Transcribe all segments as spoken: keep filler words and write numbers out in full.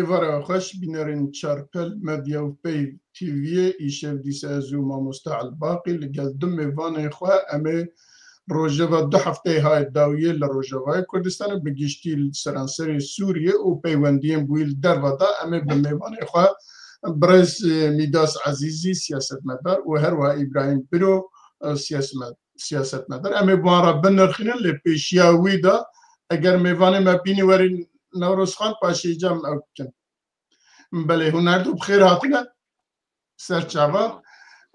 Êvara xweş, bînerên Çarpel Medya û Peyv T V'yê, îşev dîsa ez û mamoste Elbaqî li gel du mêvanên xwe em ê rojeva du hefteyê hayê dawiyê li Rojavayê Kurdistanê, bi giştî li seranserê Sûriyê û peywendiyên bi wî li derve de em ê bi mêvanê xwe birêz, e, Mîdas Ezîzî, siyasetmedar û herwiha Îbrahîm Biro, e, siyasmet-, siyasetmedar. Em ê bi wan re binirxînin, lê pêşiya wî de eger mêvanê me bînî werî Newroz Xan, paşê îca em ew bikin. Belê, hûn her du bi xêr hatine ser çava.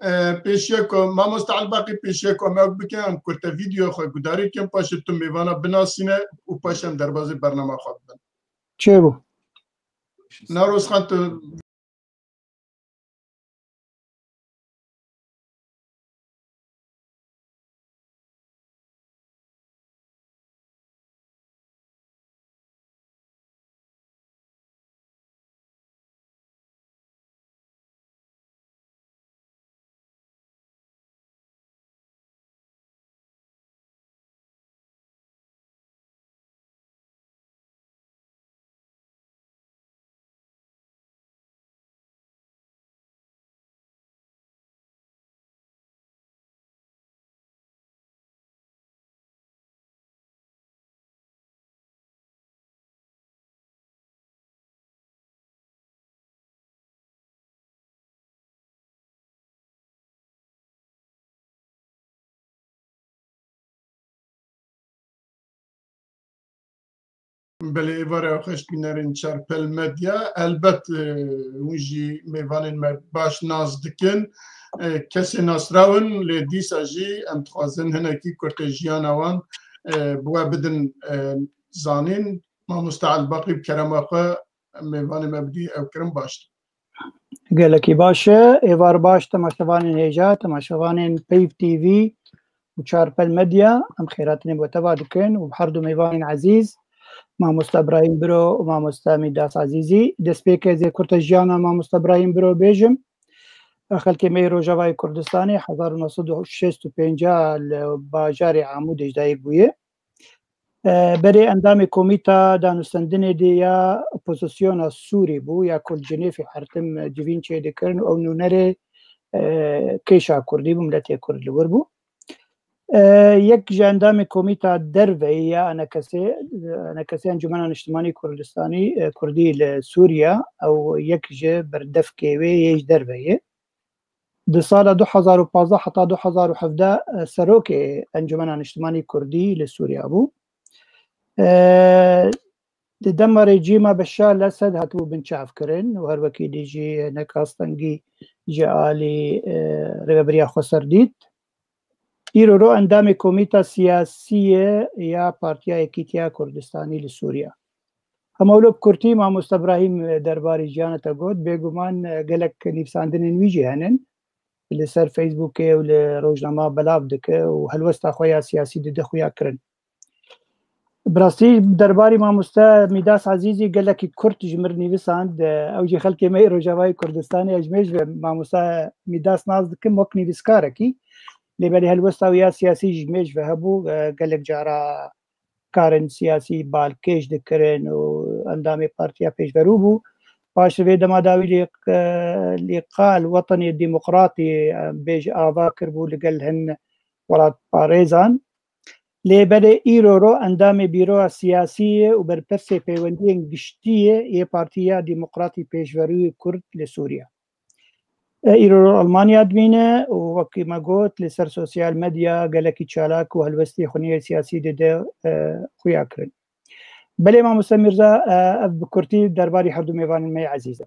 E, pêşiya ku, mamoste Elbaqî, pêşiya ku em ew bikin, em kurte vîdeo xwe gudarî bikin, paşê tu mêvana binasîne û paşê em derbazê bernama xwe bibin. Çêbû. Newroz Xan, tu Belê, êvara xweş bînerên Çarpel Medya. Elbet, e, hûn jî mêvanên me baş nas dikin. E, kesê nasraw in, lê dîsa jî em dixwazin hinekî kurtê jiyana wan, e, bi we bidin, e, zanîn. Mamoste Elbaqî, bi kerema xwe, mêvanê me bidî ew kirin baş. Gelekî baş e. Êvar baş, temaşevanên hêja, temaşevanên Peyv T V û Çarpel Medya, em xêratinê bi we teva dikin û her du mêvanên ezîz, mamoste Ibrahîm Biro û mamoste Mîdas Ezîzî. Destpêkê ez ê kurte jiyana mamoste Ibrahîm Biro bêjim. Xelkê me yê Rojavayê Kurdistanê hezar û neh sed û şêst û pênc li bajarê Amûdê ji dayik bûye. E, berê endamê Komîta Danûstendinê de ya Opozisyona Sûrî bû, ya ku li Cinêfê her tim civîn çêdikirin û ew nûnerê, e, kêşa Kurdî bû, miletê Kurd li wir bû. E, yek ji endamê Komîta Derveyî ya ENKSê, ENKSê Encûmena Niştimanî Kurdistanî, e, Kurdî li Sûriye, ew yek ji berdevkê wê yê ji derve ye. Di sala du hezar û pazdeh heta du hezar û hevdeh, e, serokê Encûmena Niştimanî Kurdî li Sûriya bû. E, di dema rejîma Beşar el-Esed hatibû binçavkirin û her wekî dî jî hinek astengî ji alî, e, rêvebiriya xweser dît. Îro ro endamê Komîta Siyasî ye ya Partiya Yekîtiya Kurdistanî li Sûriya. Hema wilo bi kurtî mamoste Ibrahîm derbarê jiyana te got, bêguman, e, gelek nivîsandinên wî jî henin. Li ser Facebookê û li rojnama belav dike û helwesta xwe ya siyasî dide xuya kirin. Bi rastî derbarê mamoste Mîdas Ezîzî gelekî kurt ji mir nivîsand. Ew jî xelkê me yê Rojavayê Kurdistanê, ez ji mêj ve mamoste Mîdas nas dikim wek nivîskarekî. Lê belê helwesta wî ya siyasî ji mêj ve hebû, e, gelek cara karên siyasî balkêş dikirin û endamê partiya pêşverû bû. Paş vê dema dawî lê, lê qal wetenê demokratî, em bêj ava kiribû li gel hin welatparêzan. Lê belê îro ro endamê bîroya siyasî ye û berpirsê peywendiyên giştî ye yê Partiya Demokratî Pêşverûyê Kurd li Sûriye. E, îro Almanya dimîne û wekî me got, li ser sosyal medya gelekî çalak û helwestê xwe nîyê siyasî dide, e, xuya kirin. Belê mamoste Mîrza, e, ev bi kurtî derbarî her du mêvanên me yê ezîz e.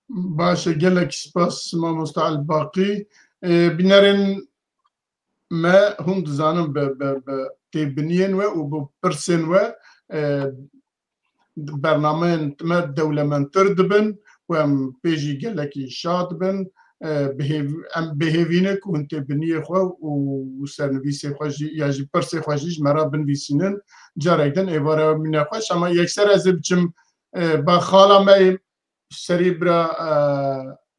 Baş e, gelek spas mamoste Elbaqî. E, bînerên me hûn dizanin bi, bi, bi têbiniyên we û bi pirsên we, e, bernameyên me dewlemendtir dibin û em pê jî gelekî şad bin. E, bi hêv-, em bi hêvî ne ku hûn têbiniyê xwe û, û sernivîsê xwe jî ya jî pirsê xwe jî ji me re binivîsînin. Carek din êvara mîne xweş. Ama yekser ez ê biçim, e, ba xala me yê serî bira, e,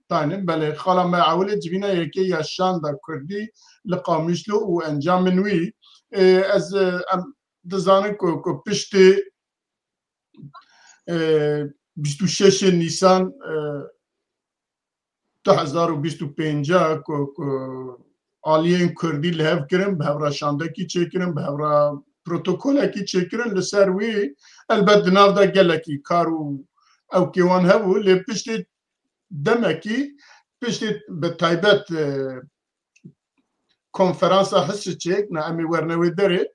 Taynin. Belê, xala me ewilê civîna yekê ya şanda Kurdî li Qamişlo û encamên wî. E, ez, e, em dizanin ku, ku piştî, e, bîst û şeşê Nîsan, e, du hezar û bîst û pênc ku, ku aliyên Kurdî li hev kirin, bi hev re şandekî çêkirin, bi hev re protokolekî çêkirin. Li ser wî elbet di nav de gelekî kar û ewkê wan hebû, lê piştî demekî, piştî bi taybet, e, konferansa Hisiçê, na em ê werne wê derê,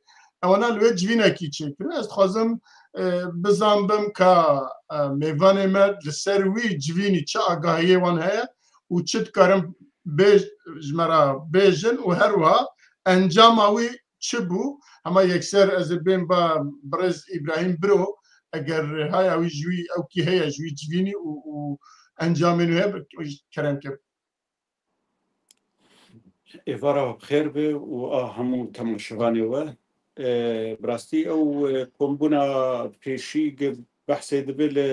ewana li wê civînekî çêkir. Ez dixwazim, e, bizanbim ka, e, mêvanê me li ser wî civînî çi agahiyê wan heye û çi dikarin bê-, ji me re bêjin û her wiha encama wî çi bû? Hema yekser ez ê bên ba birêz Îbrahîm Biro, eger haya wî ji wî ewkî heye ji wî civînî û, û encamên wî heye, kerem ke. Êvara we bi xêr be û a hemû temaşevanê we. E, bi rastî ew, e, kombûna pêşî ge-, behsê dibe li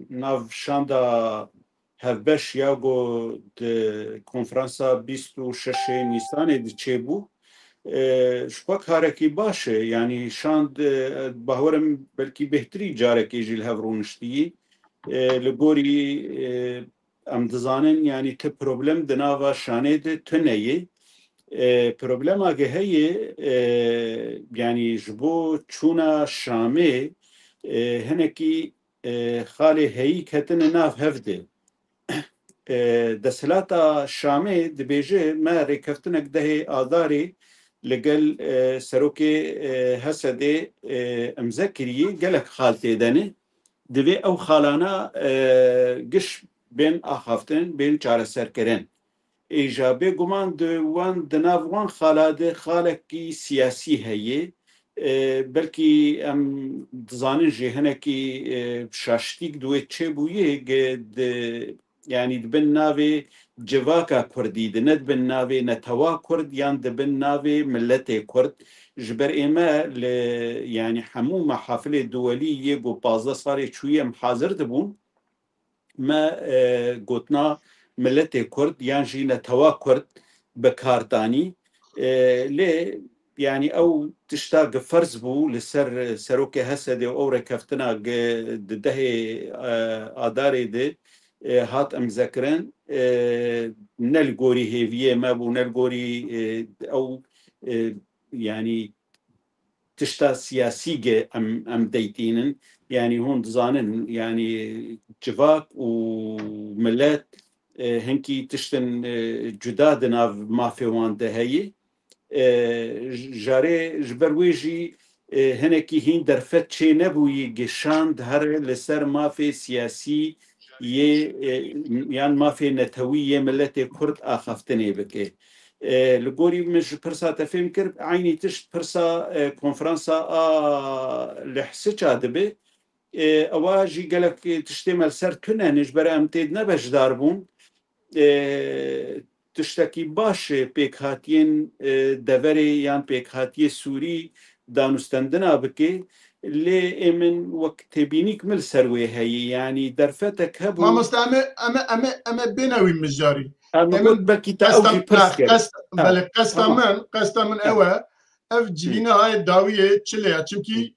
nav şanda hevbeş ya ku di konferansa bîst û şeşê Nîsanê de çêbû. E, ji xwe karekî baş e, yanî şand, e, bawer im belkî bêhtirî carekê jî li hev rûniştiyî. E, li gorî, e, em dizanin, yanî ti problem di nava şanê de tune ye. E, problema ge heye, e, yanî ji bo çûna Şamê, e, hinekî, e, xalê heyî ketine nav hev de. E, desthilata Şamê dibêje, me rêkeftinek dehê Adarê li gel, e, serokê, e, Hesedê, e, imze kiriye, gelek xal tê de ne. Divê ew xalana, e, giş bên axaftin, bên çareserkirin. Îja bêguman di wan, di nav wan xala de xalekî siyasî heye. E, belkî em dizanin jî hinekî, e, şaştîk di wê çêbûyê ge di, yanî di bin navê civaka Kurdî de, ne di bin navê netewa Kurd yan di bin navê miletê Kurd. Ji ber ê me li, yanî hemû mehafilê duwelî yê ku pazdeh salê çûyî em hazir dibûn. Me, e, gotina miletê Kurd yan jî netewa Kurd bi kar danî. E, lê, yanî ew tişta gi ferz bû li ser serokê Hesedê û ew rêkeftina gi di dehê, e, Adarê de, e, hat imzekirin. E, ne li gorî hêviyê me bû, ne li gorî, e, ew, e, yanî tişta siyasî ge em, em deytînin. Yanî hûn dizanin, yanî civak û milet, e, hinkî tiştin, e, cuda di nav mafê wan de heye. E, j-, jarê ji ber wê jî, e, hinekî hîn derfet çê nebûyî ge şand here li ser mafê siyasî yê, e, yan mafê netewî yê miletê Kurd axaftinê bike. E, li gorî min ji pirsa te fêm kir, eynî tişt pirsa, e, konferansa a li Hisiça dibe. E, ewa jî gelek tiştê me li ser tune ne, ji ber em tê de ne beşdar bûn. E, tiştekî baş e pêkhatiyên, e, deverê yan pêkhatiyê Sûrî danûstendina bike. Lê ê min wek têbînîk min li ser wê heye, yanî derfetek hebû. Mamoste, em ê, em ê, em ê, em ê bêne wî mijarî. Em Ê got min belkî te ew qesta, jî pirs na, kir. Qesta, Ha, belê, qesta tamam. min, qesta min Ha. ew e, ev Ha. civîne hayê dawiyê çi lê ye? Çimkî Hı.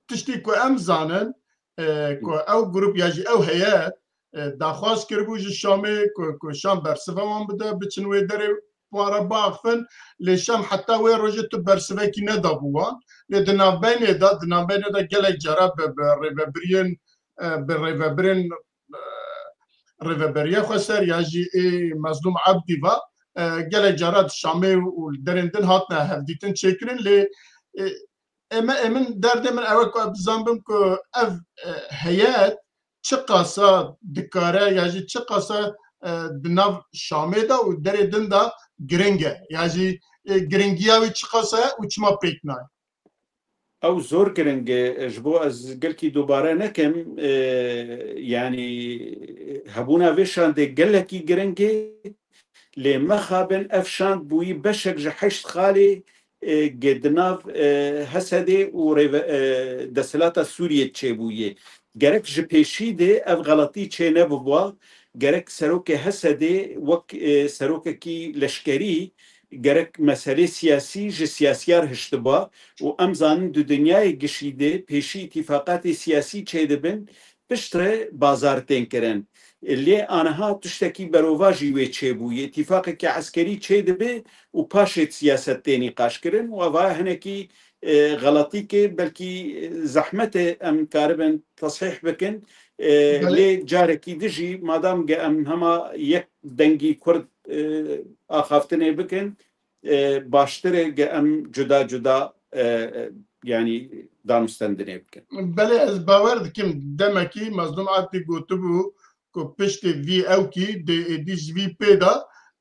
tiştî ku em zanin, e, Hı. ku ew grup ya jî ew heyet, e, daxwaz kiribû ji Şamê ku, ku Şam bersiva wan bide, biçin wê derê wan re biaxifin, lê Şam heta wê rojê tu bersivekî nedabû wan. Lê di navbeynê de, di navbeynê de gelek cara bi, bi rêvebiriyên, e, bi rêvebirên, e, Rêveberiya Xweser ya jî ê Mezlûm Ebdî ve, e, gelek cara di Şamê û li derên din hatine hevdîtin çêkirin, lê, e, ê me, ê min derdê min ew e ku ez bizanbim ku ev, e, heyet çiqasa dikare ya jî çiqasa, e, di nav Şamê de û derê din de giring e. Ya jî, e, giringiya wî çiqasa ye û çima pêk nayê? Ew zor giring e, ji bo ez gelkî dubare nekim, e, yanî hebûna vê şandê gelekî giring e, lê mexabin ev şand bûyî beşek ji heşt xalê, e, ge di nav, e, Hesedê û rêve-, e, desthilata Sûriyê çêbûyê. Gerek ji pêşî de ev xeletî çê nebibûa, gerek serokê Hesedê wek, e, serokekî leşkerî, gerek meselê siyasî ji siyasiya re hiştiba û em zanin di dinyayê gişî de pêşî îtîfaqatê siyasî çêdibin, piştre bazar tên kirin. Lê aniha tiştekî berovajî wê çêbûyî. Îtîfaqekî eskerî çêdibe û paşê siyaset tê nîqaşkirin û ava hinekî, e, xeletîkê belkî, e, zehmet e em karibin tesîh bikin. E, Belê. Lê carekî dijî madam ge em hema yek dengî Kurd, e, axaftinê bikin, e, baştir e ge em cuda cuda, e, e, yanî danûstendinê bikin. Belê, ez bawer dikim demekî Mazlûm Abdî gotibû ku piştê vî ewkî dê êdî ji vî pê de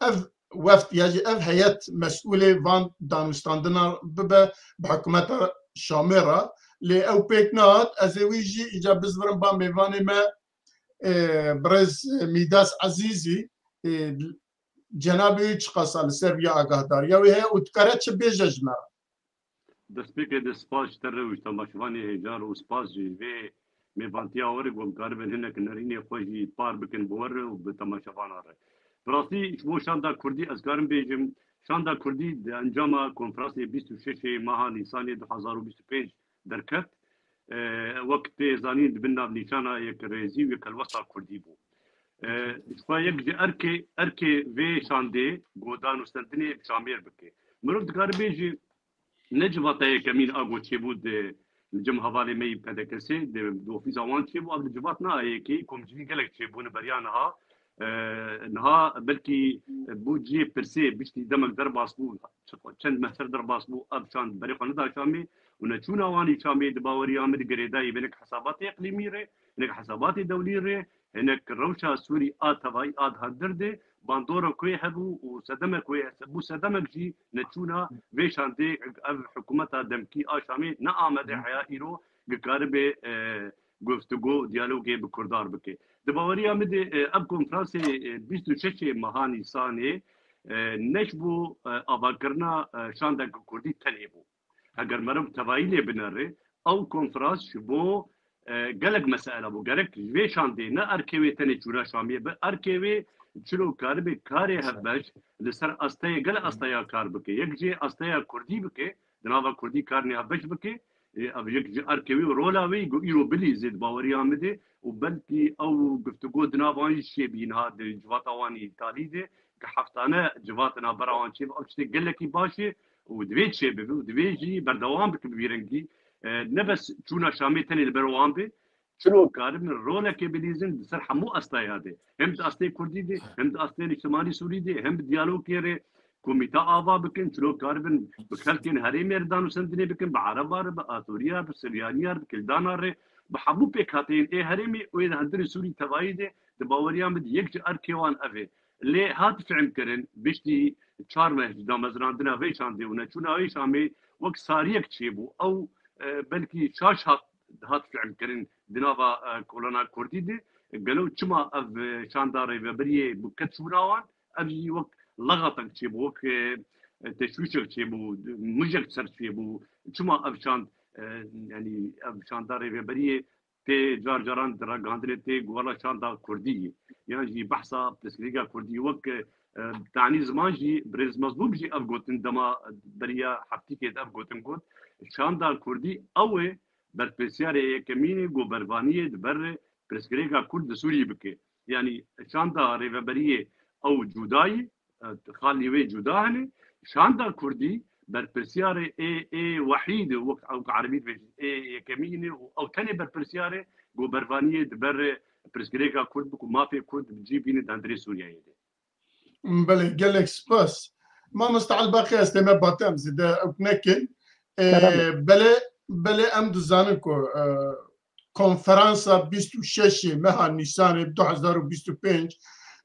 ev weft ya jî ev heyet mesûlê van danûstandina bibe bi hikûmeta Şamê re. Lê ew pêk nehat, ez ê wî jî îca bizvirim ba mêvanê me, e, birêz Mîdas Ezîzî, e, cenabê wî çiqasa li ser vî agahdariya wî heye û dikare çi bêje ji me re? Destpêkê de spas ji te re û ji temaşevanê hêjar û spas jî vê mêvantiya we re ku em karibin hinek nerînê xwe jî par bikin bi we re û bi temaşevanan re. Bi rastî ji bo şanda kurdî ez karim bêjim, şanda kurdî di encama konferansê bîst û şeş ê meha Nîsanê du hezar û bîst û pênc derket. E, wek tê zanîn di bin navnîşana yekrêzî û yekhelwesta kurdî bû. E, ji xwe yek ji erkê, erkê vê şandê ku danûstendinê bi Şamêr bike. Mirov dikare bêje ne civata yekemîn a ku çêbû di, li cem hevalê me yî P D K S'ê, di, di ofîsa wan çêbû, ev li civat ne yekê, komcivîn gelek çêbûne beriya niha. E, niha belkî bû cihê pirsê, piştî demek derbas bû, çend meh ser derbas bû, ev şand berê xwe neda Şamê û neçûna wan î Şamê di baweriya min di girêdayî bi hinek hesabatê iqlîmî re, hinek hesabatê dewlî re, hinek rewşa Sûrî a tevayî a di hundir de, bandora ku yê hebû û sedemek ku yê bû sedemek jî neçûna vê şandê ev hikûmeta demkî a Şamê ne amade heya îro gi karibe, e, guftûgo, diyalogê bi kurdan bike. Di baweriya min de, e, ev konferansê, e, bîst û şeşê meha Nîsanê, e, ne ji bo, e, avakirina, e, şandeke kurdî tenê bû. Heger meriv tevayî lê binere, ew konferans ji bo, e, gelek mesele bû. Gerek ji vê şandê ne erkê wê tenê çûna Şamiyê be, erkê wê çilo karibe karê hevbeş li ser asteyê, gelek asteya kar bike. Yek jê asteya kurdî bike, di nava kurdî kar nêhevbeş bike. E, ev yek ji erkê wê û rola wê ku îro bilîzê di baweriya min de û belkî ew guftûgo di nav wan jî çêbî niha di civata wan îtalî de, ki heftane civatina bera wan çêbe, ev tiştê gelekî baş e û divê çêbibe û divê jî berdewam bikin bi vî rengî. E, ne bes çûna Şamê tenê li ber wan be, çilo karibin rolekê bilîzin di ser hemû astaya de. Hem di astê kurdî de, hem di astê niştimanî sûrî de, hem bi diyalogê re komîte ava bikin, çilo karibin bi xelkên herêmê re danûstendinê bikin, bi ereba re, bi asûriya re, bi siryanîya re, bi kildana re, bi hemû pêkhateyên ê herêmê û ê di hundirê Sûrî tevayî de, di baweriya min de yek ji erkê wan ev e. Lê hat fehmkirin, piştî çar meh ji damezinandina vê şandê û neçûna wê Şamê wek sariyek çêbû. Ew, e, belkî şaş hat, hat fehmkirin di nava, e, kolona kurdî de. Gelo çima ev, e, şanda rêveberiyê bû ket çûna wan? Ev jî wek lexatek çêbû, wek, e, teşwîşek çêbû, mijek ser çêbû. Çima ev şand, e, yanî ev şanda rêveberiyê tê car caran di ragihandinê tê ku wela şanda kurdî ye. Yan jî behsa pirsgirêka kurdî wek, e, tanî ziman jî birêz Mezlûm jî ev gotin dema beriya heftîkê de ev gotin got, şanda kurdî ew e berpirsiyarê yekemîn e ku bervaniyê di ber pirsgirêka kurd di Sûriyê bike. Yanî şanda rêveberiyê ew cuda ye, e, xalî wê cuda hene. Şanda kurdî berpirsiyarê ê, ê wehîd e, wek ew ku erebî dibêjin, ê yekemîn e û ew tenê berpirsiyarê ku bervaniyê di ber pirsgirêka kurd bi ku mafê kurd bi cî bîne di hundirê Sûriyeyê de. Belê, gelek spas. Mamoste Elbaqî, ez tê me batem zêde ew nekin. E, Kerem. Belê, belê em dizanin ku, e, konferansa bîst û şeşê meha Nîsanê du hezar û bîst û pênc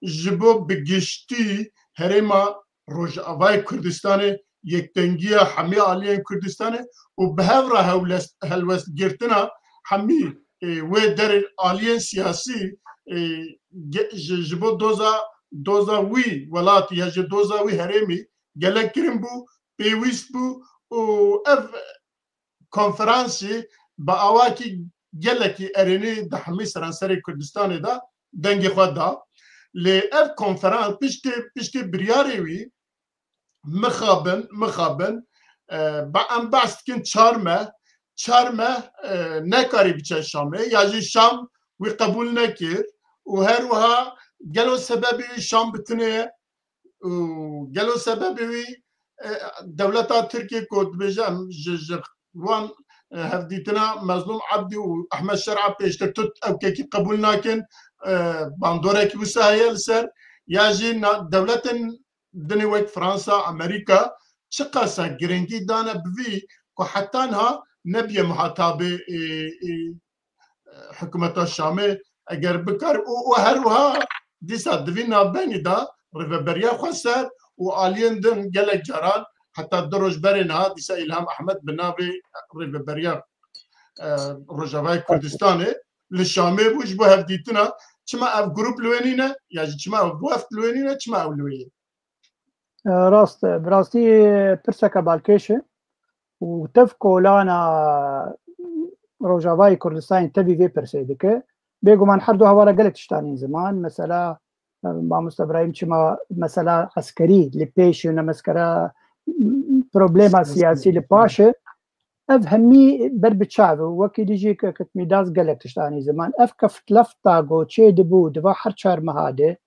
ji bo bi giştî herêma Rojavayê Kurdistanê, yekdengiya hemî aliyên Kurdistanê û bi hev re hewlest-, helwestgirtina hemî, e, wê derê aliyên siyasî, e, ge-, ji, ji bo doza, doza wî welatî ya ji doza wî herêmî gelek giring bû, pêwîst bû û ev konferansî bi awakî gelekî erênî di hemî seranserê Kurdistanê de dengê xwe da. Lê ev konferans piştê, piştê biryarê wî mixabin, mixabin, e, ba-, em behs dikin çar meh, çar meh, e, nekarî biçe Şamê, ya jî Şam wî qebûl nekir û her wiha gelo sebebê wî Şam bitine ye û gelo sebebê wî, e, dewleta Tirkiyê ku dibêje em ji, ji wan, e, hevdîtina Mezlûm Ebdî û Ehmed Şer'a pêştir tut ew kekî qebûl nakin, e, bandorekî wisa heye li ser, ya jî na-, dewletên dinê wek Fransa, Amerîka çiqasa girîngî dane bi vî ku heta niha nebiye muhatabê, e, e, hikûmeta Şamê eger bikar û, û her wiha dîsa di vî navbenî de Rêveberiya Xweser û aliyên din gelek caran heta du roj berê niha dîsa Îlham Ehmed bi navê Rêveberiya, e, Rojavayê Kurdistanê li Şamê bû ji bo hevdîtina. Çima ev grup li wê nîne ya jî çima ev weft li wê nîne, çima ew li wê ye? E, rast e. Bi rastî pirseke balkêş e û tev kolana Rojavayê Kurdistanê tevî vê pirsê dike. Bêguman her du hevara gelek tiştanî ziman. Mesela, e, mamoste Ibrahîm çima mesela eskerî li pêş e, ne meskera problema siyasî li paş e. Ev hemî ber bi çav e. Wekî dijî ke Kekmîdaz gelek tiştanî ziman. Ev keftlefta go çê dibû, diva her çar meha de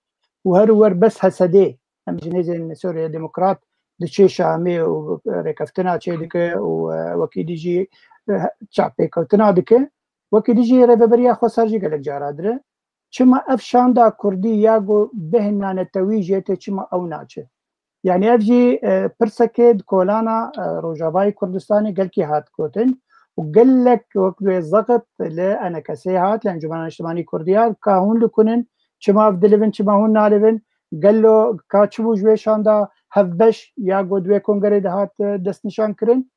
û her wer bes hesedê. Em ji nêzên Sûriye Demokrat diçê Şamê û rêkeftina çê dike û, e, wekî dijî, e, çavpêkewtina dike. Wekî dijî Rêveberiya Xweser jî gelek cara dire. Çima ev şanda kurdî ya ku bêhna netewî jê tê, çima ew naçe? Yanî ev jî, e, pirsekê di kolana, e, Rojavayê Kurdistanê gelkî hat gotin û gelek wek wê zext li E N K S'ê hat, li Encûmena Niştimanî Kurdî hat, ka hûn li ku nin, çima ev dilivin, çima hûn nalivin, gelo ka çi bû ji wê şanda hevbeş ya ku di wê kongerê de hat, e, destnîşan kirin?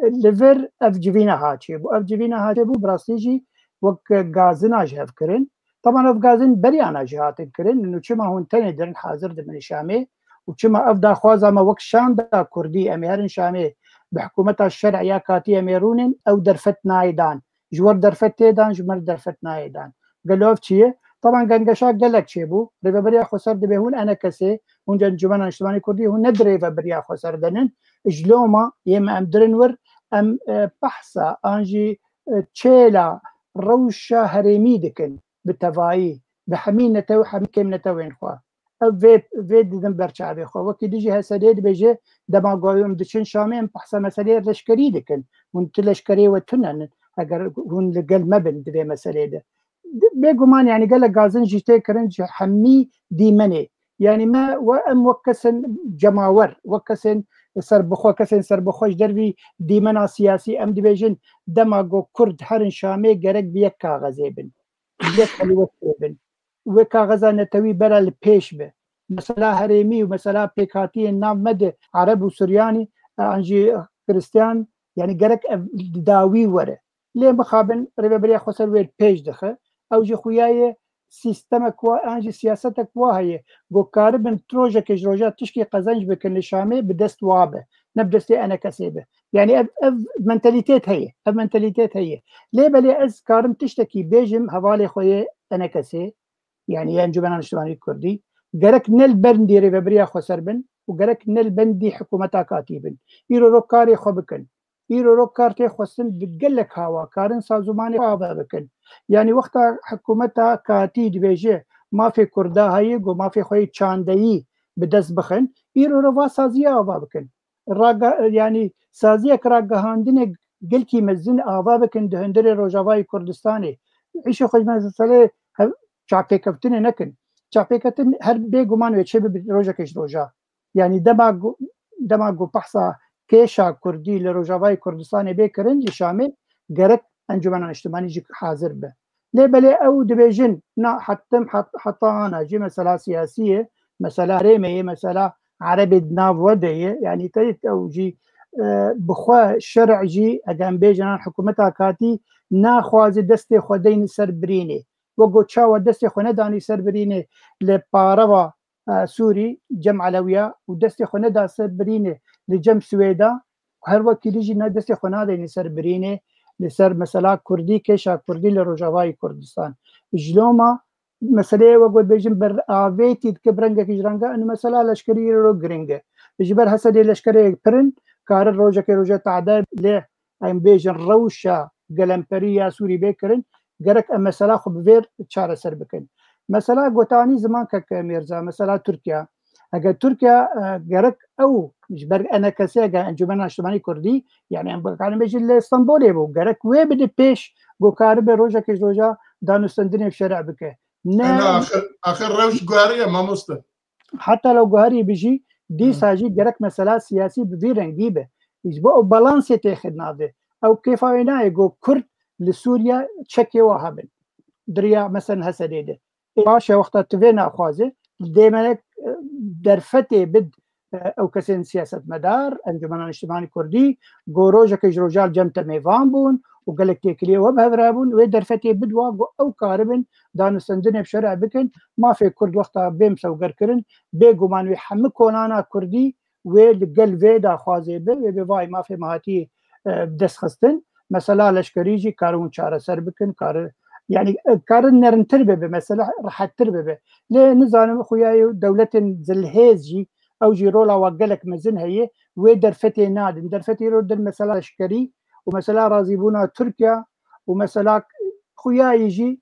Li vir ev civîna ha çêbû. Ev civîna ha çêbû, bi rastî jî wek gazina ji hev kirin. Taban ev gazin beriyana jî hatin kirin. Nû çima hûn tenê dirin hazir dibin Şamê û çima ev daxwaza me wek şanda kurdî, em ê herin Şamê bi hikûmeta şer'î ya katî em ê rûnin, ew derfet nayê dan. Ji wer derfet tê dan, ji mer derfet nayê dan. Gelo ev çi ye? Taban gengeşa gelek çêbû. Rêveberiya Xweser dibê hûn E N K S'ê, hûn Encûmena Niştimanî Kurdî, hûn ne di Rêveberiya Xweser de nin. Ji loma yê me em dirin wir, em, e, behsa an jî, e, çêla rewşa herêmî dikin bi tevayî, bi hemî netew, hemî kêmnetewên xwe. Ev vê, vê didin ber çavê xwe. Wekî dijî H S D'ê dibêje, dema ku em diçin Şamê, em behsa meseleyê leşkerî dikin. Hûn tu leşkerê we tune ne, eger hûn li gel me bin di vê meseleyê de. Bêguman, yanî gelek gazin jî tê kirin ji hemî dîmenê. Yanî me we em wek kesên cemawer, wek kesên serbixwe, kesên serbixwe ji dervî dîmena siyasî em dibêjin, dema ku Kurd herin Şamê gerek bi yek kaxezê bin. Bi yek helwestê bin. Wê kaxeza netewî bera li pêş be. Mesela herêmî û mesela pêkhatiyên nav me de Ereb û Suryanî, an jî Xiristiyan, yanî gerek ev di dawî were. Lê mixabin Rêveberiya Xweser wê li pêş dixe. Ew jî xuya ye sîstemek wa, an jî siyasetek wa heye. Ku karibin rojekê ji roja tişkî qezenc bikin li Şamê bi dest wa be. Ne bi destê E N K S'ê be. Yanî ev, ev mentalîtet heye. Ev mentalîtet heye. Lê belê ez karim tiştekî bêjim hevalê xwe yê E N K S'ê. Yanî yê Encûmena Niştimanî Kurdî. Gerek ne li bendî Rêveberiya Xweser bin û gerek ne li bendî hikûmeta katî bin. Îro ro karê xwe bikin. Îro ro kar tê xwestin bi gelek hawa karin sazûmanê xwe ava bikin. Yanî wexta hikûmeta katî dibêje mafê Kurda heye, ku mafê xwe yê çandeyî bi dest bixin, îro ro va saziya ava bikin. Raga-, yanî saziyek ragihandinê gelkî mezin ava bikin di hundirê Rojavayê Kurdistanê. Îşê xwe ji meselê hev-, çavpêkeftinê nekin. Çavpêketin her bêguman wê çêbibe rojekê ji roja. Yanî dema ku, dema ku behsa kêşa kurdî li Rojavayê Kurdistanê bê kirin, li Şamê gerek Encûmena Niştimanî jî hazir be. Lê belê ew dibêjin, na hetim het-, heta ana jî mesela siyasî ye, mesela herêmê ye, mesela erebê di nav we de ye. Yanî te ew jî, e, bi xwe şer'î jî, eger em bêjin an hikûmeta katî naxwaze destê xwe deyne ser birînê. Wek ku çawa destê xwe nedanî ser birînê li pareva, e, Sûrî, cem Elewiya û destê xwe neda ser birînê li cem Swêda, her wekî dî jî ne destê xwe nadeyne ser birînê, li ser mesela Kurdî, kêşa Kurdî li Rojavayê Kurdistan. Ji loma meseleyê wek we dibêjin ber avêtî dike bi rengekî ji renga, û mesela leşkerî îro giring e. Ji ber H S D'ê leşkerê pir in, karin rojekê roja tade lê em bêjin rewşa gelemperî ya Sûrî bê kirin, Gerek em mesela xwe bi vê çareser bikin. Mesela gotanî ziman kek Mêrza, mesela Tirkiye. Eger Tirkiye, e, gerek ew ji ber enekesê, eger Encûmena Niştimanî Kurdî, yani em bikarîn bêjin li Stenbolê bû. Gerek wê bide pêş, ku karibe rojekê ji roja danûstendinê bi şerê bike. Ne Ena axir, axir rewş guheriye mamoste. Heta lew guherî bi jî, dîsa jî gerek mesela siyasî bi vî rengî be. Ji bo ew balansê têxe navê. Ew kêfa wê nayê ku Kurd li Sûriye çekê wa hebin. Diriya, meselen, Hesedê de. Ê, baş e, wexta tu vê naxwaze, dê me, e, derfetê bid, e, ew kesên siyasetmedar, Encûmena Niştimanî Kurdî, ku rojekê ji rojan cem te mêvan bûn û gelek têkiliyê we bi hev re bûn, wê derfetê bid wa ku ew karibin danûstendinê bi şerê bikin, mafê Kurd wexta bê misewger kirin, bêguman wê hemû konana Kurdî wê li gel vê daxwazê be, wê bê vay mafê me hatî, e, bi dest xistin. Mesela leşkerî jî karin hûn çareser bikin, kari, yani, e, karin nermtir bibe, mesela rehettir bibe. Lê nizanim xuya ye dewletên zilhêz jî, ew jî rola wa gelek mezin heye, wê derfetê nadin. Derfetê îro din mesela leşkerî û mesela razîbûna Tirkiye û mesela xuya ye jî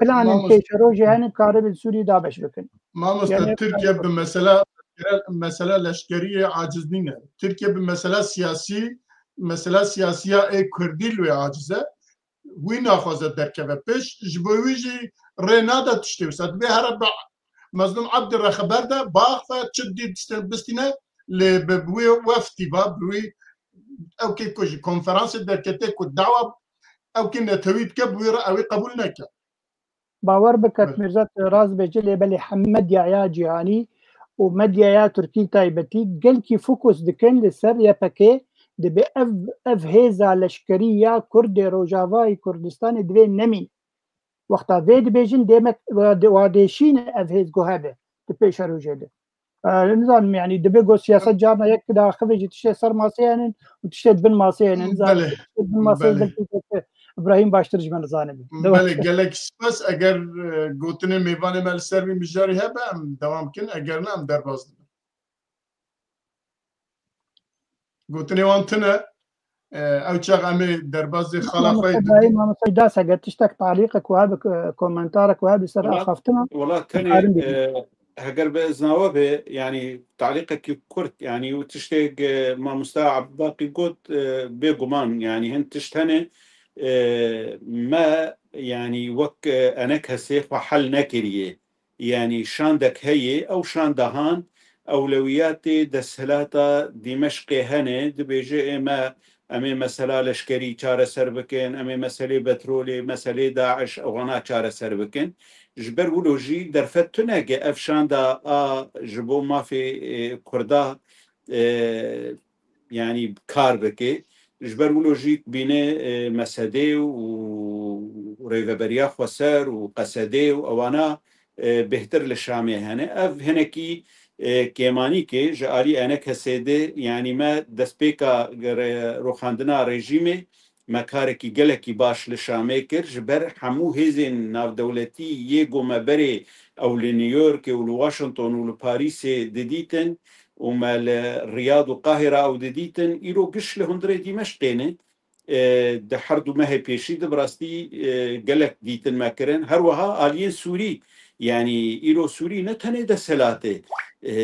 planên Mamoste, pêşerojê hene karibin Sûriyê dabeş bikin. Mamoste, Yani, Tirkiye bi mesela, mesela leşkeriyê aciz nîne. Tirkiye bi mesela siyasî, mesela siyasiya ê Kurdî li wê aciz e. Wî naxwaze derkeve pêş. Ji bo wî jî rê nade tiştê wisa. Dibê here bi Mezlûm Ebdî re xeber de, biaxife çi dî tiştê bistîne, lê bi, bi wî weftî va, bi wî ew kê ku ji konferansê derkete ku dawa ew kê netewî dike, bi wî re ew ê qebûl neke. Bawer bike, Mirza, tu rast bêjî, lê belê hem medyaya cîhanî û medyaya Tirkî taybetî gelkî fokus dikin li ser Y P G, dibê ev, ev hêza leşkerî ya Kurd ê Rojavayê Kurdistanê divê nemîn. Wexta vê dibêjin, demek wa dê-, wa dêşîne ev hêz guh hebe di pêşerojê de. E, nizanim, yani, dibê got siyaset carna yek daxivê ji tiştê ser masê henin û tiştê di bin masê henin. Nizanim, Belê. Tiştê di bin masê Belê. Belkî kek Îbrahîm baştir ji me nizanibe. Belê, gelek spas. Eger, e, gotinê mêvanê me li ser vî mijarî hebe, em dewam kin. Eger ne, em derbas dibin. Gotinê wan tune. E, ew çax em ê derbasê xala xwe Mamoste dibin. Îbrahîm, Mamoste Das, eger tiştek, talîqek we hebe, e, komentarek we hebe ser Wala, axaftina, wala tenê, dikarin bibînin. E, heger bi izna we be, yani talîqekî kurt, yani û tiştê, e, mamoste Ebdulbaqî got, e, bêguman, yani hin tişt hene, e, me, yani wek, e, enekesê xwe hel nekiriye. Yani şandek heye, ew şanda han ewlewiyatê desthilata Dîmeşqê hene, dibêje ê me, em ê mesela leşkerî çareser bikin, em ê meselê petrolê, meselê DAIŞ, ewana çareser bikin. Ji ber wilo jî derfet tune ke ev şanda a ji bo mafê, e, Kurda, e, yani kar bike. Ji ber wilo jî bîne, e, Mesedê û Rêveberiya Xweser û Qesedê û ewana, e, bêhtir li Şamê hene. Ev hinekî, e, kêmanîk e ji alî enekesê de, yani me destpêka re-, rûxandina rejîmê me karekî gelekî baş li Şamê kir. Ji ber hemû hêzên navdewletî yê ku me berê ew li New Yorkê û li Washington û li Parîsê didîtin û me li Riyad û Qahira ew didîtin, îro giş li hundirê Dîmeşqê ne. E, di her du mehê pêşî de bi rastî, e, gelek dîtin me kirin. Her wiha aliyên Sûrî, yanî îro Sûrî ne tenê desthilatê, e,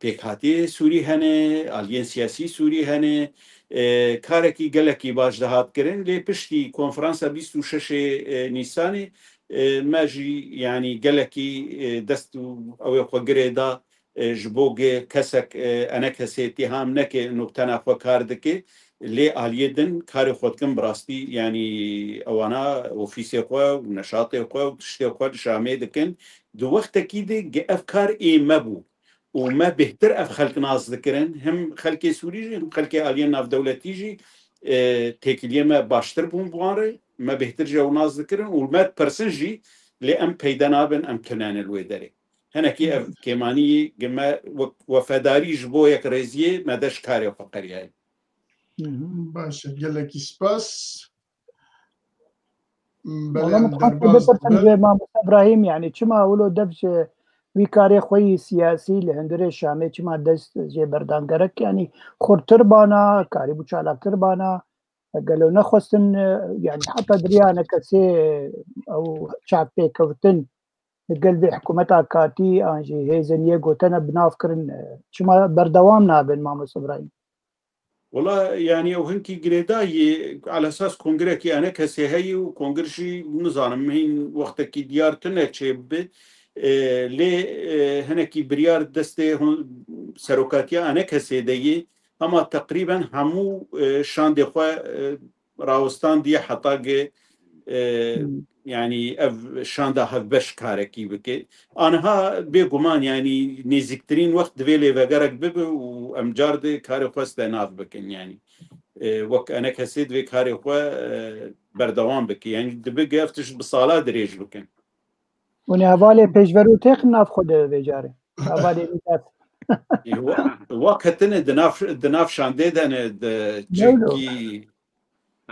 pêkhatiyê Sûrî hene, aliyên siyasî Sûrî hene, e, karekî gelekî baş dihat kirin. Lê piştî konferansa bîst û şeşê, e, Nîsanê, e, me jî, yanî gelekî, e, dest û ew ê xwe girê da, e, ji bo ge kesek, e, enekesê tîham neke, nûktena xwe kar dike, lê aliyê din karê xwe dikin bi rastî, yanî ewana ofîsê xwe û neşatê xwe û tiştê xwe li Şamê dikin. Di wextekî de ge ev kar ê me bû û me bêhtir ev xelk nas dikirin, him xelkê Sûrî jî, him xelkê aliyên navdewletî jî, e, têkiliyê me baştir bûn bi wan re, me bêhtir ji ew nas dikirin û me dipirsin jî, lê em peyde nabin, em tune ne li wê derê. Hinekî ev kêmanî ye, gi me wek wefedarî ji bo yekrêziyê me de ji karê xwe qeriyaye. Baş e, gelekî spas. Belê, Wala em min dixwest derbas bipirsim dibin. Ji Mamoste Ibrahîm, yani çima wilo dev ji wî karê xwe yî siyasî li hundirê Şamê çima dest jê berdan gerek, yani xurtir bana, karîbû çalaktir bana, Gelo nexwestin, e, yani heta diriya nekesê ew çavpêkevtin li gel vê hikûmeta katî an jî hêzên yê gotene bi nav kirin, e, çima berdewam nabin, Mamoste Îbrahîm? Wela, yani ew hinkî girêdayî, alesas kongirekî enekesê heye û kongir jî nizanim hîn wextekî diyar tune çêbibe. E, lê, e, hinekî biryar destê hon-, serokatiya enekesê de yê, hema teqrîben hemû, e, şandê xwe, e, rawistandiye heta ge, e, Hmm. yani ev şanda hevbeş karekî bike. Aniha bêguman, yani nêzîktirîn wext divê lêvegerek bibe û em car de karê xwe stenav bikin, yani. E, wek enekesê divê karê xwe, e, berdewam bike. Yani dibe ge ev tişt bi sala dirêj bikin. Hûn ê hevalê pêşverû têxin nav xwe de vê carê. Hevalê Nîhat. Ê, wa, wa ketine di nav, di nav şandê de ne, di Lewlo. cihekî,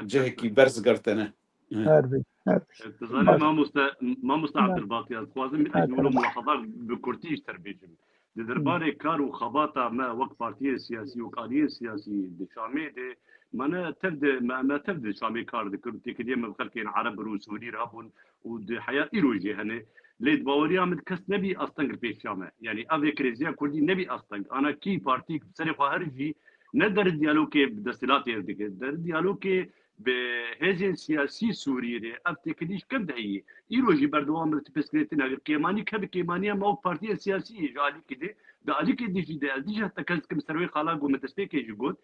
cihekî berz girtine. Her bî, her bî. Dizanî Bak. mamoste, mamoste Bak. Abdulbaqî, ez dixwazim bir Bak. wilo mulahaza bi kurtî ji te re bêjim. Di derbarê kar û xebata me wek partiyên siyasî, wek aliyên siyasî di Şamê de, me ne tev de, me, me tev di Şamê kar dikir û têkiliyê me bi xelkên Ereb û Sûrî re hebûn û di heya îro jî hene. Lê di baweriya min kes nebî asteng li pêşiya me. Yanî ev ê krêziya Kurdî nebî asteng. Ana kî partîk bi serê xwe her jî ne der diyalogê bi desthilatê re dike. Der diyalogê bi hêzên siyasî Sûriyê de ev têkilî ji kem de heye. Îro jî berdewam e, tu pirsgirêtin hebe. Kêmanî ke bi kêmaniya me wek partiyên siyasî ji alîkî de, di alîkê de jî de ez dî jî heta kes dikim ser wê xala ku me destpêkê jî got.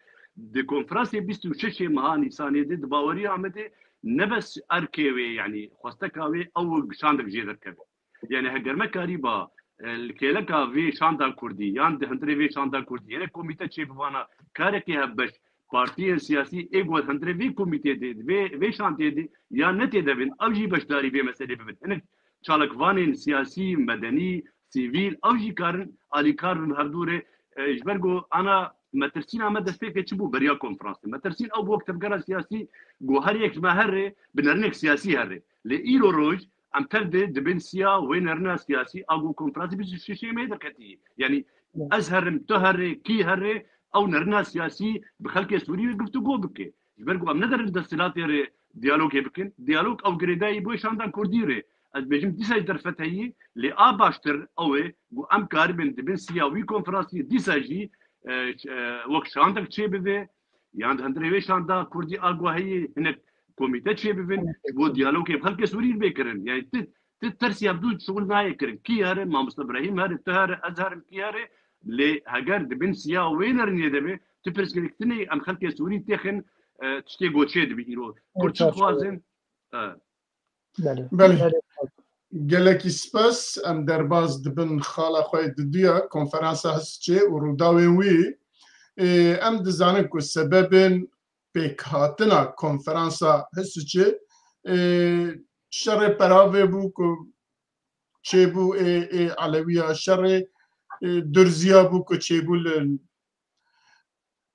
Di konferansê bîst û şeş meha Nîsanê de di baweriya me de ne bes erkê wê, yanî xwesteka wê ew şandek jê derkeve. Yani heger me karîba, e, li kêleka vê şanda Kurdî yan di hundirê vê şanda Kurdî yene komîte çêbivana karekê hevbeş partiyên siyasî ê ku hundirê vê komîtê de, vê, vê şandê de ya ne tê de bin, ew jî beşdarî vê meselê bibin. Hinek çalakvanên siyasî, medenî, sivîl, ew jî karin alîkar bin hevdû re, e, ji ber ku ana metirsîna me destpêkê çi bû beriya konferansê? Metirsîn ew bû wek tevgera siyasî ku her yek ji me here bi nerinek siyasî here. Lê îro roj em tev de dibin siya wê nerina siyasî a ku konferansê bîst û şeşê meyê derketî. Yanî ez herim, tu here, kî here, ew nerina siyasî bi xelkê Sûrî wê guftûgo bike. Ji ber ku em nedirin desthilatê re diyalogê bikin. Diyalog ew girêdayî bo şanda Kurdî re. Ez bêjim dîsa jî derfet heyî, lê a baştir ew e ku em karibin dibin siya wî konferansî dîsa jî, e, ş-, e, wek şandek çêbibe. Yan di hundirê wê şanda Kurdî a ku heyî hinek komîte çêbibin, ji bo diyalogê bi xelkê Sûrî bê kirin. Yani ti, ti tersî hevdû şixul nayê kirin. Kî here, Mamoste Ibrahîm here, tu here, ez herim, kî here, lê heger di bin siya wê nerinê de be, tu pirsgirêk tinê em xelkê Sûrî têxin, e, tiştê goçê dibe îro. Kurd çi dixwazin? E. Belê. Belê. Belê. Gelekî spas, em derbas dibin xala xwe diduya konferansa Hisiçê û rûdawên wî. Ê, em dizanin ku sebebên pêkhatina konferansa Hisiçê, ê, şerê peravê bû ku çêbû ê, ê Elewiya, şerê, ê, Durziya bû ku çêbû li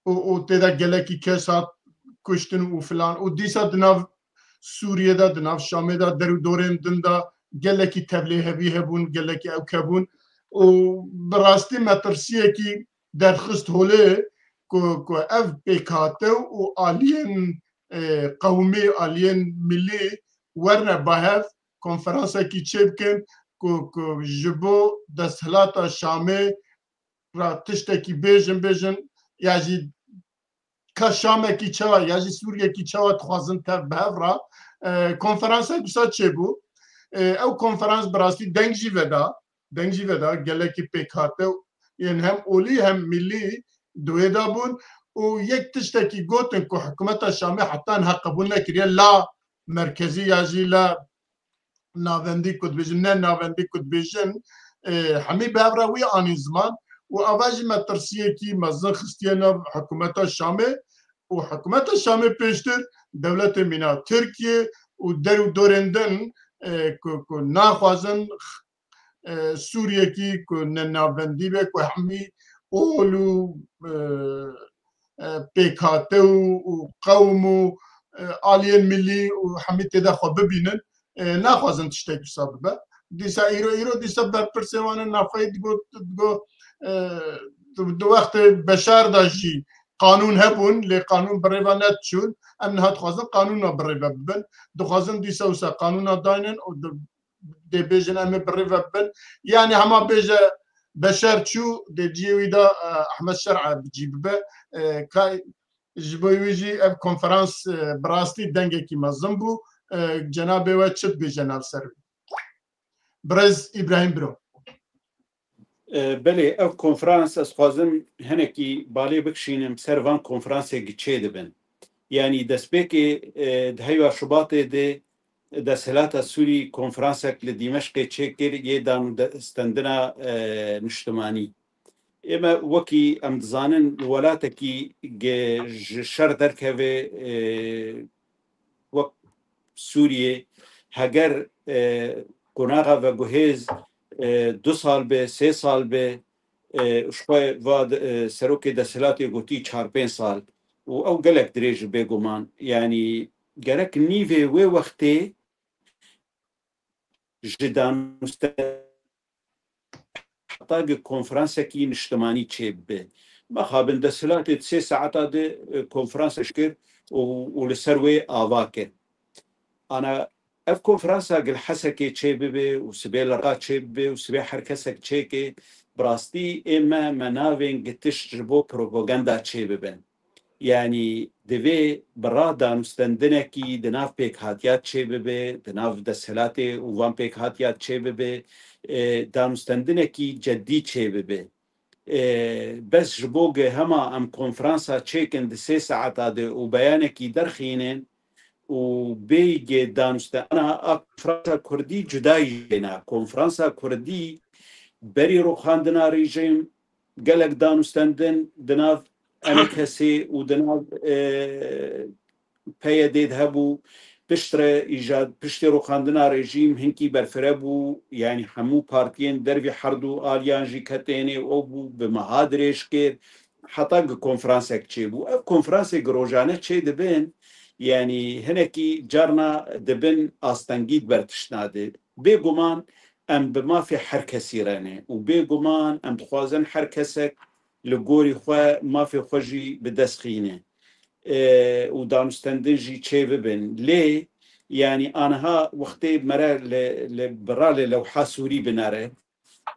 û, û tê de gelekî kes hat kuştin û filan. Û dîsa di nav Sûriyê de, di nav Şamê de, der û dorên din de gelekî tevlêhevî hebûn, gelekî ewk hebûn. Û bi rastî metirsiyekî derxist holê ku, ku ev pêkhate û aliyên, e, qewmî, aliyên milî werne bahev, konferansekî çêbikin ku, ku ji bo desthilata Şamê ra tiştekî bêjin, bêjin, ya jî ka Şamekî çawa, ya jî Sûriyekî çawa dixwazin tev bi hev ra, e, konferansek wisa çêbû. E, ew konferans bi rastî deng jî veda, deng jî veda, gelekî pêkhate yên hem olî hem milî di wê de bûn û yek tiştekî gotin ku hikûmeta Şamê heta niha qebûl nekiriye, la merkezî ya jî la navendî ku dibêjin, ne navendî ku dibêjin, e, hemî bi hev re wî anî ziman û ava jî metirsiyekî mezin xistiye nav hikûmeta Şamê û hikûmeta Şamê pêştir dewletê mîna Tirkiye û der û dorên din, e, ku, ku naxwazin, e, Sûriyekî ku ne navendî be, ku hemî ol û, e, e, pêkhate û, û qewm û, e, aliyên milî û hemî tê de xwe bibînin, e, naxwazin tiştek wisa bibe. Dîsa îro, îro dîsa berpirsê wan in navxweyî digot, digot, e, di, di wextê Beşar de jî qanûn hebûn, lê qanûn bi rê ve nediçûn. Em niha dixwazin qanûna bi rê ve bibin. Dixwazin dîsa wisa qanûna daynin û di-, dê bêjin em ê bi rê ve bibin. Yanî hema bêje Beşer çû, dê cihê wî de, e, Ehmed Şer'a bi cî bibe. E, ka-, ji bo wî jî ev konferans, e, bi rastî dengekî mezin bû. E, cenabê we çi dibêje nav ser wî? Birêz Îbrahîm Biro. E, belê, ev konferans ez xwazim hinekî balê bikişînim ser van konferansê gi çê dibin. Yanî destpêkê, e, di heywa Şubatê de desthilata Sûrî konferansek li Dîmeşqê çêkir yê danûstendina, e, niştimanî. Ême wekî em dizanin li welatekî ge ji şer derkeve, e, wek Sûriyê, heger, e, qonaxa veguhêz, e, du sal be, sê sal be, e, ji xwe va de, e, serokê desthilatê gotî çar pênc sal û ew gelek dirêj e bêguman. Yanî gerek nîvê wê wextê ji danûste heta gi konferansekî niştimanî çêbibe. Mexabin desthilatê di sê saeta de, e, konferansek kir û, û li ser wê ava kir. Ana ev konferansa gi li Hesekê çêbibe û sibê li Rihayê çêbibe û sibê her kesek çêke, bi rastî ê me, me navên gi tişt ji bo propaganda çêbibin. Yanî divê bi ra danûstendinekî di nav pêkhatiya çêbibe, di nav desthilatê û van pêkhatiya çêbibe, e, danûstendinekî cedî çêbibe. E, bes ji bo ge hema em konferansa çêkin di sê saeta de û beyanekî derxînin û bêyî ge danûstendina a konferansa kurdî cuda jî têna. Konferansa kurdî berî rûxandina rejîm, gelek danûstendin di nav M K S û di nav, e, P Y D de hebû. Piştre îjad, piştê rûxandina rejîm hinkî berfire bû, yanî hemû partiyên dervî herdu aliyan jî ketênê û bû bi meha dirêj kir, heta gi konferansek çêbû. Ev konferansê gi rojane çêdibin, yanî hinekî carna dibin astengî di ber tiştna de. Bêguman em bi mafê her kesî re ne û bêguman em dixwazin her kesek li gorî xwe mafê xwe jî bi dest xîne, e, û danûstendin jî çêbibin. Lê, yanî aniha wextê mere li, li bira li lewha Sûrî binere.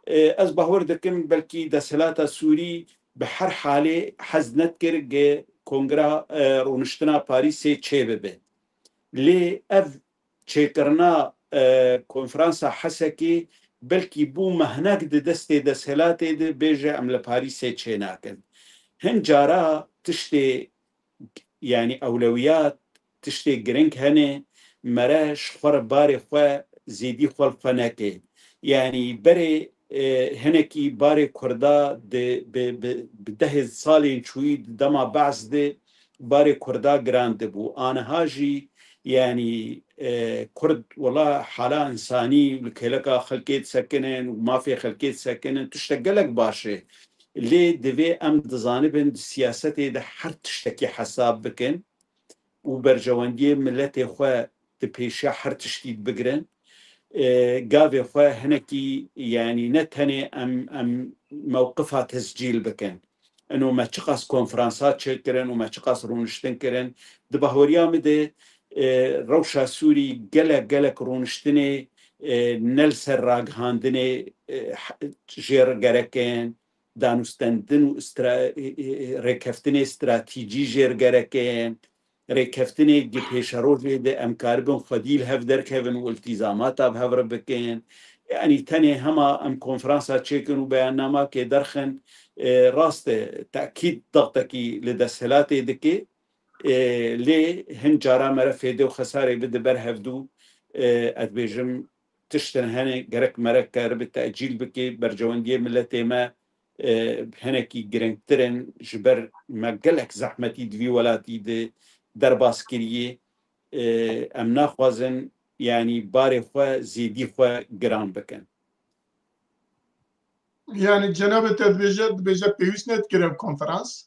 E, ez bawer dikim belkî desthilata Sûrî bi her halê hez nedikir ge kongra, e, rûniştina Parîsê çêbibe. Lê ev çêkirina, e, konferansa Hesekê belkî bû mehnek di destê desthilatê de bêje em li Parîsê çênakin. Hin cara tiştê, yanî ewlewiyat, tiştê giring hene, mere ji xwe re barê xwe zêdî xwe li xwe neke. Yanî berê, e, hinekî barê Kurda di, bi, bi, bi dehê salên çûyî di dema Be's de barê Kurda giran dibû. Aniha jî, yanî, e, Kurd wela hala însanî li kêleka xelkê disekinin û mafê xelkê disekinin, tiştek gelek baş e. Lê divê em dizanibin di siyasetê de her tiştekî hesab bikin û berjewendiyê miletê xwe di pêşiya her tiştî bigirin. E, gavê xwe hinekî, yanî ne tenê em, em mewqifa tescîl bikin. Ino me çiqas konferansa çêkirin û me çiqas rûniştin kirin. Di bahweriya min de, e, rewşa Sûrî gelek, gelek rûniştinê, e, ne li ser ragihandinê, e, jê re gerek in, danûstendin û stra-, e, e, rêkeftinê stratejî jê re gerek in. Rêkeftinê di pêşerojê de em karibin xwedî li hev derkevin û iltîzamata bi hev re bikin. Yanî tenê hema em konferansa çêkin û beyannamekê derxin, e, rast e, tekîd dextekî li desthilatê dike, e, lê hin cara mere fêde û xesarê bide ber hevdû, e, ez dibêjim tiştin hene gerek mere karibe tecîl bike, berjewendiyê miletê me, e, hinekî giringtir in, ji ber me gelek zehmetî di vî welatî de derbas kiriye. E, em naxwazin, yanî barê xwe zêdî xwe giran bikin. Yanî cenabê te dibêje, dibêje pêwîst nedikir ev konferans?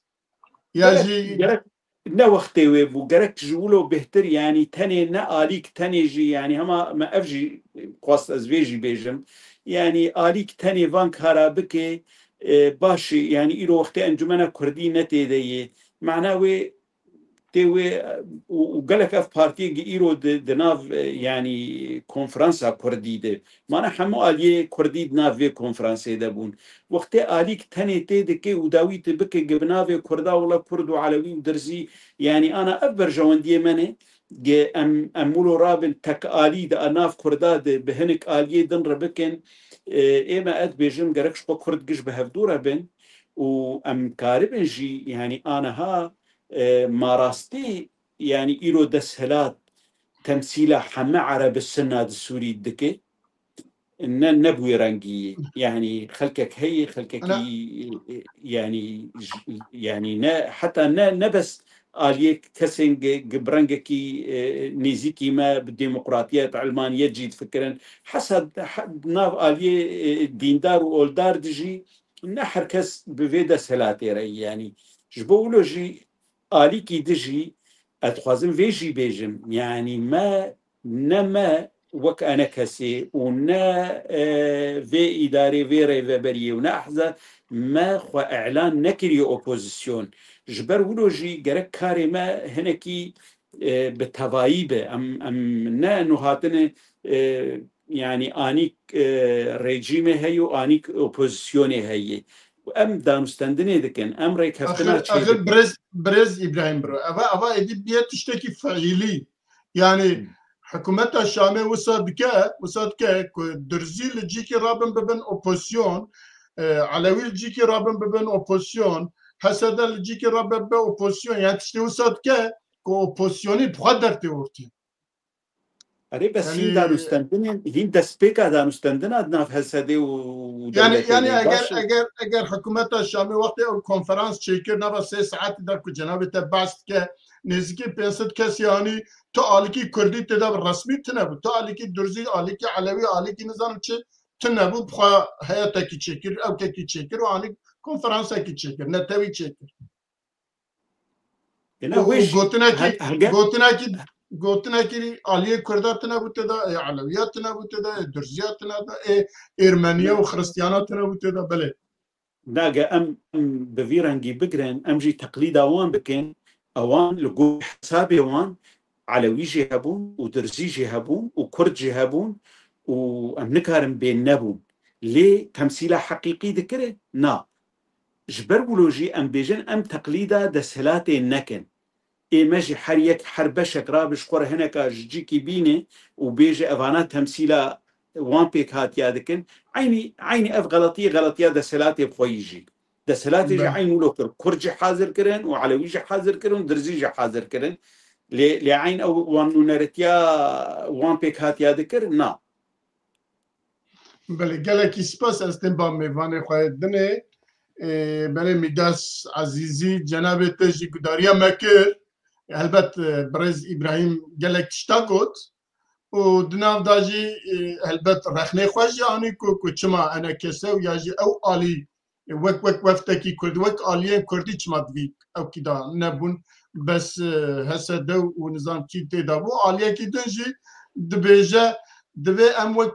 Ya Gerek, jî gerek ne wextê wê bû, gerek ji wilo bêhtir, yanî tenê ne alîk, tenê jî, yanî hema me ev jî xwest ez vê jî bêjim. Yanî alîk tenê van kara bike, e, baş e, yanî îro wextê Encumena Kurdî ne tê de ye. Mana wê tê wê û, û gelek ev partiyê gi îro di, di nav, e, yanî konferansa kurdî de. Mana hemû aliyê kurdî di nav vê konferansê de bûn. Wextê alîk tenê tê dike û dawî tu bike gi bi navê kurda wila kurd û elewî û dirzî, yanî ana ev berjewendiyê me ne. Ge em, em wilo rabin tek alî di nav kurda de bi hinek aliyê din re bikin. E, ê me ez bêjim gerek ji xwe kurd giş bi hevdû re bin û em karibin jî, yanî aniha, e, ma rastî, yanî îro desthilat temsîla heme Ereb Sunna di Sûrî dike. Ne, ne bi wê rengî. Yanî xelkek heye, xelkekî, e, yanî, j-, yanî ne, heta ne, ne bes aliyê kesên ge-, ge-, bi rengekî, e, nêzîkî me bi demokratiyet, elmaniyet jî difikirin. Hesa, he-, nav aliyê, e, dîndar û oldar dijî ne her kes bi vê desthilatê re yî. Yanî ji bo wilo jî alîkî dijî, ez dixwazim vê jî bêjim. Yanî me, ne me wek enekesê û ne, e, vê îdarê, vê rêveberiyê û ne ehza me xwe îlan nekiriye opozîsyon. Ji ber wilo jî gerek karê me hinekî, e, bi tevayî be. Em, em ne nuhatine, e, yanî anîk, e, rejîmê heye û anîk opozîsyonê heye. Em danûstendinê dikin, em rêkeftina Axir, çêdikin. Axir birêz, birêz Îbrahîm biro. Eva, eva êdî biye tiştekî fiîlî. Yanî Hmm. hikûmeta Şamê wisa dike, wisa dike ku Durzî li cîkî rabin bibin opozîsyon, e, Elewî li cîkî rabin bibin opozîsyon, H S D li cîkî rabin bibe opozîsyon. Yanî tiştê wisa dike ku opozîsyonî bi xwe dertê ortê. Erê, bes hîn Yanî danûstendinên, hîn destpêka danûstendina di nav H S D û Yani, dewletê yani de eger, baş e. eger, eger hikûmeta Şamê wextê ew konferans çêkir, nava sê saetî de ku cenabê te behs dike, nêzîkî pênc sed kesî, yanî tu alîkî kurdî tê de resmî tune bû, tu alîkî durzî, alîkî elewî, alîkî nizanim çi tune bû, bi xwe heyetekî çêkir, ewkekî çêkir û anî konferansekî çêkir, netewî çêkir. Êna Û, wê û jî gotinekî, hel-, helge- gotinekî, gotinekî aliyê Kurda tune bû tê de, ê Elewiya tune bû tê de, ê Durziya tune de, ê Êrmeniya Ne. û Xiristiyana tune bû tê de, belê. Nage em, em bi vî rengî bigirin, em jî teqlîda wan bikin, ewan li gor hesabê wan Elewî jî hebûn û Durzî jî hebûn û Kurd jî hebûn û em nikarin bê nebûn. Lê temsîla heqîqî dikire? Na. Ji ber wilo jî em bêjin em teqlîda desthilatê nekin. Ê me jî her yek, her beşek rabe ji xwe re hineka ji cîkî bîne û bêje evana temsîla wan pêk hatiya dikin. Eynî, eynî ev xeletiyê, xeletiya desthilatê bi xwe yî jî. Desthilatê jî Be. eyn wilo kir. Kurd jî hazir kirin û Elewî jî hazir kirin û Dirzî jî hazir kirin. Lê, lê eyn ew wan nûneretiya wan pêk hatiya dikir? Na. Belê, gelekî spas, ez tên ba mêvanê xwe yê dinê. Ê, belê Mîdas Ezîzî, cenabê te jî gudariya me kir. Helbet, e, birêz Îbrahîm gelek tişta got. Û di nav de jî, e, helbet rexnê xwe jî anî ku, ku çima enekese û ya jî ew alî, e, wek, wek wefdekî Kurd, wek aliyên Kurdî çima di vî ewkî de nebûn. Bes, e, H S D û nizam kî tê de bû. Aliyekî din jî dibêje, divê em wek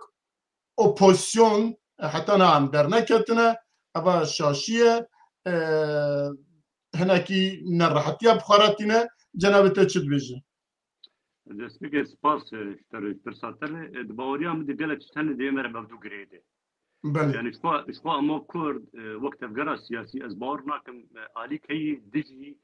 opozîsyon, e, heta niha em derneketine, eva şaşî ye, e, hinekî nerehetiya bi xwe re tîne. Cenabê te çi dibêje? Destpêkê spas, e, ji te re, ji pirsa te re. E, di baweriya min de gelek tişt hene divê me re bi hevdû girêde. Belê. Yani ji xwe, ji xwe ema Kurd, e, wek tevgera siyasî ez bawer nakim, e, alîkeyî dijî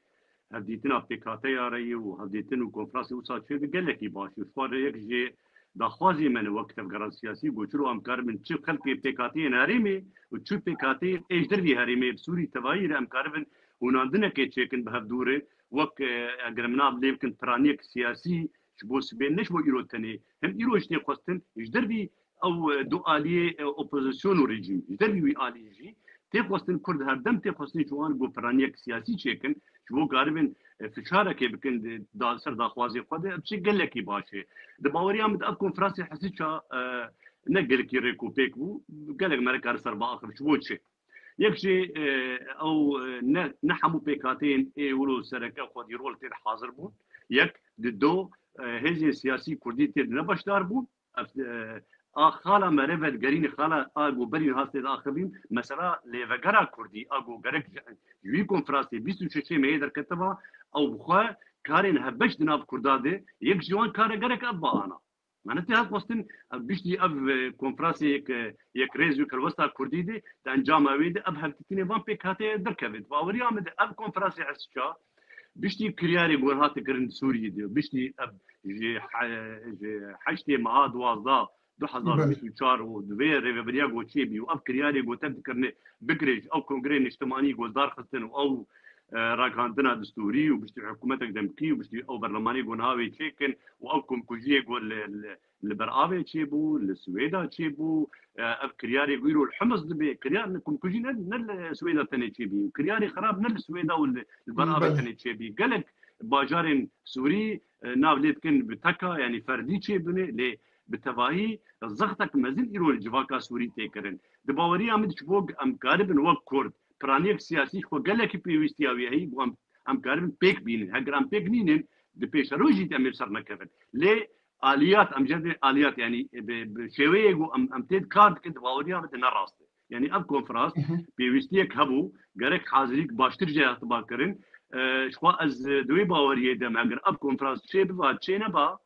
hevdîtina P K T ya re ye û hevdîtin û konferansê wisa çêbe gelekî baş e. Ji xwe re yek jê daxwazê me ne wek tevgera siyasî, ku çilo em karibin çi xelkê P K T yên herêmê û çi P K T ê ji dervî herêmê bi Sûrî tevayî re em karibin hûnandinekê çêkin bi hevdû re. Wek, e, eger em nav lê bikin piraniyek siyasî ji bo sibê, ne ji bo îro tenê. Hem îro jî tê xwestin ji dervî ew, e, du aliyê, e, opozîsyon û rejîm, ji dervî wî alî jî tê xwestin Kurd her dem tê xwestin ji wan ku piraniyek siyasî çêkin, ji bo karibin, e, fişarekê bikin di, da, ser daxwazê xwe de, ev tişt gelekî baş e. Di baweriya min de ev konferansê Hesiça, e, ne gelekî rêk û pêk bû, gelek me re kar ser biaxivin, ji bo çi? Yek jî, e, ew, e, ne, ne hemû pêkhateyên ê wilo sereke xwedî rol tê de hazir bûn. Yek, di do, e, hêzên siyasî kurdî tê de ne beşdar bûn. Ev, e, a xala mere vedigerînê, xala a ku berî niha stê de axivîn, mesela lêvegera kurdî, a ku gerek ji, ji wî konferansê bîst û şeşê meyê derketiba, ew bi xwe karên hevbeş di nav kurda de, yek ji wan kare gerek ev ba ana. Mane tê hev xwestin, ev biştî ev, e, konferansê yek, e, yekrêz û kelwesta kurdî de, di encama wê de ev hevdîtinê van pêk hate derkeve. Di baweriya min de ev konferansê hesiça, biştî kiryarê ku hate kirin di Sûriyê de, biştî ev ji he-, ji heştê meha duwazdeh du hezar û bîst û çar û di vê rêveberiya ku çêbî û ev kiryarê ku tev dikirine bigire ji ew kongreyê niştimanî ku dar xistin û ew, e, ragihandina distûrî û piştî hikûmetek demkî û piştî ew berlemanê ku niha wê çêkin û ew komkujiyê ku li, li, li ber avê çêbû, li Swêda çêbû, e, ev kiryarê ku îro li Hims dibe, kiryar li komkujî ne, ne li Swêda tenê çêbî, kiryarê xerab ne li Swêda û li, li ber avê tenê çêbî. Gelek bajarên Sûrî, e, nav lê dikin bi teka, yanî ferdî çêbûne, lê bi tevahî zextek mezin îro li civaka Sûrî tê kirin. Di baweriya min de ji bo em karibin wek Kurd, piraniyek siyasî ji xwe gelekî pêwîstiya wî heyî, ku em, em karibin pêk bînin. Heger em pêk nînin, di pêşerojî de em ê ser nekevin. Lê aliyat, em jê dê aliyat, yanî bi, bi şêweyê ku em, em tê kar dikin, di baweriya min de ne rast e. Yanî ev konferans pêwîstiyek hebû, gerek hazirîk baştir jê hatiba kirin. E, ji xwe ez, e, di wê baweriyê de me, heger ev konferans çê biba, çê neba,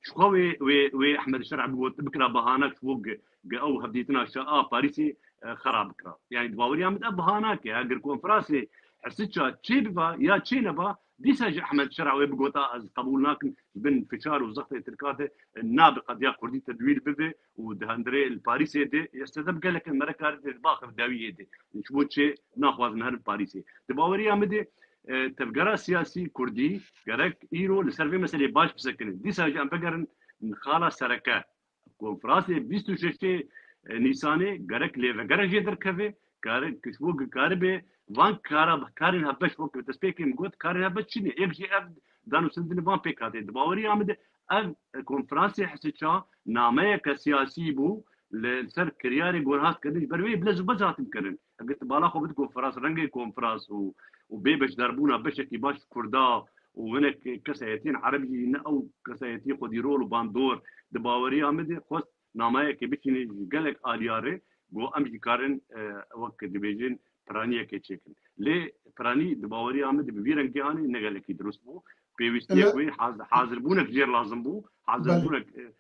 ji xwe wê, wê, wê Ehmed Şer'a bigot, bikira bahanek ji bo ge, ge ew hevdîtina şa a Parîsê, e, xera bikira. Yanî di baweriya min de ev bahanak e. Heger konferansê hesiça çê biba ya çê neba, dîsa jî Ehmed Şer'a wê bigota ez qebûl nakim, ji bin fiçar û zextê Tirka de, e, nabe qediya Kurdî tedwîr bibe û di hundirê li Parîsê de, ya sedem gelek in mere karê de baxif dawiyê de. Ji bo çê naxwazin herin Parîsê. Di baweriya min de, e, tevgera siyasî Kurdî gerek îro li ser vê meseleyê baş bisekinin. Dîsa jî em bigerin xala sereke. Konferansê bîst û şeşê Nîsanê gerek lêvegere jê derkeve, kare, ji bo ku karibe van kara, karên hevbeş wek destpêkê min got, karên hevbeş çi ne? Yek jî ev danûstendinê van pêk hate. Di baweriya min de ev konferansê hesiça nameyeke siyasî bû, li ser kiryarê ku hat kirin, ji ber wê bilez û bez hatin kirin. Eger tu bala xwe bidî konferans, rengê konferans û, û bê beşdarbûna beşekî baş Kurda û hinek kesayetiyên Ereb jî ne ew kesayetiyê xwedî rol û bandor, di baweriya min de xwest nameyekê biçîne ji gelek aliya re, ku em jî karin, e, wek dibêjin, piraniyekê çêkin. Lê piranî di baweriya min de bi vî rengî anî ne gelekî dirust bû. Pêwîstiyek wê haz-, hazirbûnek jêr lazim bû. Hazirbûnek, e,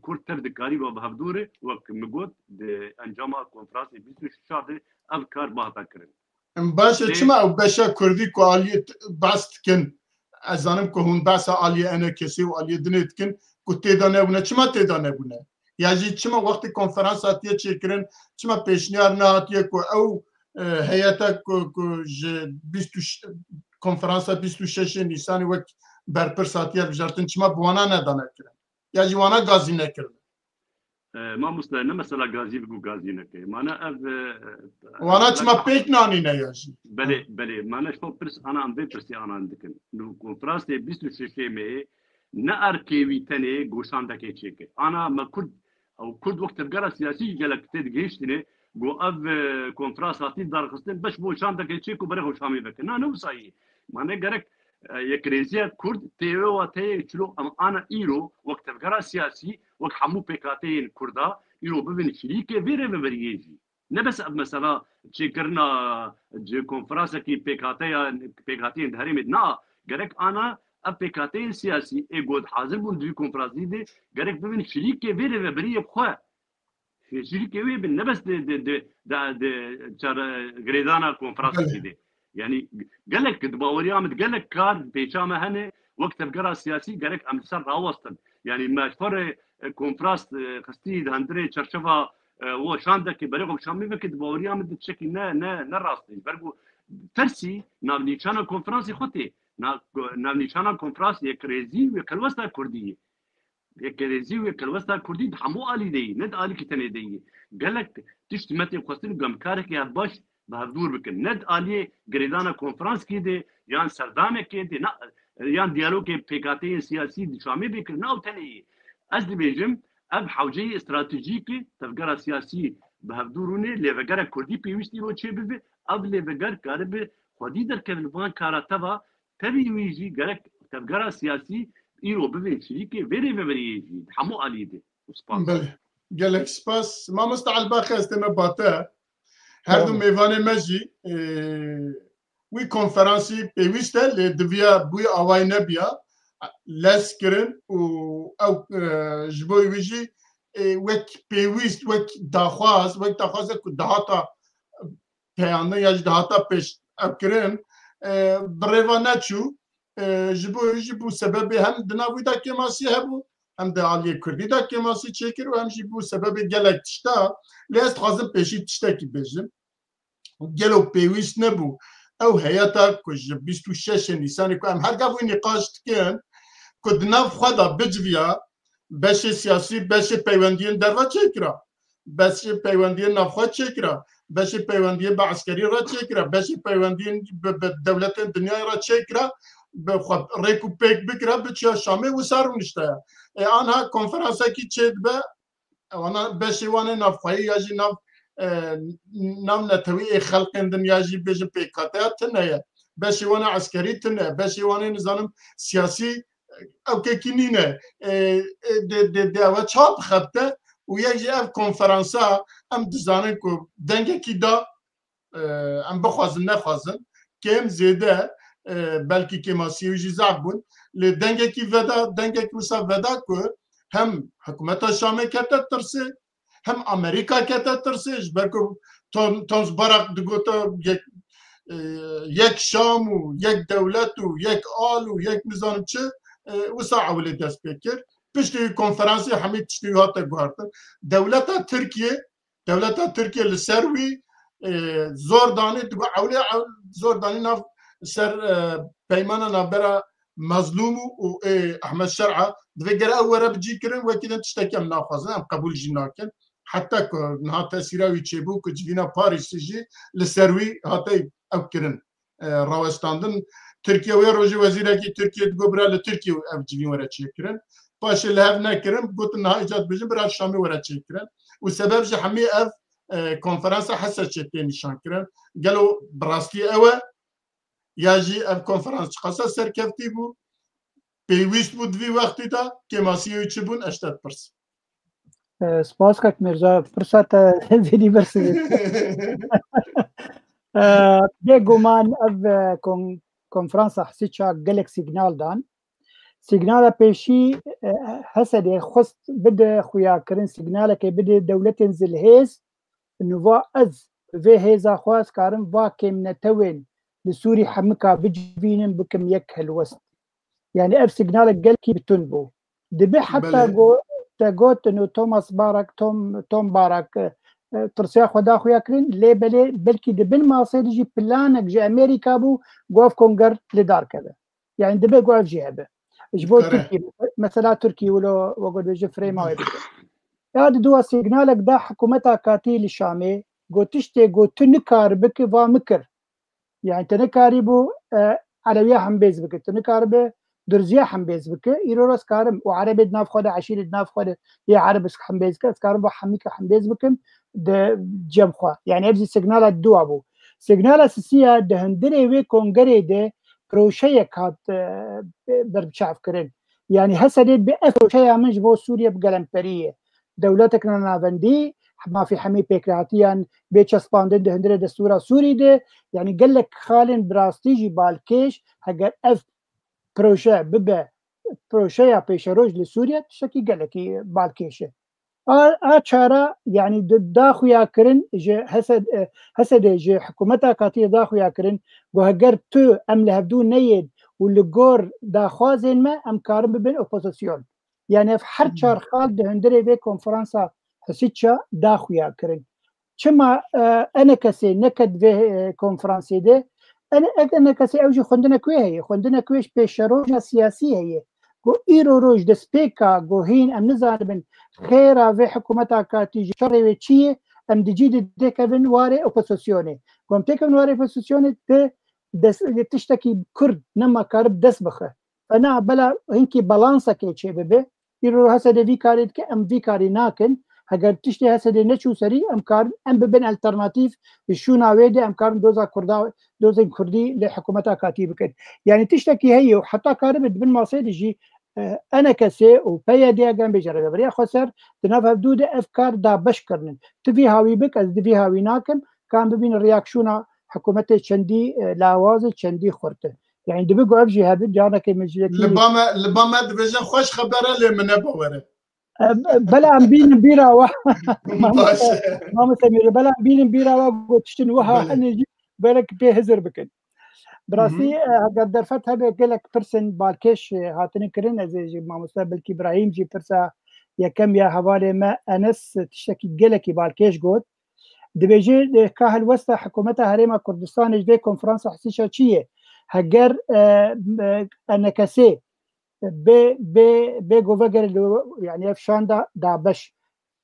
Kurd tev dikarîba bi hevdû re, wek min got, di encama konferansê bîst û şeş de ev kar bihata kirin. Em baş e, çima ew beşa Kurdî ku aliyê t-, behs dikin, ez zanim ku hûn behsa aliyê E N K S ê û aliyê dinê dikin, ku tê de nebûne, çima tê de nebûne? Ya jî çima wextê konferans hatiye çêkirin, çima pêşniyar nehatiye ku ew, e, heyeta ku, ku ji bîst û şeş, konferansa bîst û şeşê Nîsanê wek berpirs hatiye bijartin, çima bi wana nedane kirin? Ya jî wana gazî nekirin? E, mamoste, ne mesela gazî bû gazî neke. Mane ev, e, Wana çima pêk nanîne ya jî? Belê, belê. Mane ji xwe pirs ana em vê pirsê ana dikin. Li konferansê bîst û şeşê meyê ne erkê wî tenê goşandekê çêkir. Ana me Kurd, ew Kurd wek tevgera siyasî jî gelek tê digihiştine, got ev, e, konferans hatî darxistin, beş bo şandekê çêk û berê xwe şamê veke. Na, ne wisa yî. Mane gerek, e, yekrêziya Kurd tê wê wateyê çilo em ana îro wek tevgera siyasî, wek hemû pêkhateyên Kurda îro bibin şirîkê vê rêveberiyê jî. Ne bes ev mesela çêkirina ji konferansekî pêkhateya, pêkhateyên di herêmê de na, gerek ana ev pêkhateyên siyasî ê got hazir bûn di vî konferansî de gerek bibin şirîkê vê rêveberiyê bi xwe. Şirîkê wê bin, ne bes di, di, di, di, di çare girêdana konferansê de. Yanî gelek di baweriya min gelek kar pêça me hene, wek tevgera siyasî gerek em li ser rawestin. Yanî me ji xwe re, e, konferans, e, xistî di hundirê çerçeva, e, wo şandekê berê xwe şamê veke di baweriya min di tiştekî ne, ne, ne rast e. Ji ber ku tersî navnîşana konferansê xwe tê. Na-, navnîşana konferans yekrêzî û yekelwesta Kurdî ye. Yekrêzî û yekelwesta Kurdî di hemû alî de yî, ne di alîkî tenê de yî. Gelek tişt me tê xwestin ku em karekî hevbaş bi hevdûr bikin. Ne di aliyê girêdana konferanskî de, yan serdamekê de, na, yan diyalogê pêkhateyên siyasî di Şamê bê kirin, na ew tenê yî. Ez dibêjim, ev hewceyê stratejîk e, tevgera siyasî bi hevdûr rûnê, lêvegera Kurdî pêwîst îro çêbibe, ev lêveger karibe xwedî derkeve li van kara teva, tevî wî jî gerek tevgera siyasî îro bibin şirîkê vê rêveberiyê jî di hemû alî de. Û spas. Belê. Gelek spas. Mamosta Elbaxê, ez tême bate. Her du Tamam. mêvanê me jî, e, wî konferansî pêwîst e, lê diviya bûyî awayî nebiya. Lez kirin û ew, e, ji bo wî jî, e, wek pêwîst, wek daxwaz, wek daxwaze ku dahata peyandin ya jî dahata pêş ev kirin, e, bi rêva neçû. E, ji bo wî jî bû sebebê hem di nav wî de kêmasî hebû, hem di aliyê kurdî de kêmasî çêkir û hem jî bû sebebê gelek tişta. Lê ez dixwazim pêşî tiştekî bêjim. Gelo pêwîst nebû ew heyeta ku ji bîst û şeş Nîsanê ku em her gav wî nîqaş dikin, ku di nav xwe de biciviya, beşê siyasî, beşê peywendiyên derve çêkira, beşê peywendiyên navxwe çêkira, beşê peywendiyên bi eskerî re çêkira, beşê peywendiyên bi, bi dewletên dinyayê re çêkira, bi xwe rêk û pêk bikira, biçiya Şamê, wisa rûniştaya. E, anha konferansekî çêdibe, wana beşê wan ê navxweyî ya jî nav, e, nav netewî ê xelqên din ya jî bêjin pêkhateya tune ye. Beşê wan ê eskerî tune, beşê wan ê nizanim siyasî, ew kekî nîne. E, e, dê, dê, dê ewe çawa bixebite û yek jî ev konferansa em dizanin ku dengekî da, e, em bixwazin nexwazin, kêm zêde, e, belkî kêmasiyê wî jî zaf bûn. Lê dengekî veda, dengekî wisa veda ku hem hikûmeta Şamê kete tirsê, hem Amerîka kete tirsê, ji ber ku Tom, Tom Barak digote yek, e, yek Şam û yek dewlet û yek al û yek nizanim çi, e, wisa ewilê dest pê kir. Piştî wî konferansê hemî tiştê wî hate guhertin. Dewleta Tirkiye, dewleta Tirkiye li ser wî, e, zor danî, digo ewlê ew zor danî nav ser, e, peymana navbera Mezlûm û, û ê Ehmed Şer'a, divê gere ew were bicî kirin, wekî din tiştekî em naxwazin, em qebûl jî nakin. Heta ku niha tesîra wî çêbû ku civîna Parîsê jî li ser wî hate ew kirin, e, rawestandin. Tirkiye wê rojê wezîrekî Tirkiye digot bira li Tirkiye ev civîn were çêkirin. Paşê li hev nekirin, gotin niha îca dibêjin bira Şamê were çêkirin. Û sebeb ji hemî ev, e, konferansa Hesed çê tê nîşan kirin. Gelo bi rastî ew e? Ya jî ev konferans çiqasa serkeftî bû, pêwîst bû di vî wextî de, kêmasiyê wî çi bûn, ez ji te dipirsim. E, spas kak Mirza, pirsa te zêdî bersiv e. E, bêguman ev, e, kon-, konferansa Hesîça gelek sîgnal dan. Sîgnala pêşî, e, Hesedê xwest bide xuyakirin, sîgnalekê bide dewletên zilhêz, nûva ez bi vê hêza xwe ez karim va kêmnetewên li Sûrî hemika bicivînim, bikim yek helwest. Yani ev signalek gelkî bi tund bû. Dibe heta Belê. go-, te got û Thomas Barak, Tom, Tom Barak, e, e, tirsiya xwe da xuya kirin, lê belê belkî di bin masê de jî planek ji Amerîka bû, ku ev konger li dar keve. Yani dibe ku ev jî hebe. Ji bo Dikare. Tirkiye, mesela Tirkiye wilo, wek dibêje, firê ma wê bike. Ya di dua signalek da hikûmeta katî li Şamê, got tiştê got tu nikar biki, va mikir. Yani te nikarî bû, e, Elewiya hembêz bike. Tu nikaribe Durziya hembêz bike. Îro ez karim. Û Erebê di nav xwe de, eşîrê di nav xwe de yê Ereb hembêz ke, ez karim bo hemî ke hembêz bikim di cem xwe. Yani ev jî signala dua bû. Signala sisiya di hundirê wê kongerê de proşeyek hat, e, berbiçav kirin. Yani Hesedê bi ev proşeya min ji bo Sûriye bi gelemperî ye. Dewletek navendî, mafî hemî pêkhatî yan bê çespandin di hundirê destûra Sûrî de, yani gelek xalên bi rastî jî balkêş, heger ev proje bibe projeya pêşeroj li Sûriye, tiştekî gelekî balkêş e. A, a çara, yani di-, da xuya kirin ji Hesed-, e, Hesedê ji hikûmeta katiyê da xuya kirin, ku heger tu em li hevdû neyên û li gor daxwazên me, em karin bibin opozisyon. Yani ev her Hı. çar xal di hundirê vê konferansa Hesîça da xuya kirin. Çima, e, enekesê neket vê, e, konferansê de? Ene-, ek-, enekesê ew jî xwendina ku heye. Xwendina ku ji pêşeroja siyasî heye. Ku îro roj destpêka ku hîn em nizanibin xêra vê hikûmeta katî ji şerê wê çi ye, em di cî de têkevin warê opozisyonê. Ku em têkevin warê opozisyonê de des-, tiştekî kurd nema karib dest bixe. Fena bela hinkî balansekê çêbibe. Îro Hesedê vî karê dike, em vî karî nakin. Heger tiştê Hesedê neçû serî, em karin, em bibin alternatîf, di şûna wê de em karin doza Kurda, dozên Kurdî li hikûmeta katî bikin. Yani tiştekî heye û heta karibe di bin masê de jî E, ENKSê û PYDê, eger em bêjin Rêveberiya Xweser, di nav hevdû de ev kar dabeş kirinin. Tu vî hawî bik, ez di vî hawî nakim, ka em bibînin reaksiyona hikûmetê çendî, e, lawaz e, çendî xurt e. Yani dibe ku ev jî hebin, carekê min jî yekî Li ba me, li ba me dibêjin xweş xeber e, lê min ne bawer e. E, bela em bînin bîra we. Baş e. Mamoste Mîr, bela em bînin bîra we ku tiştin wiha Belê. hene jî belek pê hizir bikin. Bi Hı hı. rastî, e, eger derfet hebe gelek pirsên balkêş, e, hatine kirin, ez ê ji mamoste Bilkî Îbrahîm jî pirsa yekem ya hevalê me Enes, e, tiştekî gelekî balkêş got. Dibêje, e, ka helwesta hikûmeta Herêma Kurdistanê ji vê konferansa hesîşa çi ye? Heger, e, e, ENKSê bê, bê, bê govegere li, yani ev şanda dabeş.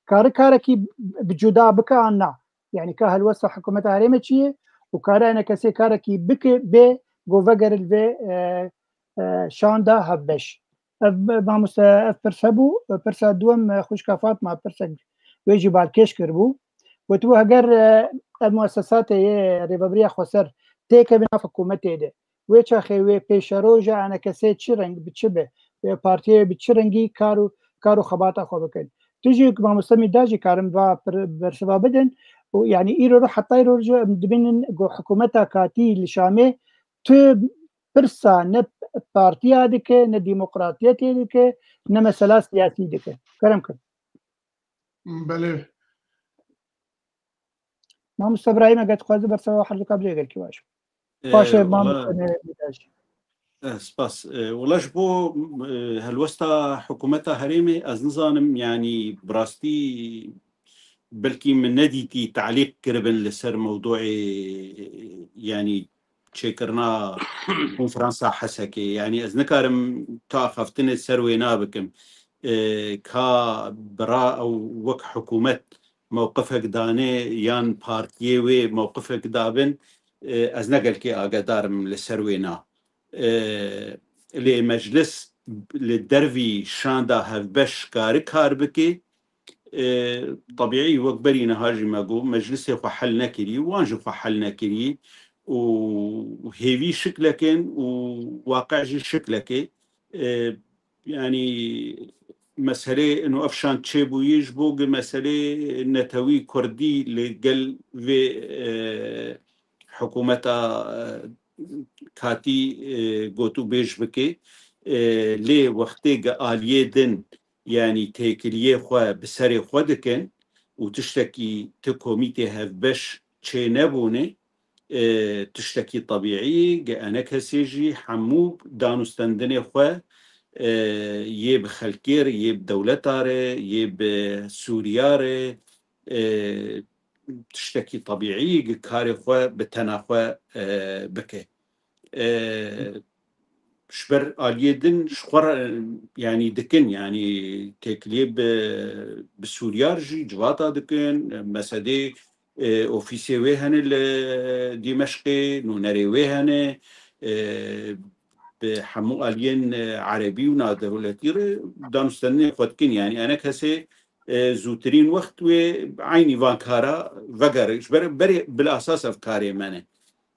Kari karekî bi cuda bike an na? Yani ka helwesta hikûmeta herêmê çi ye? Û kari ENKSê karekî bike bê govegere li vê, e, e, şanda hevbeş. Ev, mamoste, ev pirs hebû. Pirsa duwem, e, xwişka Fatma pirsek wê jî balkêş kiribû. Gotibû, heger, e, ev muessesatê yê Rêveberiya Xweser têkevin nav hikûmetê de, wê çaxê wê pêşeroja ENKSê çi reng bi çi be, wê partiyê bi çi rengî kar û, kar û xebata xwe bikin. Tu jî, mamoste Mîrda jî karin va pir-, bersiva bidin. Û yani îro ro heta îro ro em dibînin ku hikûmeta katî li Şamê tu pirsa ne partiya dike, ne demokratiyetê dike, ne mesela siyasî dike. Kerem kir. Belê. Mamoste Îbrahîm, eger dixwazî bersiva her du ka bidê gelkî baş. Ee, Paşê wala, mamoste ne, ne, e, spas. E, wala ji bo, e, helwesta hikûmeta herêmê ez nizanim, yani bi rastî belkî min nedîtî talîq kiribin li ser mewduê, e, yani çêkirina konferansa Hesekê. Yani ez nikarim tu axaftinê ser wê nabikim. E, ka bira ew wek hikûmet mewqifek dane yan partiyê wê mewqifek dabin, e, ez ne gelkê agedar im li ser wê na. E, lê meclis li dervî şanda hevbeş kari kar bike, e, tebîî wek berî niha jî me got, meclisê xwe hel nekirî, wan jî xwe hel nekirî û hêvî şiklekin û waqe jî şiklekê. E, yani meselê ino ev şan çêbûyî ji bo gi meselê netewî kurdî li gel vê, e, hikûmeta, e, katî, e, gotûbêj bike. E, lê wextê gi aliyê din, yani têkiliyê xwe bi serê xwe dikin û tiştekî ti komîtê hevbeş çê nebûne, e, tiştekî tebîî, gi ENKSê jî hemû danûstendinê xwe, e, yê bi xelkê re, yê bi dewleta re, yê bi Sûriya re, e, tiştekî tebîî, gi karê xwe bi tena xwe, e, bike. E, ji ber aliyê din ji xwe re, yani dikin, yani têkiliyê bi, bi Sûriyar jî civata dikin, mesedê, e, ofîsê wê hene li Dîmeşqê, nûnerê wê hene, e, bi hemû aliyên, e, erebî û nadewletî re danûstendinê xwe dikin. Yani ENKSê, e, zûtirîn wext wê eynî van kara vegere. Ji ber berê bilasas ev karê me ne.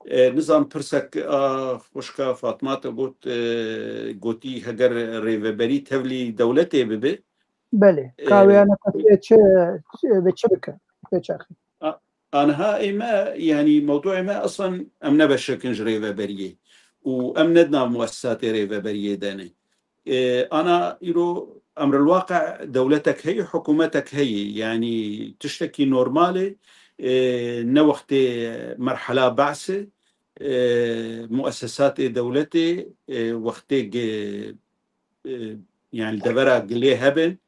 E, nizam pirsek, a, xwişka Fatma te got, e, gotî heger rêveberî tevlî dewletê bibe. Belê. E, ka wê ENKSê çi, çi, bi çi bike? Pê çaxî. A, aniha ê me, yani mewduê me eslen em ne beşek in ji rêveberiyê û em ne di nav muessesatê rêveberiyê de ne. E, ana îro emrilwaqe dewletek heye, hikûmetek heye, yanî tiştekî normal e, e, ne wextê merhela Be'sê, e, muessesatê dewletê, e, wextê gi, e, yani li devera gilê hebin,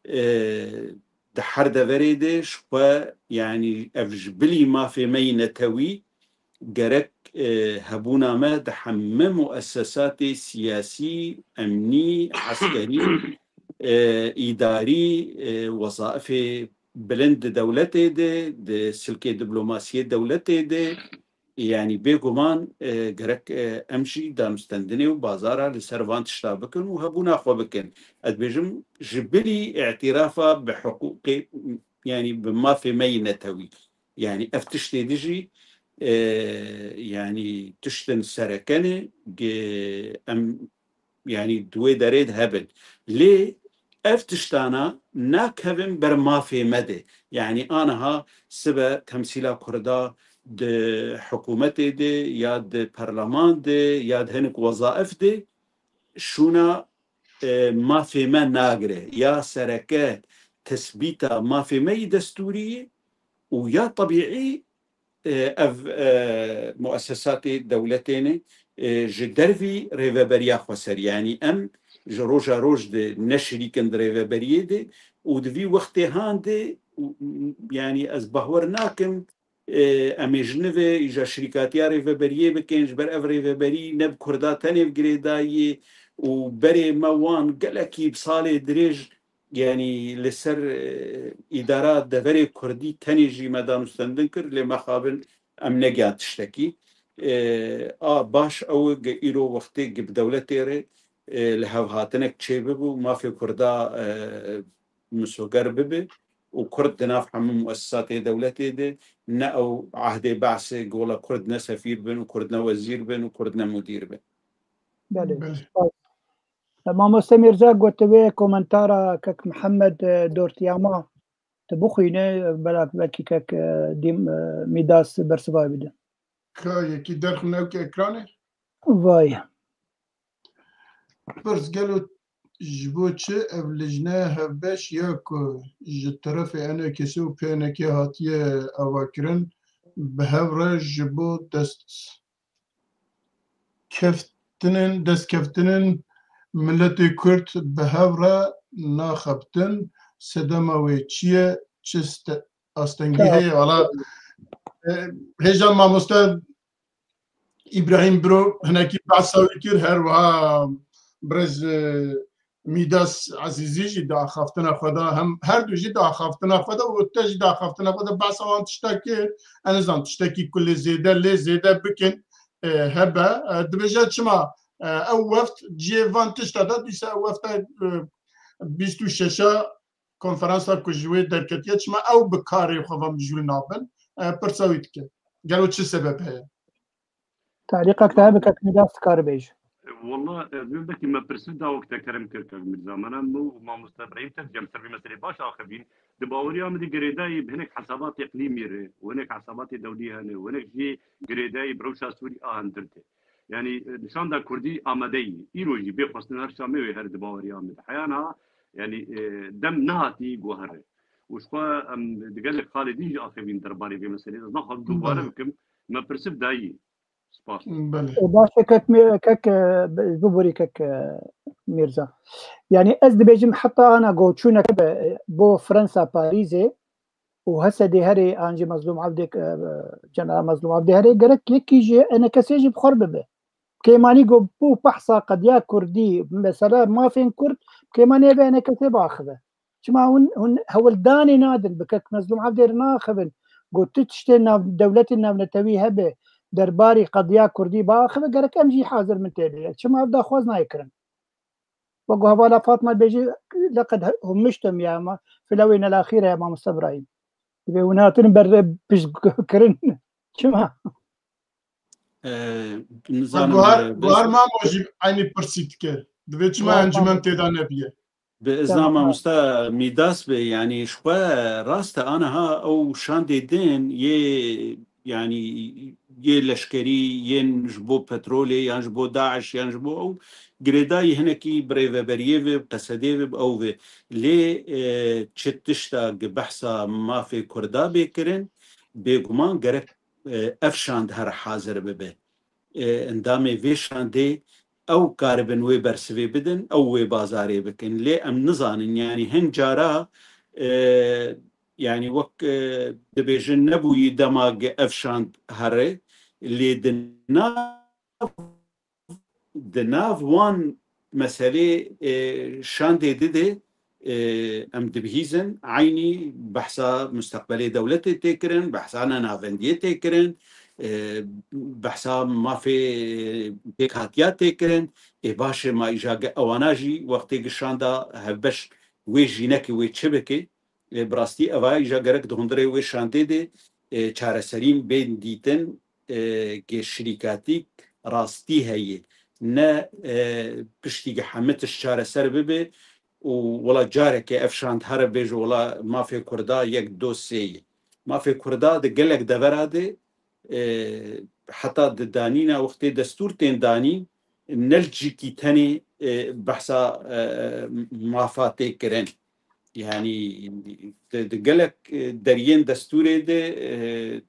e, di her deverê de ji xwe, yani ev ji bilî mafê me yî netewî, gerek, e, hebûna me di heme muessesatê siyasî, emnî, eskerî, e, îdarî, e, wezaifê bilind di dewletê de, di silkê diplomasiyê dewletê de, yani bêguman, e, gerek, e, em jî danûstendinê û bazara li ser van tişta bikin û hebûna xwe bikin. Ez dibêjim, ji bilî îtîrafa bi hiqûqê, yani bi mafê me yî netewî. Yani ev tiştê dijî, e, yani tiştin sereke ne, ge-, em yanî di wê derê de hebin. Lê ev tiştana nakevin ber mafê me de. Yanî aniha sibe temsîla Kurda di hikûmetê de ya di perleman de ya di hinek wezaif de şûna, e, mafê me nagire. Ya sereke tesbîta mafê me yî destûrî ye û ya tebîî, e, ev, e, muessesatê dewletê ne, e, ji dervî rêveberiya xweser. Yanî em ji roja roj de ne şirîk in di rêveberiyê de û di vî wextê han de, û, yanî ez bahwer nakim, e, em ê ji nivê îja şirîkatiya rêveberiyê bikin, ji ber ev rêveberî ne bi Kurda tenê bi girêdayî û berê me wan gelekî bi salê dirêj, yanî li ser, e, îdara deverê Kurdî tenê jî me danûstendin kir, lê mexabin em negihan tiştekî. E, a baş ew e, ge îro wextê ge bi dewletê re, e, li hev hatinek çêbibe û mafê Kurda, e, misoger bibe û Kurd di nav hemû muessesatê dewletê de ne ew ehdê behsê gola Kurd ne sefîr bin û Kurd ne wezîr bin û Kurd ne mudîr bin. Belê. Belê. Mamoste Mîrza got, wê komentara kek Mihemed, e, Dortiyama tu bixwîne, belak belkî kek, e, dîm, e, Mîdas bersiva bide. Ka yekî derxin ew ki ekranê? Vay. Pirs, gelo ji bo çi ev lijne hevbeş ya ku ji terefê E N K S û P N K hatiye avakirin, bi hev re ji bo dest keftinên, destkeftinin miletê Kurd bi hev re naxebtin, sedema wê çi ye, çi ste-, astengî heye? Wala, e, hêja mamoste Îbrahîm Biro hinekî behsa wî kir, her wiha birêz, e, Mîdas Ezîzî jî di axaftina xwe de, hem her du jî di axaftina xwe de û te jî di axaftina xwe de behsa wan tişta kir. Ez nizanim tiştekî ku lê zêde, lê zêde bikin, e, hebe. E, dibêje çima, e, ew weft cihê van tişta de, dîsa ew wefta, e, bîst û şeş a konferansa ku ji wê derketiye, çima ew bi karê xwe ve mijûl nabin? E, pirsa wî dike. Gelo çi sebeb heye? Talîqek te hebe kek Mîdas dikare bêje. Walla, e, vê belkî me pirsî da wek te kerem kir kek Mîrza. Mena min û mamoste Îbrahîm tev cem ser vê meselê baş axivîn. Di baweriya min de girêdayî bi hinek hesabat îqlîmî re û hinek hesabatê dewlî hene û hinek jî girêdayî bi rewşa Sûrî a hindir tê. Yanî, e, nîşan da Kurdî amade yî. Îro jî bê xwestin her Şamê wê here di baweriya min de. Heya niha, yanî, e, dem nehatî guhere. Û ji xwe em di gelek xalê din jî axivîn derbarê vê meselê de. Ez naxwazim dubare bikim. Me pirsî dayî. Spas. Belê. E, baş e, kek mi-, kek, e, bi-, biborî kek, e, Mîrza. Yanî ez dibêjim heta ana goçûneke be, e, bo Fransa Parîzê û Hesedê herê an jî Mezlûm Evdê, e, Cenab Mezlûm Evdê herê gerek yekî jî E N K S jî bi xwe re bibe. Kêmanî go bo behsa qediya Kurdî, mesela mafên Kurd, kêmanî eve E N K S biaxive. Çima hûn, hûn hewldanê nadin, bi kek Mezlûm Evdê re naxivin, go tu tiştê nav-, dewletên navnetewî hebe, derbarî qediya Kurdî biaxive, gerek em jî hazir bin tê bê. Çima ev daxwaz nayê kirin? Wek ku hevala Fatma dibêje, "Leqed hummiştum ya ma, filewê nelaxîre ya Mamoste Ibrahîm." Dibê hûn hatin ber piştkirin. Çima? Ee, nizanim, Guhar, e, Guhar Mamo jî eynî pirsî dike. Dibê çima Guhar encûmen Mamo têda nebiye? Bi izna Tamam. mamosta Mîdas be, yanî ji xwe rast e, aniha ew şandê din yê, yanî yê leşkerî, yên ji bo petrolê, yan ji bo DAIŞ, yan ji bo ew girêdayî hinekî bi rêveberiyê ve, bi Qesedê ve, bi ew ve. Lê, e, çi tişta gi behsa mafê Kurda bê kirin, bêguman gerek, e, ev şand her hazir bibe. E, endamê vê şandê ew karibin wê bersivê bidin, ew wê bazarê bikin. Lê em nizanin, yanî hin cara, e, yanî wek, e, dibêjin nebûyî dema ge ev şand here, lê di nav, di nav wan meselê, e, şandê dide, e, em dibihîzin, eynî behsa musteqbelê dewletê tê kirin, behsa nenavendiyê tê kirin, e, behsa mafê pêkhatiya tê kirin. Ê baş e, ma îja ge ewana jî wextê gi şanda hevbeş wê jînekê wê çi bike? E, bi rastî eva îja gerek di hundirê wê şandê de, e, çareserîn bên dîtin, e, ge şirîkatîk rastî heye. ne, e, piştî hemî tişt çareser bibe û wela carekê ev şand here bêje wela mafê Kurda yek do sê ye. Mafê Kurda di gelek devera de, e, heta di danîna wextê destûr tên danîn, ne li cîkî tenê, e, behsa, e, mafa tê kirin. Yanî di, di gelek, e, deriyên destûrê de, e,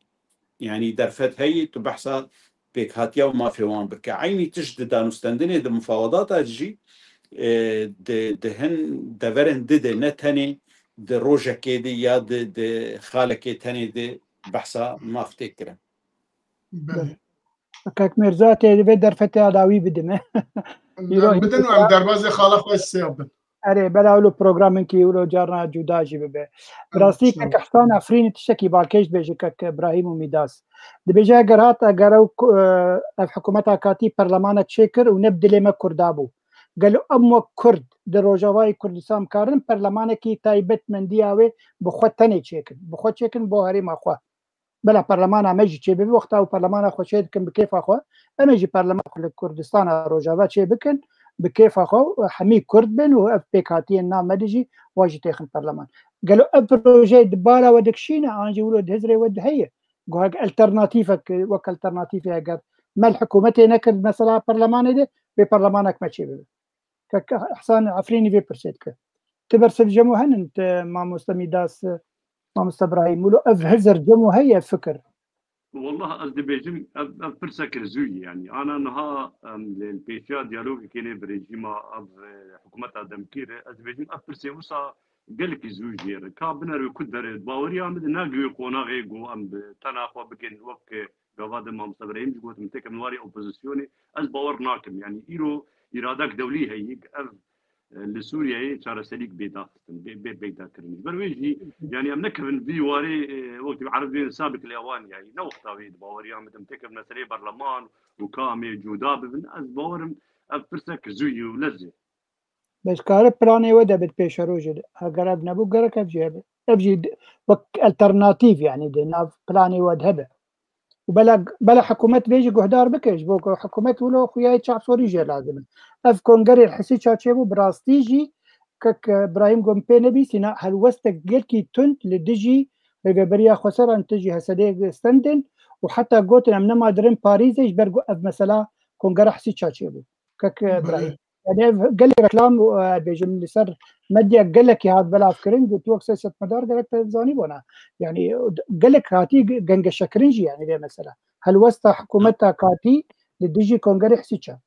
yanî derfet heye tu behsa pêkhatiya û mafê wan bike. Eynî tişt di danûstendinê, di mufawedata jî, e, di, di hin deverên di de ne tenê di rojekê de ya di, di xalekê tenê de behsa maf tê kirin. Belê. Kek Mirza tê divê derfetê dawî bidime. Îro Em bidin û em derbazê xala xwe sê bin. Erê, bela wilo programin ki wilo carna cuda jî bibe. Bi rastî kek Ihsan Efrînî tiştekî balkêş dibêje kek Ibrahîm û Mîdas. Dibêje eger hat, eger ew ku-, e, ev hikûmeta katî perlemanek çêkir û ne bi dilê me Kurda bû. Gelo em wek Kurd di Rojavayê Kurdistan karin perlemanekî taybetmendiya wê bi xwe tenê çêkin. Bi xwe çêkin bo herêma xwe. Bela perlemana me jî çê bibe, wexta ew perlemana xwe çê dikin bi kêfa xwe, em ê jî perlemana xwe li Kurdistana Rojava çê bikin, bi kêfa xwe û hemî Kurd bin û ev pêkhatiyên nav me de jî wa jî têxin perleman. Gelo ev projeyê di bala we dikişîne, an jî wilo di hizrê we de heye? Guhek alternatîfek, wek alternatîfê eger me li hikûmetê nekir mesela perlemanê de, bê perlemanek me çê bibe. Kek Ihsan Efrînî vê pirsê dike. Ti bersiv cem û henin, ti mamoste Mîdas, mamoste Ibrahîm, wilo ev hizir cem û heye fikir? Wallah ez dibêjim ev, ev pirsek zû ye, yanî ana niha em li pêşiya diyalogekê ne bi rejîma ev, e, hikûmeta demkî re, ez dibêjim ev pirsê wisa gelekî zû jê re ka biner wê ku derê. Baweriya min de nagê wê qonaxê ku em bi tena xwe bikin wek, e, gava de mamoste Ibrahîm jî got, em têke min warê opozisyonê, ez bawer nakim. Yanî îro îradek dewlî heye, ev, e, li Sûriyeyê çareserîk bê daxistin, bê, bê peyda kirin. Ji ber wê jî, yanî em nekevin vî warê, e, wekî Ereb bên sabik li ewan, yanî ne wexta wê di baweriya min de em têkevin meseleyê berleman û ka em ê cuda bibin. Ez bawerim ev pirsek zû ye û lez e. Bes kare planê we de bit pêşerojê de. Heger ev nebû, gerek ev jî hebe. Ev jî d-, wek alternatîf, yanî di nav planê we de hebe. Û bela, bela hikûmet vê jî guhdar bike, ji bo ku hikûmet wilo xuya çavsorî jê lazim in. Ev kongerê Hesîça çêbû, bi rastî jî kek Ibrahîm Gom pê nebîsîna, helwestek gelkî tund li dijî Rêveberiya Xweser an tijî H S D stendin û heta gotin em nema dirin Parîzê ji ber ku ev mesela kongera Hesîça çêbû. Kek Ibrahîm. Belê. Yani ev gelek reklam û, e, bêjim li ser medya gelekî hat belavkirin, got wek siyasmetmedar gerek te zanîbûna. Yani gelek hatî gengeşekirin jî yani vê mesela. Helwesta hikûmeta katî li dijî kongerê Hesîça.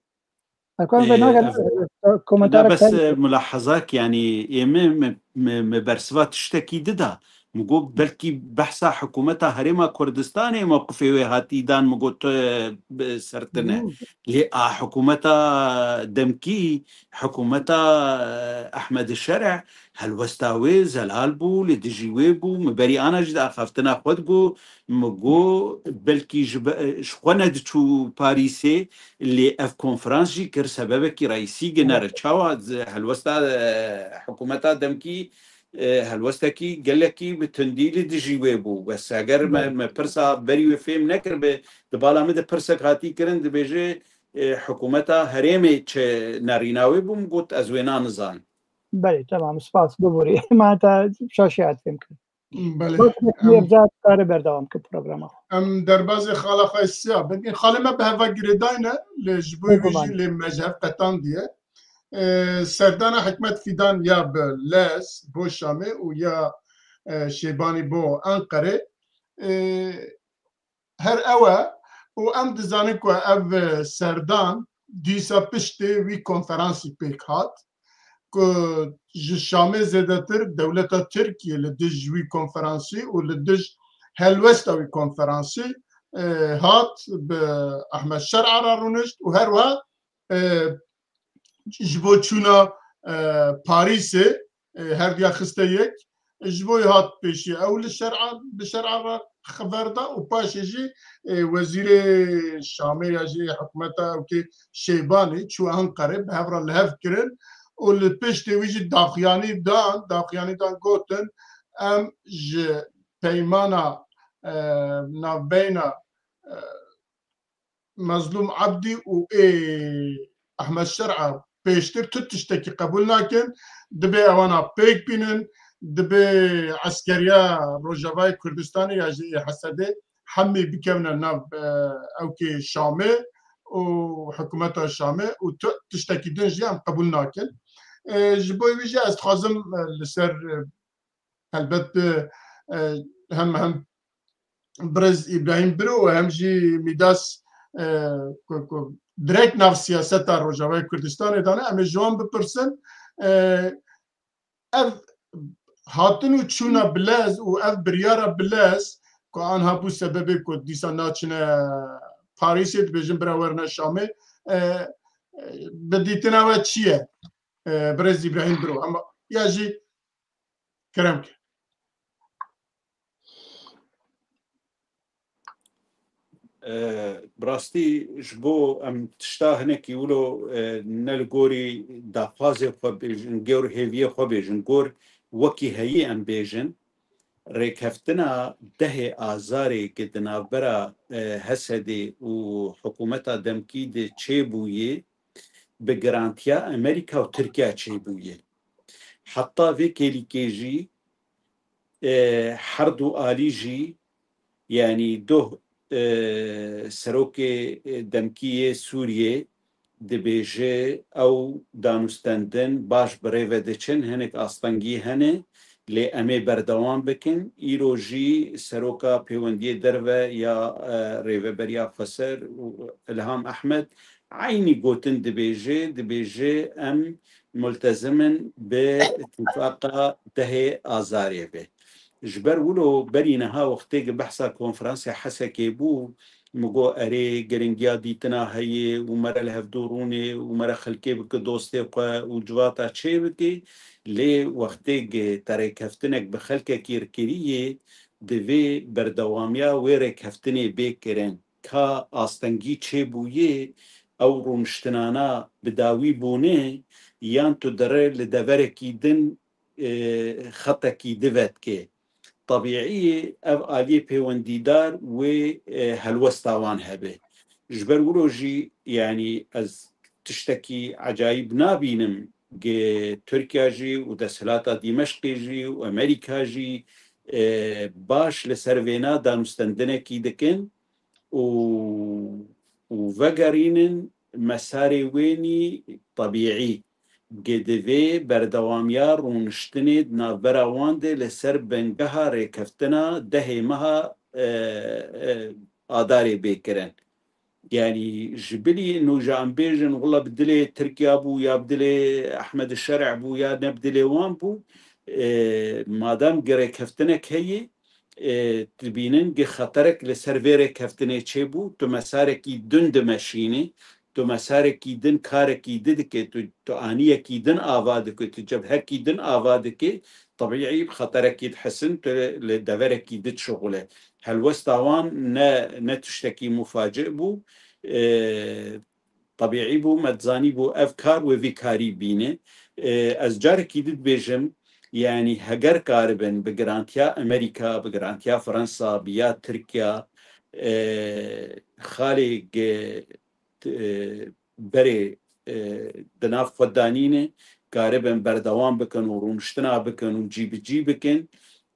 Ekan ve Ê, nagen, ev, e, komentarek bes, ten- e, mulahazak, yani, ê me, me, me, me bersiva tiştekî dida. Min got, belkî behsa hikûmeta Herêma Kurdistanê mewqifê wê hatî dan, min got, tu, e, bi ser tine. Hmm. Lê a hikûmeta demkî, hikûmeta, e, Ehmed Şer'e, helwesta wê zelal bû, li dijî wê bû. Min berî ana jî di axaftina xwe digot, min got, belkî ji be-, ji xwe nediçû Parîsê, lê ev konferans jî kir sebebekî reîsî ginere. Evet. Çawa z-, helwesta, e, hikûmeta demkî, e, helwestekî gelekî bi tundî li dijî wê bû. Wes eger me, Evet. me pirsa berî wê fêm nekiribe, di bala min de pirsek hatî kirin, dibêje, e, hikûmeta herêmê çi nerîna wê bû, min got, ez wê nanizanim. Belê, tamam, spas, biborî. Ma ta şaşiyat fêm kirin. Belê. Bak, Em, Mirza, kare berdewam kir programa. Em derbazê xala xwe siya bikin. Xalê me bi heva girêdayne, lê ji bo wî Bêguman. jî lê me ji hev qetandiye. Ee, serdana Hikmet Fîdan ya bi Lez bo Şamê û ya, e, Şêbanî bo Enqerê. Ee, her ew e û em dizanin ku ev, e, serdan dîsa piştê wî konferansî pêk hat, ku ji Şamê zêdetir dewleta Tirkiyê li dij wî konferansî û li dij helwesta wî konferansî, e, hat bi Ehmed Şer'a re rûnişt û her wiha, e, ji bo çûna, e, Parîsê, e, her diya xiste yek. Ji bo hat pêşî ew li Şer'a, bi Şer'a re xiber da û paşê jî, e, wezîrê Şamê ya jî hikûmeta ewkê Şêbanî çû Enqerê bi hev re li hev kirin û li piştê wî jî daxuyanî dan, daxuyanî dan gotin, em ji peymana, e, navbeyna, e, Mezlûm Ebdî û ê Ehmed Şer'a pêştir tu tiştekî qebûl nakin, dibê ewana pêk bînin, dibê eskeriya Rojavayê Kurdistanê ya jî ê H S D'ê hemî bikevine nav, e, ewkê Şamê û hikûmeta Şamê û tu tiştekî din jî em qebûl nakin. E, ji bo wî jî ez dixwazim, e, li ser, e, helbet, e, hem, hem birêz Îbrahîm Biro û hem jî Mîdas, e, ku, ku direkt nav siyaseta Rojavayê Kurdistanê de ne, em ê ji wan bipirsin. E, ev hatin û çûna bilez û ev biryara bilez ku anha bû sebebê ku dîsa naçine Parîsê, dibêjin bira werine Şamê. E, e, bi dîtina we çi ye? E, birêz Îbrahîm Biro. Ama ya jî kerem ke. E, bi rastî ji bo em tişta hinekî wilo, e, ne li gorî daxwazê xwe bêjin, gor hêviyê xwe bêjin, gor wekî heyî em bêjin, rêkeftina dehê Azarê ki di navbera, e, H S D'ê û hikûmeta demkî de çêbûyê, bi girantiya Amerîka û Tirkiya çêbûyê. Heta vê kêlîkê jî, e, her du alî jî, yanî doh, e, serokê, e, demkî yê Sûriyê dibêje ew danûstendin baş bi rê ve diçin, hinek astengî hene, lê em ê berdewam bikin. Îro jî seroka pêwendiyê derve ya, e, Rêveberiya Xweser û Îlham Ehmed eynî gotin dibêje, dibêje em multezim in bi tifaqa dehê Azarê ve. Ji ber wilo berî niha wextê ki behsa konferansê Hesekê bû, min got erê giringiya dîtina heye û me re li hevdû rûnê û me re xelkê bike dostê xwe û civata çê bike, lê wextê ki te rêkeftinek bi xelkekî kiriyê, divê berdewamiya wê rêkeftinê bê kirin. Ka astengî çêbûyê, ew rûniştinana bi dawî bûne yan tu dire li deverekî din, e, xetekî di vedike. Tebîî ye ev aliyê pêwendîdar wê, e, helwesta wan hebe. Ji ber wilo jî, yanî ez tiştekî ecayîb nabînim, gi Tirkiya jî û desthilata Dîmeşqê jî û Amerîka jî, e, baş li ser vêna danûstendinekî dikin û, û vegerînin mesarê wênî tebîî. Gi divê berdewamiya rûniştinê di navbera wan de li ser bingeha rêkeftina dehê meha, e, e, Adarê bê kirin. Yanî ji bilî nûja em bêjin, wila bi dilê Tirkiya bû ya bi dilê Ehmed Şer'e bû ya ne bi dilê wan bû, e, madem gi rêkeftinek heye, e, dibînin gi xeterek li ser vê rêkeftinê çêbû, tu mesarekî din dimeşînî, tu mesarekî din karekî di dike, tu, tu aniyekî din ava dike, tu cebhekî din ava dike, tebîî bi xeterekî dihesin, tu li deverekî di dişixule. Helwesta wan ne, ne tiştekî mufaci bû. E, tebîî bû, me dizanî bû ev kar wê vî karî bîne. E, ez carekî di dibêjim, yanî heger karibin bi girantiya Amerîka, bi girantiya Fransa, bi ya Tirkiya, e, xalê ge-, e, berê, e, di nav xwe danîne, karibin berdewam bikin û rûniştina bikin û cî bi cî bikin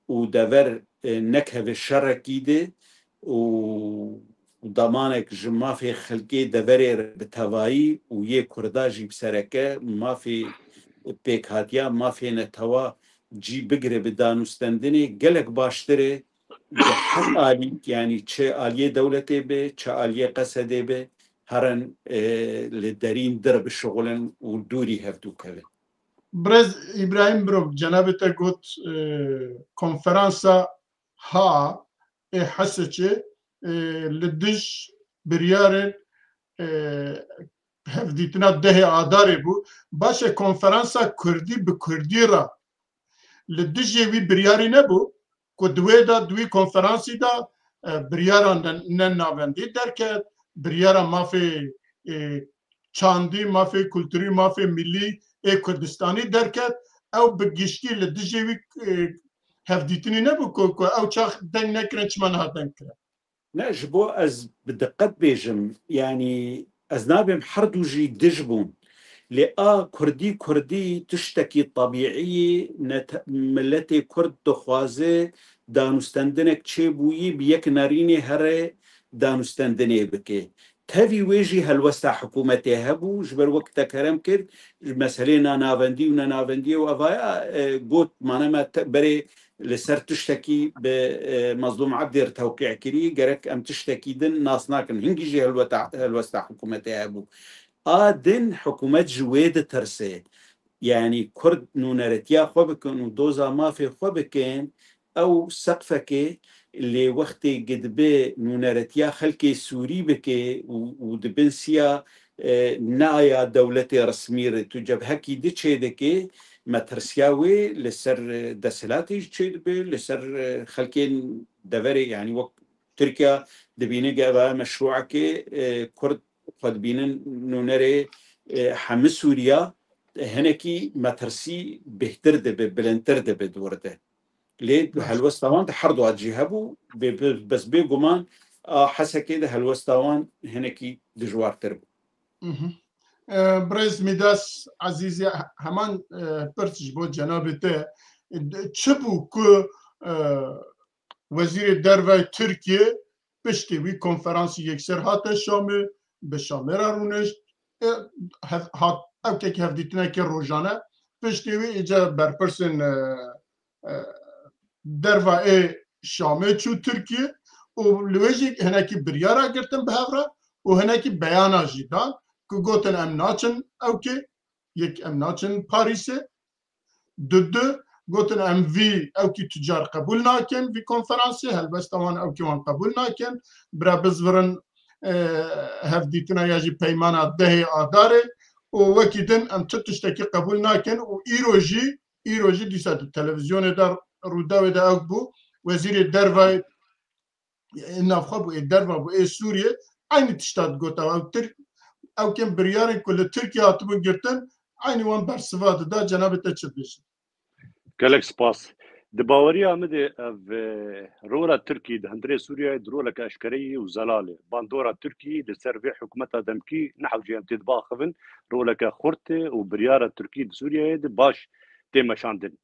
û dever, e, nekeve şerekî de û damanek ji mafê xelkê deverê re bi tevayî û yê Kurda jî bi sereke mafê pêkhatiya, mafê netewa cî bigire bi danûstendinê gelek baştir e. Ji her alî, yanî çi aliyê dewletê be, çi aliyê Qesedê be, herin, e, li derîn dir bişixulin û dûrî hevdû kevin. Birêz Îbrahîm Birov, cenabê te got, e, konferansa ha ê Hesekê, e, li dij biryarên, e, hevdîtina dehê Adarê bû. Baş e, konferansa Kurdî bi Kurdî re li dijê wî biryarî nebû, ku di wê de, di wî konferansî de, e, biryara ne, ne navendî derket, biryara mafê, e, çandî, mafê kulturî, mafê milî ê Kurdistanî derket. Ew bi giştî li dijê wî, e, hevdîtinî nebû ku, ku ew çax deng nekirin, çima niha deng kirin? Ne, ji bo ez bi diqet bêjim, yanî Ez nabêm her du jî dij bûn. Lê a Kurdî, Kurdî tiştekî tebîî ye, ne te-, miletê Kurd dixwaze danûstendinek çêbûyî bi yek nerînê here danûstendinê bike. Tevî wê jî helwesta hikûmetê hebû, ji ber wek te kerem kir, ji meselê nanavendî û nenavendiyê û evaya, e, got, mane me te-, berê li ser tiştekî bi, e, Mazlûm Ebdê re tewqî kirî, gerek em tiştekî din nas nakin. Hingî jî helweta, helwesta hikûmetê hebû. A din hikûmet ji wê ditirse. Yanî Kurd nûneretiya xwe bikin û doza mafê xwe bikin, ew seqfekê lê wextê gi dibe nûneretiya xelkê Sûrî bike û, û di bin siya, e, ne aya dewletê resmî re tu cebhekî di çê dike, metirsiya wê li ser, e, desthilatê jî çê dibe, li ser, e, xelkên deverê, yanî wek Tirkiye dibîne ge eva meşrûekê, e, Kurd xwe dibînin nûnerê, e, hemî Sûriya, hinekî metirsî bêhtir dibe, bilindtir dibe di wir de. Lê Baş. Helwesta wan di her du cî hebû, bê, bê, bes bêguman a Hesekê de helwesta wan hinekî dijwartir bû. Mhm. E, Birêz Mîdas Ezîzî, he-, heman, e, pirs ji bo cenabê te. E, d-, çi bû ku, e, Wezîrê Derve Tirkiye piştî wî konferansî yekser hate Şamê, bi Şamê re rûnişt, e, hev-, hat, ewkek hevdîtineke rojane, piştî wî îca berpirsên, e, e, derva ê Şamê çû Tirkiye û li wê jî hinekî biryara girtin bi hev re û hinekî beyana jî dan ku gotin em naçin ewkê, yek em naçin Parîsê. Dudu gotin em vî ewkî tucar qebûl nakin, vî konferansê, helbesta wan ewkî wan qebûl nakin. Bira bizvirin, e, hevdîtina ya jî peymana dehê Adarê û wekî din em tu tiştekî qebûl nakin û îro jî, îro jî dîsa di televîzyonê de, Rûdawê de ew bû, wezîrê dervayê navxwe bû, ê derva bû, ê Sûriyê, eynî tişta digota. Ew Tirk, ew kêm biryarên ku li Tirkiye hatibûn girtin, eynî wan bersiva dida. Cenabê te çi dibêjin? Gelek spas. Di baweriya min de ev, e, rola Tirkî di hundirê Sûriyeyê di roleke eşkereyî û zelal e. Bandora Tirkî li ser vê hikûmeta demkî ne hewce em tê dibaxivin, roleke xurt e û biryara Tirkî di Sûriyeyê de baş tê meşandin.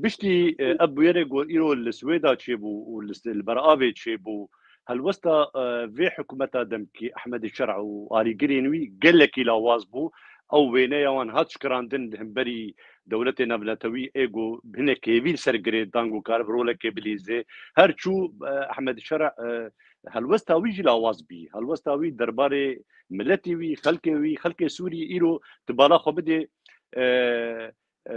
Piştî, e, ev bûyerê ku îro li Swêda çêbû û li s-, li Beravê çêbû, helwesta, e, vê hikûmeta demkî Ehmedê Şer'a û alîgirên wî gelekî lawaz bû. Ew wêneya wan hat şikirandin li hemberî dewletê navnetewî ê ku hinek hêvî li ser girê dan ku karibe rolekê bilîze. Her çû, e, Ehmedê Şer'a, e, helwesta wî jî lawaz bî. Helwesta wî derbarê miletê wî, xelkê wî, xelkê Sûrî îro tu bala xwe bidê, e, e,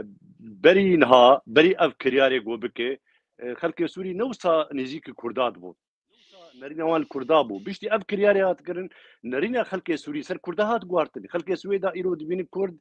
berî niha, berî ev kiryarê ku bike, e, xelkê Sûrî ne wisa nêzîkî Kurda dibûn. Ne wisa nerîna wan li Kurda bû. Piştî ev kiryarê hat kirin, nerîna xelkê Sûrî ser Kurda hat guhartin. Xelkê Swêda îro dibînin Kurd,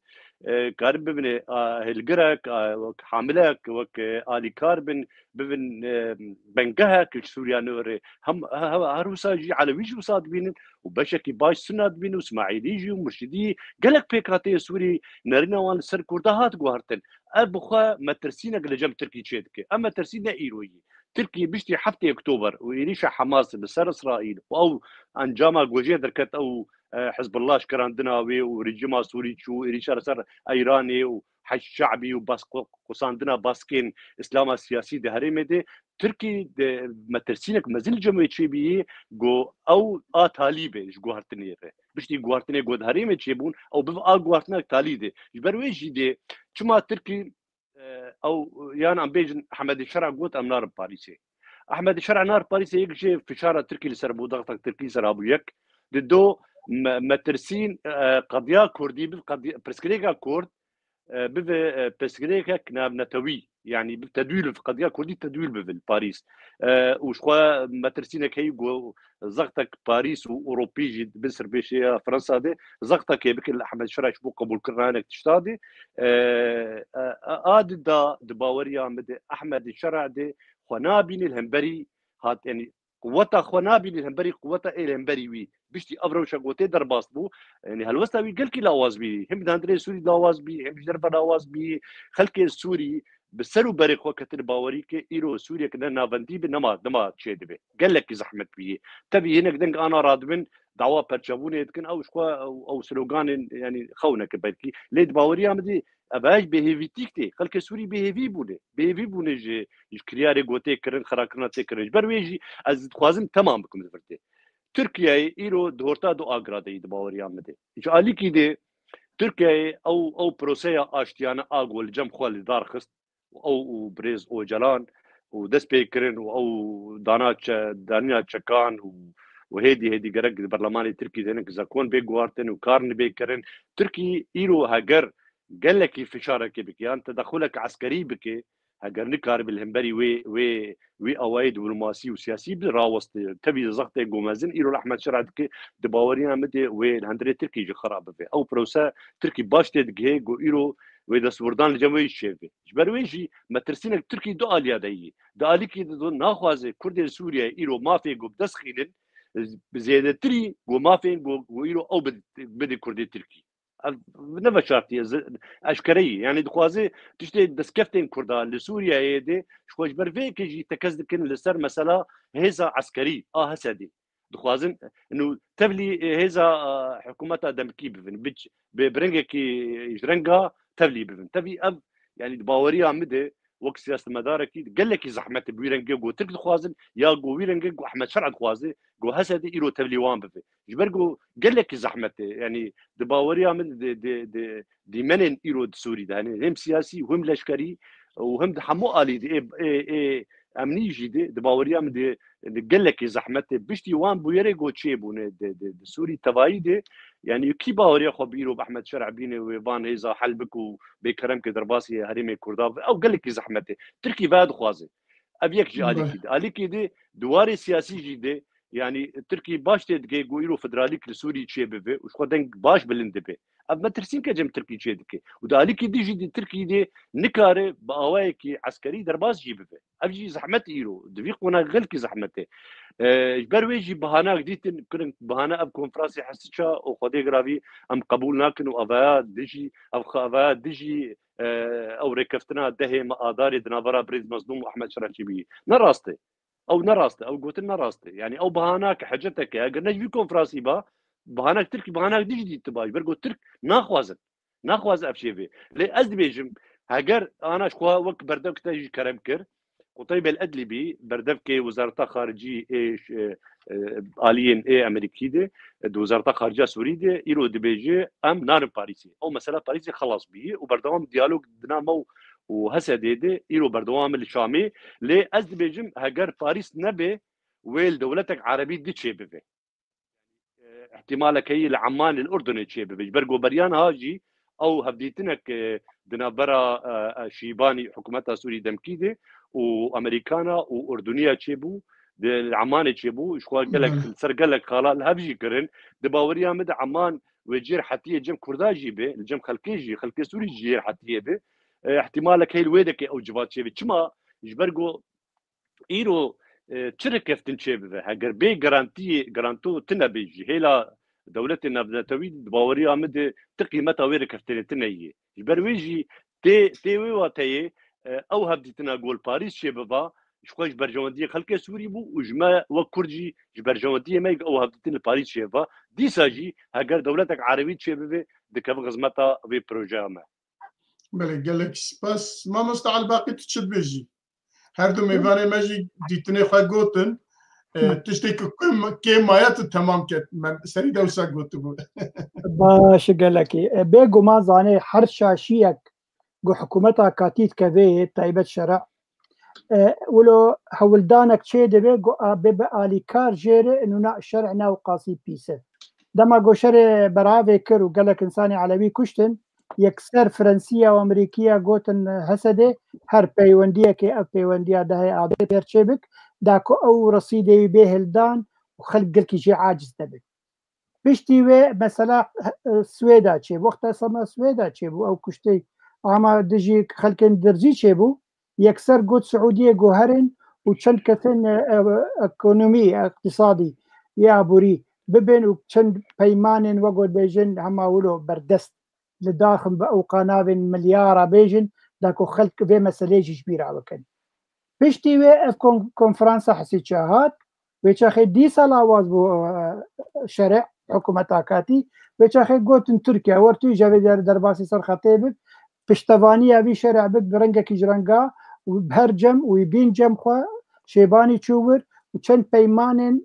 e, karin bibine, a, hilgirek, a, wek hamilek, wek, e, alîkar bin, bibin, e, bengehek ji Sûriya nû re. Hem, he-, he-, her wisa jî Elewî jî wisa dibînin û beşekî baş Sunna dibînin û Îsmaîlî jî û Murşidî, gelek pêkhateyên Sûrî nerîna wan li ser Kurda hat guhartin. Ev bi xwe metirsînek li cem Tirkî çêdike. Ev metirsîn ne îro ye. Tirkî piştî heftê Oktober û êrîşa Hamas li ser Îsraîl û ew encama ku jê derket ew, e, Hizbullah şikirandina wê û rejîma Sûrî çû êrîşa li ser Îranê û Heşd Şe'bî û bas-, qu-, qusandina baskên Îslama siyasî di herêmê de, Tirkî de metirsinek mezin li cem wê çêbîyî, ku ew a talî be ji guhartinê re. Piştî guhartinê ku di herêmê çêbûn, ew bibe a guhartinek talî de. Ji ber wê jî dê çima Tirkî, e, ew, yan em bêjin Ehmedê Şer'a got, em narin Parîsê. Ehmedê Şer'a nar Parîsê, yek jê fişara Tirkî li ser bû, daxtak Tirkî ser habû yek. Di do me-, metirsîn, e, qediya Kurdî, bi qediya, pirsgirêka Kurd, e, bibe, e, pirsgirêkek navnetewî, yanî bi tedwîl, qediya Kurdî tedwîl bibe li Parîs. E, û ji xwe metirsînek heye ku zextek Parîs û Ewropî jî bin sirpêşiya Fransa de zextekê bike li Ehmed Şer'a ji bo qebûlkirina hinek tişta de. E, e, e, a di da, di baweriya min de Ehmed Şer'a de xwe nabîne li hemberî hat, yanî quweta xwe nabîne li hemberî quweta ê li hemberî wî. Piştî ev rewşa ku tê derbas bû, yanî helwesta wî gelkî lawaz bî. Hem di hundirê Sûrî lawaz bî, hem ji derve lawaz bî. Xelkê Sûrî bi ser û berê xwe ketine bawerî ke îro Sûriyeke ne navendî be, nema, nema çêdibe. Gelekî zehmet bûye. Tevî hinek deng ana radibin, dawa perçebûnê dikin, ew ji xwe ew, ew sloganên, yanî xewneke belkî. Lê di baweriya min de ev hej bêhêvîtîk tê. Xelkê Sûrî bêhêvî bûne. Bêhêvî bûne ji, ji kiryarê ku tê kirin, xerakirina tê kirin. Ji ber wê jî ez dixwazim temam bikim li vir tê. Tirkiyeyê îro di horta du agra de yî di baweriya min de. Ji alîkî de Tirkiyeyê ew, ew proseya aştiyane a ku li cem xwe li dar xist, ew û birêz Ocalan û dest pê kirin û ew dana çe-, danîna çekan û, û hêdî hêdî gerek di berlemanê Tirkî de hinek zakon bê guhartin û kar nibê kirin. Tirkî îro heger gelekî fişarekê bike yan tedexulek eskerî bike, heger nikaribe li hemberî wê, wê, wê awayê diplomasî û siyasî bi raweste, tevî zextê ku mezin îro li Ehmed Şer'a dike, di baweriya min de wê li hundirê Tirkî jî xira bibe. Ew prose Tirkî baş tê digihê ku îro wê destwirdan li cem wê jî çêbe. Ji ber wê jî metirsînek Tirkî du aliya de yî. Di alîkî de naxwaze Kurdên Sûriyeyê îro mafê ku bi dest xînin, bi zêdetirî ku mafên ku, ku îro ew bid-, bide Kurdê Tirkî. Ev ne veşartî ye, zi-, eşkere ye. Yanî dixwaze tiştê destkeftên Kurda li Sûriyeyê de ji xwe ji ber vê yekê jî tekez dikin li ser mesela hêza eskerî a Hesedê. Dixwazin nû tevlî, e, hêza, e, hikûmeta demkî bibin. Bi, bi, bi rengekî ji renga tevlî bibin. Tevî ev, yanî di baweriya min de wek siyasetmedarekî gelekî zehmet e bi wî rengê ku Tirk dixwazin ya ku wî rengê ku Ehmed Şer'a dixwaze ku Hesedê îro tevlî wan bibe. Ji ber ku gelekî zehmet e, yanî di baweriya min di, di, di dîmenên îro di Sûrî de hene, hem siyasî, hem leşkerî û hem di hemû alî de ê, ê, ê emnî jî de di baweriya min de gelekî zehmet e. Piştî wan bûyerê ku çêbûne di, di, di Sûrî tevayî de, yanî kî baweriya xwe bi îro bi Ehmed Şer'a bîne wê van hêza hel bik û bê kerem ke derbasî herêmê Kurda bibe. Ew gelekî zehmet e. Tirkî vaya dixwaze. Ev yek ji alîkî de. Alîkî de di warê siyasî jî de, yanî Tirkî baş tê dike ku îro federalîk li Sûrî çêbibe û ji xwe deng baş bilind dibe. Ev metirsînke cem Tirkî çê dike. Û di alîkî dî jî di Tirkî de nikare bi awayekî eskerî derbas jî bibe. Ev jî zehmet îro. Di vî qona gelkî zehmet e. E, ji ber wê jî bahanak dîtin, kirin bahane ev konferansê Hesiça û Xwedê giravî em qebûl nakin û avaya dijî, ev xwe avaya dijî, e, ew rêkeftina dehê me Adarê di navbera Birêz Mezlûm û Ehmed Şer'a çêbûyî. Ne rast e. Ew ne rast e. Ew gotin ne rast e. Yanî ew bahanak hecetek e. Eger ne ji vî konferansî ba, bahanak Tirkî, bahanak dijî dî tiba. Ji ber ku Tirk naxwazin. Naxwaze ev şêvê. Lê ez dibêjim, heger ana ji xwe wek berdevk te jî kerem kir, Qutaybê El Edlîbî, berdevkê Wezareta Xaricî ê, ş-, e, e, aliyên ê Amerîkî de, e, di Wezareta Xaricî ya Sûrî de, îro dibêje, em narin Parîsê. Ew mesela Parîsê xelas bûye û berdewam diyalog di nav me û, û Hesedê de, îro berdewam e li Şamê. Lê ez dibêjim, heger Parîs nebe, wê li dewletek erebî di çêbibe. E, ihtimalek heye li Emanê, li Urdunê çêbibe. Ji ber ku beriya niha jî ew hevdîtinek, e, di navbera, e, e, Şîbanî, hikûmeta Sûrî demkî de û Amerîkana û Urduniya çêbû, di, li Emanê çêbû, ji xwe gelek, Belê. li ser gelek xala li hev jî kirin. Di baweriya min de Eman wê cêr hetiyê cem Kurda jî be, li cem xelkê jî, xelkê Sûrî jî cêr hetiyê be. E, ihtimalek heye li wê deke ew civat çêbe. Çima? Ji ber ku îro, e, çi rêkeftin çêbibe? Heger bê garantiyê, garanto tune bê ji hêla dewletê navnetewî, di baweriya min de ti qîmeta wê rêkeftinê tune ye. Ji ber wê jî tê, tê wê wateyê, e, ew hevdîtina gol Parîs çêbiba, ji xwe ji berjewendiyê xelkê Sûrî bû û ji me wek Kurd jî ji berjewendiyê me ew hevdîtin li Parîs çêbiba. Dîsa jî heger dewletek erebî çêbibe, dikeve xizmeta vê projeya me. Belê, gelek spas. Mamosta Elbaqî, tu çi dibêjî? Her du mêvanê me jî dîtinê xwe gotin. E, Hı. Tiştê ku kêm, kêm maye tu temam ket. Me serî de wisa gotibû. Baş e gelekî. E, bêguman zanê her şaşiyek ku hikûmeta katî dikeve yê taybet şer'a. E, wilo hewldanek çê dibe ku a, bê, bê alîkar jê re, nûna şer'e ne ewqasî pîs e. Dema ku şerê beravê kir û gelek insanê Elewî kuştin, yekser Fransiya û Amerîkiya gotin Hesedê her peywendiyekê ev peywendiya dehê avê pêr çêbik, da ku ew resîdê wî bê hildan û xelk gelkî jê aciz debin. Piştî wê mesela, e, Swêda çêbû. Wexta sema Swêda çêbû, ew kuştê ama dijî xelkên Dirzî çêbû. Yekser got Siûdiyê guherin û çend kesên, e, e, ekonomî, iqtîsadî, yê aborî bibên û çend peymanên wek got bêjin hema wilo berdest li daxin bi ewqa navên milyara bêjin, da ku xelk vê meseleyê jî ji bîra bikin. Piştî wê ev kon-, konferansa Hesî çi hat, wê çaxê dîsa lawaz bû, e, şerê hikûmeta katî, wê çaxê gotin Tirkiye, wer tu îja vê diyarî derbasî ser xetê bib, piştevaniya vî şerê bib bi rengekî ji renga û bi her cem û bîn cem xwe şêbanî çû wir û çend peymanên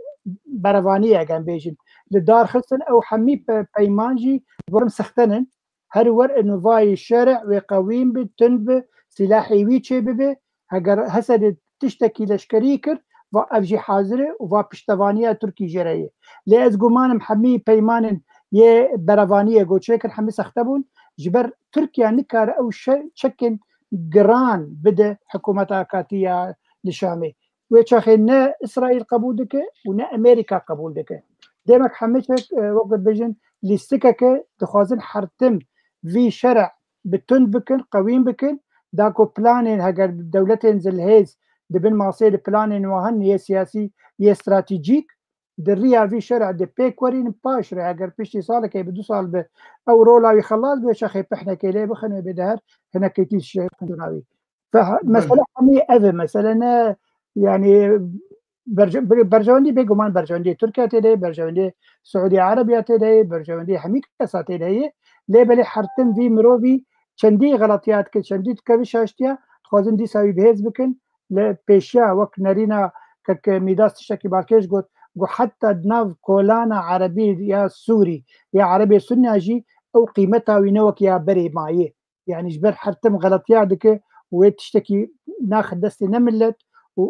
berevaniyê, eger bêjin, li dar xistin. Ew hemî pe-, peyman jî werin sextenin. Her wer inu vayî şerê wê qewîn bi, tund bi, silahê wî çê bibe. Heger Hesedê tiştekî leşkerî kir, va ev jî hazir e û va piştevaniya Tirkî jê re ye. Lê ez gumanim hemî peymanên yê berevaniyê ku çêkir hemî sexte bûn. Ji ber Tirkiye nikare ew şe-, çekên giran bide hikûmeta katî ya li Şamê. Wê çaxê ne Îsraîl qebûl dike û ne Amerîka qebûl dike. Demek hemî çek, e, wek dibêjin, lîstikeke dixwazin her tim vî şerê bi tund bikin, qewîn bikin, da ku planên, heger dewletên zilhêz di bin masê de planên wan hene yê siyasî, yê stratejîk, di riya vî şerê de pêk werîn, paş re, heger piştî salekê bi du sal bi ew rola wî xelas be, çaxê pehnekê lê bixin û bide her hinekî tî şekunavî. Fe-, Belê. Mesele hemî ev e, mesele ne, yani, berje-, ber-, berjewendî bêguman berjewendî Tirkiye tê de ye, berjewendî Siûdî Erebiya tê de ye, berjewendî hemî kesa tê de ye. Lê belê her tim vî mirovî çendî xeletiya dike, çendî dikeve şaştiya, dixwazin dîsa wî bihêz bikin. Li pêşiya wek nerîna kek Mîdas tiştekî balkêş got, got heta di nav kolana erebî ya Sûrî ya erebê Sunna jî ew qîmeta wî ne wek ya berê mayê. Yani ji ber her tim xeletiya dike û wê tiştekî naxe destê ne millet û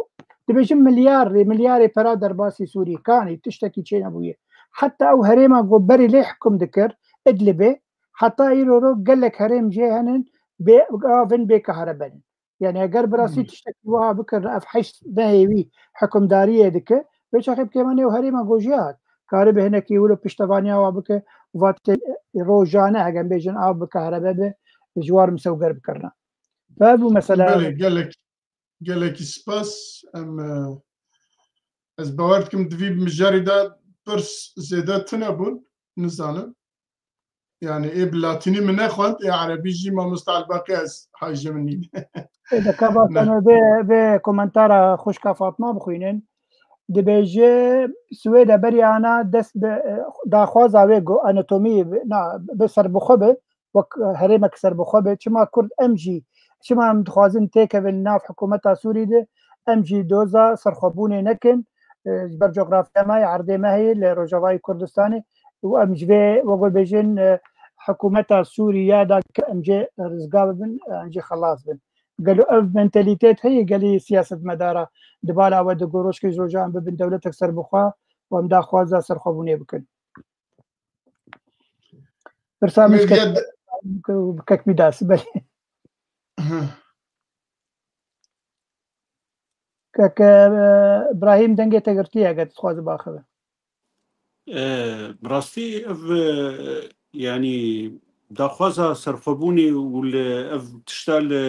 dibêjin milyar rê, milyarê pera derbasî Sûrî kanî tiştekî çênebûye. Heta ew herêma ku berê lê hikûm dikir, Idlibê, heta îro ro gelek herêm jê henin bê avin bê kahrebe nin. Yani eger bi rastî Hmm. tiştekî wiha bikir, ev heşt nehê wî hikûmdariyê dike, vê çaxê bi kêmanê ew herêma gojiya hat. Karibe hinekî wilo piştevaniya wa bike, û va tê rojane, heger bêjin av bi kahrebe be, ji war misewger bikirina. Ve bû mesela Belê, gelek, gelekî spas. Em, e, ez bawer dikim di vî mijarî de pirs zêde tune bûn, nizanim. Yani ê bi latînî min nexwend, ê erebî jî mamosta Elbaqî ez hajê min nîn. Ê, de ka Ne. baş, em vê, vê komentara xwişka Fatma bixwînin. Dibêje, Swêde berî ana dest bi, e, daxwaza wê got, anatomî bi, na, bi serbixwe bi, wek, e, herêmek serbixwe bi. Çima Kurd em jî, çima em dixwazin têkevin nav hikûmeta Sûrî de, em jî doza serxwebûnê nekin, e, ji ber coxrafya me yê, erdê me heye li Rojavayê Kurdistanê û em ji vê, wek bêjin, e, hikûmeta Sûrî ya da ke em jê rizgar bibin, em jê xelas bin. Gelo ev mentalîtet heye gelî siyasetmedara di bala we de ku rojkê ji roja em bibin dewletek serbixwe û em daxwaza serxwebûnê bikin? Pirsa min ji Medya kek, de- bi kek Mîdas, belê. Hı. Kek, e, Brahîm, dengê te girtiye, eger tu dixwazî biaxive. E, bi rastî ev, e, yanî daxwaza serxwebûnê û li ev tişta li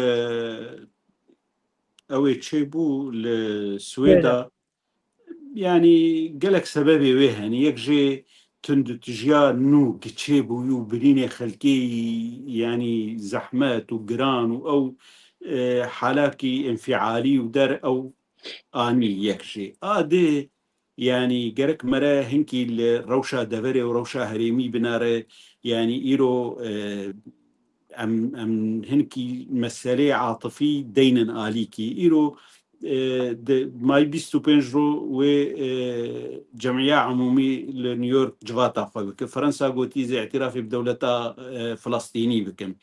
ew ê çêbû li Swêda. Swêda. Yanî gelek sebebê wê hene. Yek jê tundûtijiya nû giçê bûyî û birînê xelkê yî, yanî zehmet û giran û ew, e, halakî înfialî û der ew anî yek jê. A di, yanî gerek mere hinkî li rewşa deverê û rewşa herêmî binare, yanî îro, e, em, em hinkî meseleyê atifî deynin alîkî. Îro, e, di may bîst û pênc ro wê, e, cemiya umûmî li New York civata xwe bike. Fransa gotî, ez îtirafê bi dewleta, e, Filistînî bikim.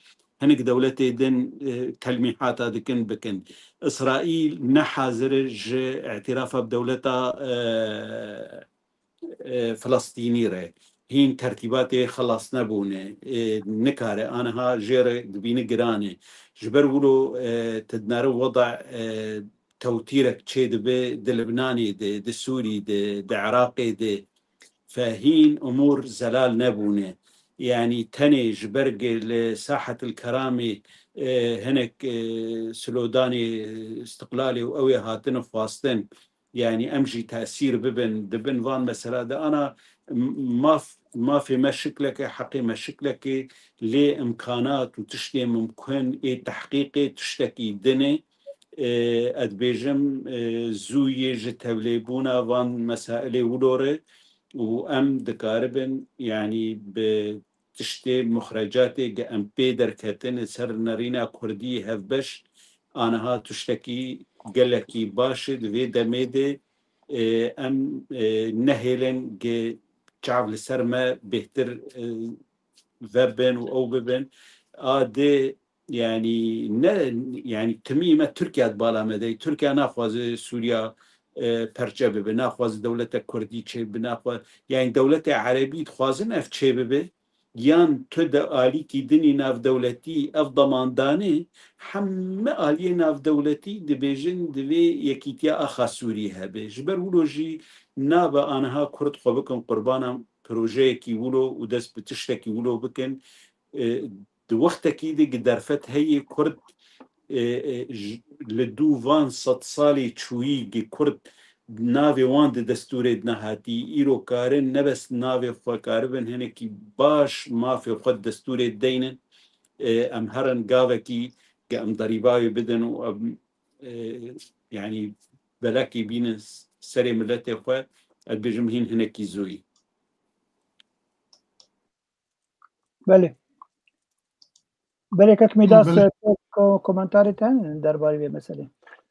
Hinek dewletê din, e, telmîhata dikin bikin. Îsraîl ne hazir e ji îtirafa bi dewleta, e, e, Filistînî re. Hîn tertîbatê xelas nebûne. E, nikare. Aniha jê re dibîne giran e. Ji ber wilo, e, tu dinere weda, e, tewtîrek çêdibe di Libnanê de, di Sûrî de, di Iraqê de. Fe hîn umûr zelal nebûne. Yanî tenê ji ber ge li Sahetil Keramê, e, hinek, e, sloganê îstiqlalê û ew ê hatine xwestin. Yanî em jî tesîr bibin, di bin van mesela de ana m-, maf mafê me şikleke, heqê me şikleke, lê imkanat û tiştê mimkun ê tehqîqê tiştekî din e. E, ez dibêjim, e, zû yê ji tevlêbûna van mesailê wilo re û em dikaribin, yanî bi tiştê muxrecatê ge em pê derketin, li ser nerîna kurdî hevbeş, aniha tiştekî gelekî baş e. Di vê demê de, e, em, e, nehêlin ge çav li ser me bêhtir, e, vebin û ew bibin. A dê, yanî ne, yanî timî me Tirkiye di bala me de. Tirkiye naxwaze Sûriya, e, perçe bibe, naxwaze dewlete kurdî çêbibe, naxwa-, yanî dewletê erebî dixwazin ev çêbibe. Yan tu di alîkî dinî navdewletî ev demandanê, heme aliyê navdewletî dibêjin divê yekîtiya axa Sûrî hebe. Ji ber wilo jî nabe aniha kurd xwe bikin qurbana projeyekî wilo û dest bi tiştekî wilo bikin. E, di wextekî de gi derfet heye kurd, e, e, ji, li dû van sed salê çûyî gi kurd navê wan di destûrê de nehatî, îro karin ne bes navê xwe karibin hinekî baş mafê xwe di destûrê deynin. E, em herin gavekî ge em derîba wê bidin û em, e, yanî belekî bînin serê miletê xwe, ez bêjim hîn hinekî zûyî. Belê. Belê kek Mîdas, Belê. e, ko-, komentarê te hene derbarê vê meselê?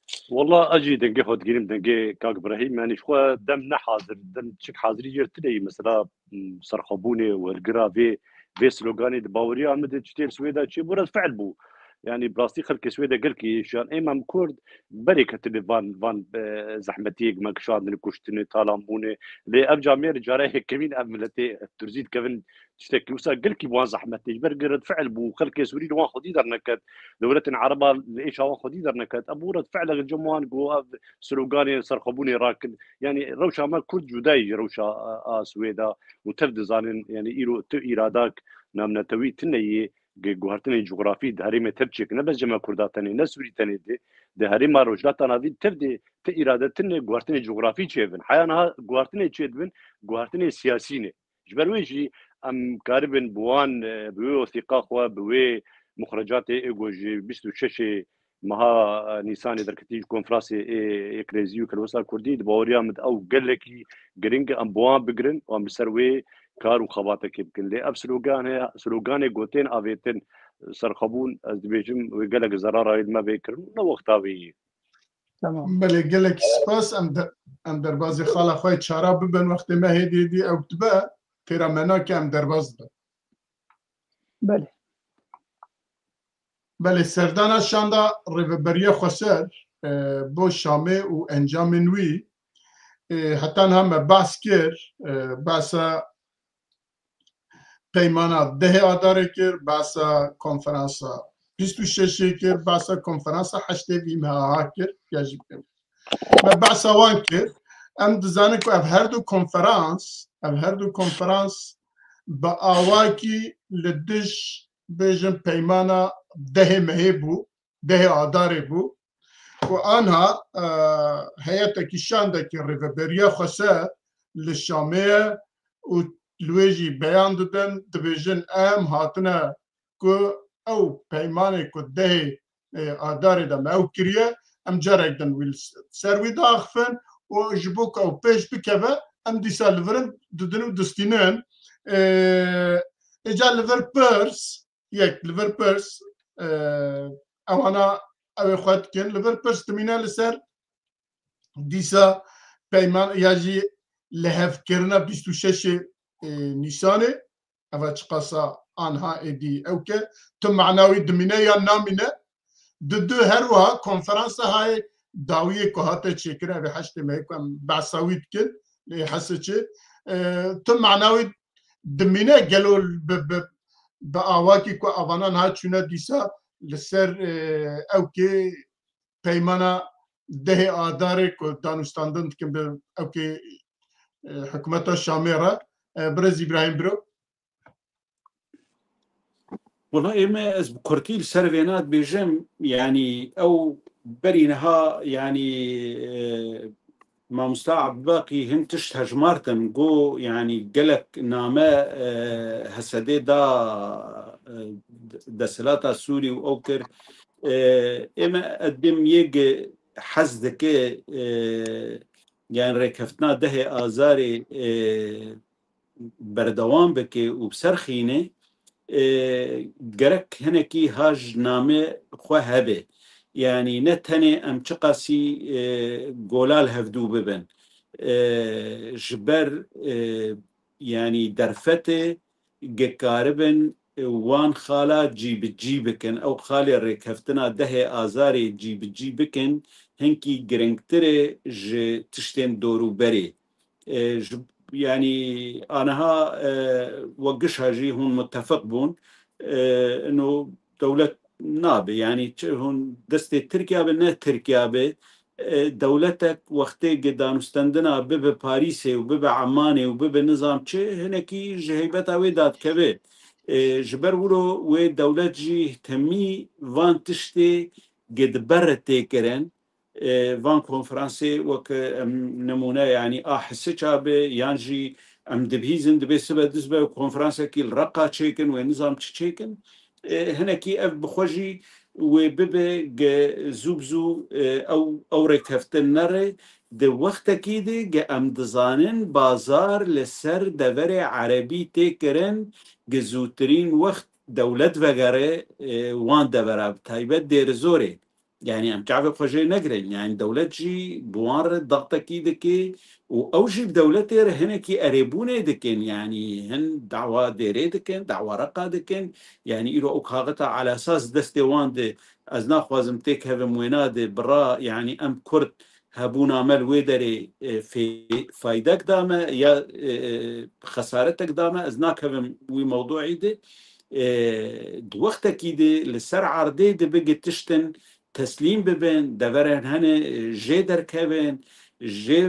Wala ez jî dengê xwe digînim, dengê kak Birahîm, yanî ji xwe dem ne hazir, dem çik hazirî jê tune yî, mesela, m, serxwebûnê û hilgira vê, vê sloganê di baweriya min de tiştê li Swêda çêbû red fiil bû. Yanî bi rastî xelkê Swêda gelkî êşiyan. Êm em Kurd berê ketine van, van, e, zehmetiyê me kişandine, kuştine, talanbûne. Lê ev camêr cara yekemîn ev miletê turzî dikevin tiştekî wisa gelkî wan zehmet tê. Ji ber red fiil bû, xelkê Sûrî li wan xwedî derneket, dewletên Ereba li êşa wan xwedî derneket. Ev bû red fiil e, cem wan got ev sloganê serxwebûnê rakin. Yanî rewşa me Kurd cuda ye ji rewşa a, a Swêda û tev dizanin, yanî îro tu îradak namnetewî tune yê, ge-, guhertinên cografî di herêmê tev çêkin, ne bes cema Kurda tenê, ne Sûrî tenê de, di herêma Rojhilata Navîn tev de ti îrade tune guhertinê cografî çêbin. Heya niha guhertinê çêdibin, guhertinê siyasî ne. Ji ber wê jî em karibin bi wan, e, bi wê wesîqa xwe, bi wê muxrecatê ê ku ji bîst û şeşê meha, e, Nîsanê derketî ji konferansê ê Yekrêzî û Kelwesa Kurdî, di baweriya min de ew gelekî giring e, em bi wan bigirin û em li ser wê kar û xebatekê bikin. Lê ev slogan heye, sloganê ku tên avêtin serxwebûn, ez dibêjim wê gelek zerara wê li me vê kirin û ne wexta wê yê. Tamam. Belê, gelekî spas. Em de, em derbazê xala xwe yê çara bibin, wextê me hêdî hêdî ew dibe, têra me nake, em derbaz dibin. Belê. Belê, serdana şanda Rêveberiya Xweser, e, bo Şamê û encamên wî, e, heta niha me behs kir, e, behsa peymana dehê Adarê kir, behsa konferansa bîst û şeşê kir, behsa konferansa heştê vî meha kir, ya jî me behsa wan kir. Em dizanin ku ev her du konferans, ev her du konferans bi awakî li dij, bêjin, peymana dehê mehê bû, dehê Adarê bû. Ku anha, e, heyetekî şandekî Rêveberiya Xweser li Şamê ye û li wê jî beyan didin, dibêjin, em hatine ku ew peymanê ku dehê, e, Adarê de me ew kiriye, em carek din wî li ser wî diaxifin û ji bo ku ew pêş bikeve, em dîsa li vir in didin û distînin. E, Îca li vir pirs, yek li vir pirs, e, ewana ew ê xwe dikin, li vir pirs dimîne li ser dîsa peyman ya jî lihevkirina bîst û şeşê, e, Nîsanê, eva çiqasa anha êdî ew ke tu mana wî dimîne yan namîne. Di du her wiha konferansa hayê dawiyê ku hate çêkirin, ev ê heştê mehê ku em behsa wî dikin, lê hese çi, e, tu mana wî dimîne gelo bi, bi, bi awakî ku avana niha çûne dîsa li ser, e, ew kê peymana dehê Adarê ku danûstandin dikin bi ew kê, e, hikûmeta Şamê re. E, birêz Îbrahîm biro. Wela ê me ez bi kurtî li ser vêna dibêjim, yanî ew berî niha, yanî, e, Mamosta Ebdibaqî hin tişt hejmartin, got, yanî gelek name, e, Hesedê da, e, desthilata Sûrî û ew kir. E, ê me edim yê gi hez dike, e, yanî rêkeftina dehê Azarê, e, berdewam bike û bi ser xîne, e, gerek hinekî ha ji namê xwe hebe. Yanî ne tenê em çiqasî, e, gola li hevdû bibin. E, ji ber, e, yanî derfetê ge karibin, e, wan xala cî bi cî bikin. Ew xalê rêkeftina dehê Azarê cî bi cî bikin, hinkî giringtir e ji tiştên dorûberê. E, ji, yanî aniha, e, we gişa jî hûn mutefiq bûn. E, ino dewlet nabe, yanî çi hûn destê Tirkiya be, ne Tirkiya be, e, dewletek wextê gi danûstendina bibe Parîsê û bibe Emanê û bibe nizam çi, hinekî ji heybeta wê dadikeve. E, ji ber wilo wê dewlet jî temî van tiştê gi di ber re tê kirin. E, van konferansê weke em nimûne, yanî a Hisiça be, yan jî em dibihîzin, dibê sibe dizbe konferansekî li Reqa çêkin, wê nizam çi çêkin. E, hinekî ev bi xwe jî wê bibe ge zû bi zû, e, ew, ew rêkeftin nere. Di wextekî de ge em dizanin bazar li ser deverê erebî tê kirin, ge zûtirîn wext dewlet vegere, e, wan devera, bi taybet Dêrizorê. Yanî em çavê xwe jê negirin. Yanî dewlet jî bi wan re daxtekî dike û ew jî bi dewletê re hinekî erêbûnê dikin. Yanî hin dawa Dêrê dikin, dawa Reqa dikin. Yanî îro ew kaxita alasas destê wan de, ez naxwazim têkevim wêna de, bira, yanî em Kurd hebûna me li wê derê, e, fê-, faydek da me ya, e, e, xesaretek da me, ez nakevim wî mewduî de. E, di wextekî de li ser erdê dibe ge tiştin teslîm bibin, deverên hene, e, jê derkevin, jê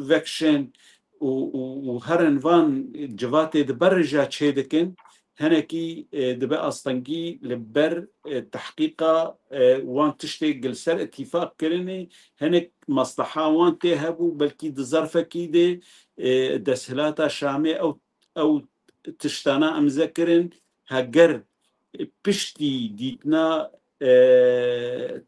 vekişin û, û, û herin van civatê di ber re jî çê dikin. Hinekî, e, dibe astengî li ber, e, tehqîqa, e, wan tiştê gi li ser îtîfaq kirinê, hinek mesleha wan tê hebû, belkî di zerfekî de, e, desthilata Şamê ew, ew tiştana imze kirin, heger piştî dîtina, e,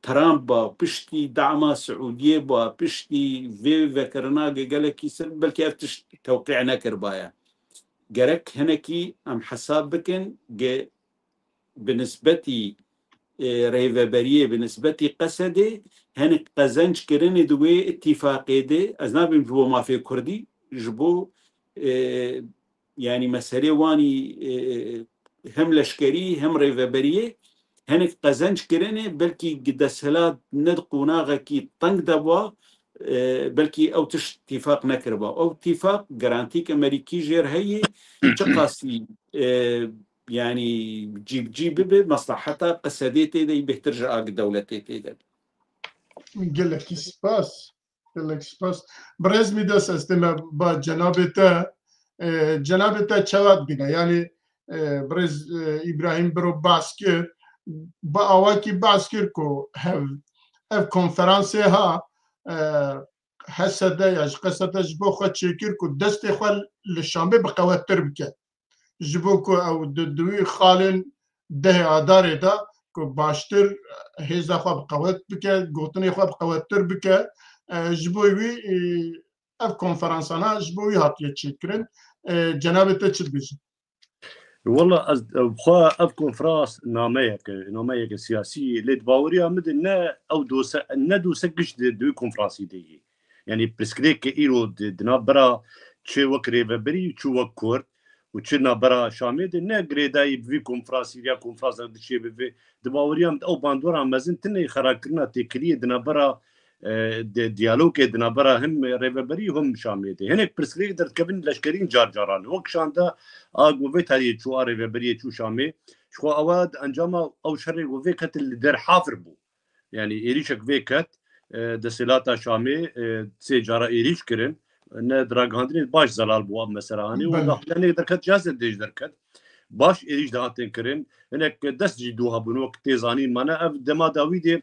Trump ba, piştî dama Siûdiyê ba, piştî vê vekirina ge gelekî ser, belkî ev tişt tewqî nekiribaya. Gerek hinekî em hesab bikin ge bi nisbetî, e, rêveberiyê, bi nisbetî Qesedê hinek qezenc kirinê di wê îtîfaqê de, ez nabêm ji bo mafê Kurdî, ji bo, e, yanî meselê wanî, e, hem leşkerî hem rêveberiyê hinek qezenc kirinê, belkî gi desthilat ne di qonaxekî teng de ba, e, belkî ew tişt tîfaq nekiriba. Ew tîfaq garantîk Amerîkî jêr heye, çiqasî, e, yanî cî bi cî bibe, meslaheta Qesedê tê de yî bêhtir ji a gi dewletê tê de. Gelekî spas. Gelek spas. Birêz Mîdas, ez tême ba cenabê te, e, cenabê te çawa dibîne? Yanî, e, birêz, e, Îbrahîm Biro behs kir, bi awakî behs kir ku hev, ev konferansê ha, e, H S D ya ji Qesede ji bo xwe çêkir ku destê xwe li Şamê bi qewettir bike. Ji bo ku ew di, di wî xalên dehê Adarê de ku baştir hêza xwe bi qewet bike, gotinê xwe bi qewettir bike, e, ji bo wî, e, ev konferansana ji bo wî hatiye çêkirin. E, cenabê te çi dibêjin? Wela ez, e, xwe ev konferans nameyeke, nameyeke siyasî ye, lê di baweriya min de ne ew dose, ne dose giş di, di wî konferansî de yê. Yanî pirsgirêk ke îro di, di navbera çi wek rêveberî, çi wek Kurd û çi navbera Şamê de ne girêdayî bi vî konferansî ya konferansa dişê bi vê. Di baweriya min de ew bandora mezin tine xerakirina têkiliyê di navbera, e, di diyalogê di navbera him rêveberî him Şamê de. Hinek pirsgirêk derdikevin leşkerîn car caran. Wek şanda a ku vê tarihê çû a rêveberiyê çû Şamê. Ji xwe ewa di encama ew şerê ku vê ketin li Der Hafir bû. Yanî êrîşek vê ket, e, desthilata Şamê, e, sê cara êrîş kirin. Ne di ragihandinê baş zelal bû ev mesela. Hanî û Belê. Daxuyanê derket, cihazê dêj derket. Baş êrîş dihatin kirin. Hinek dest jî dû hebûn, wek tê zanîn. Mane ev dema dawî de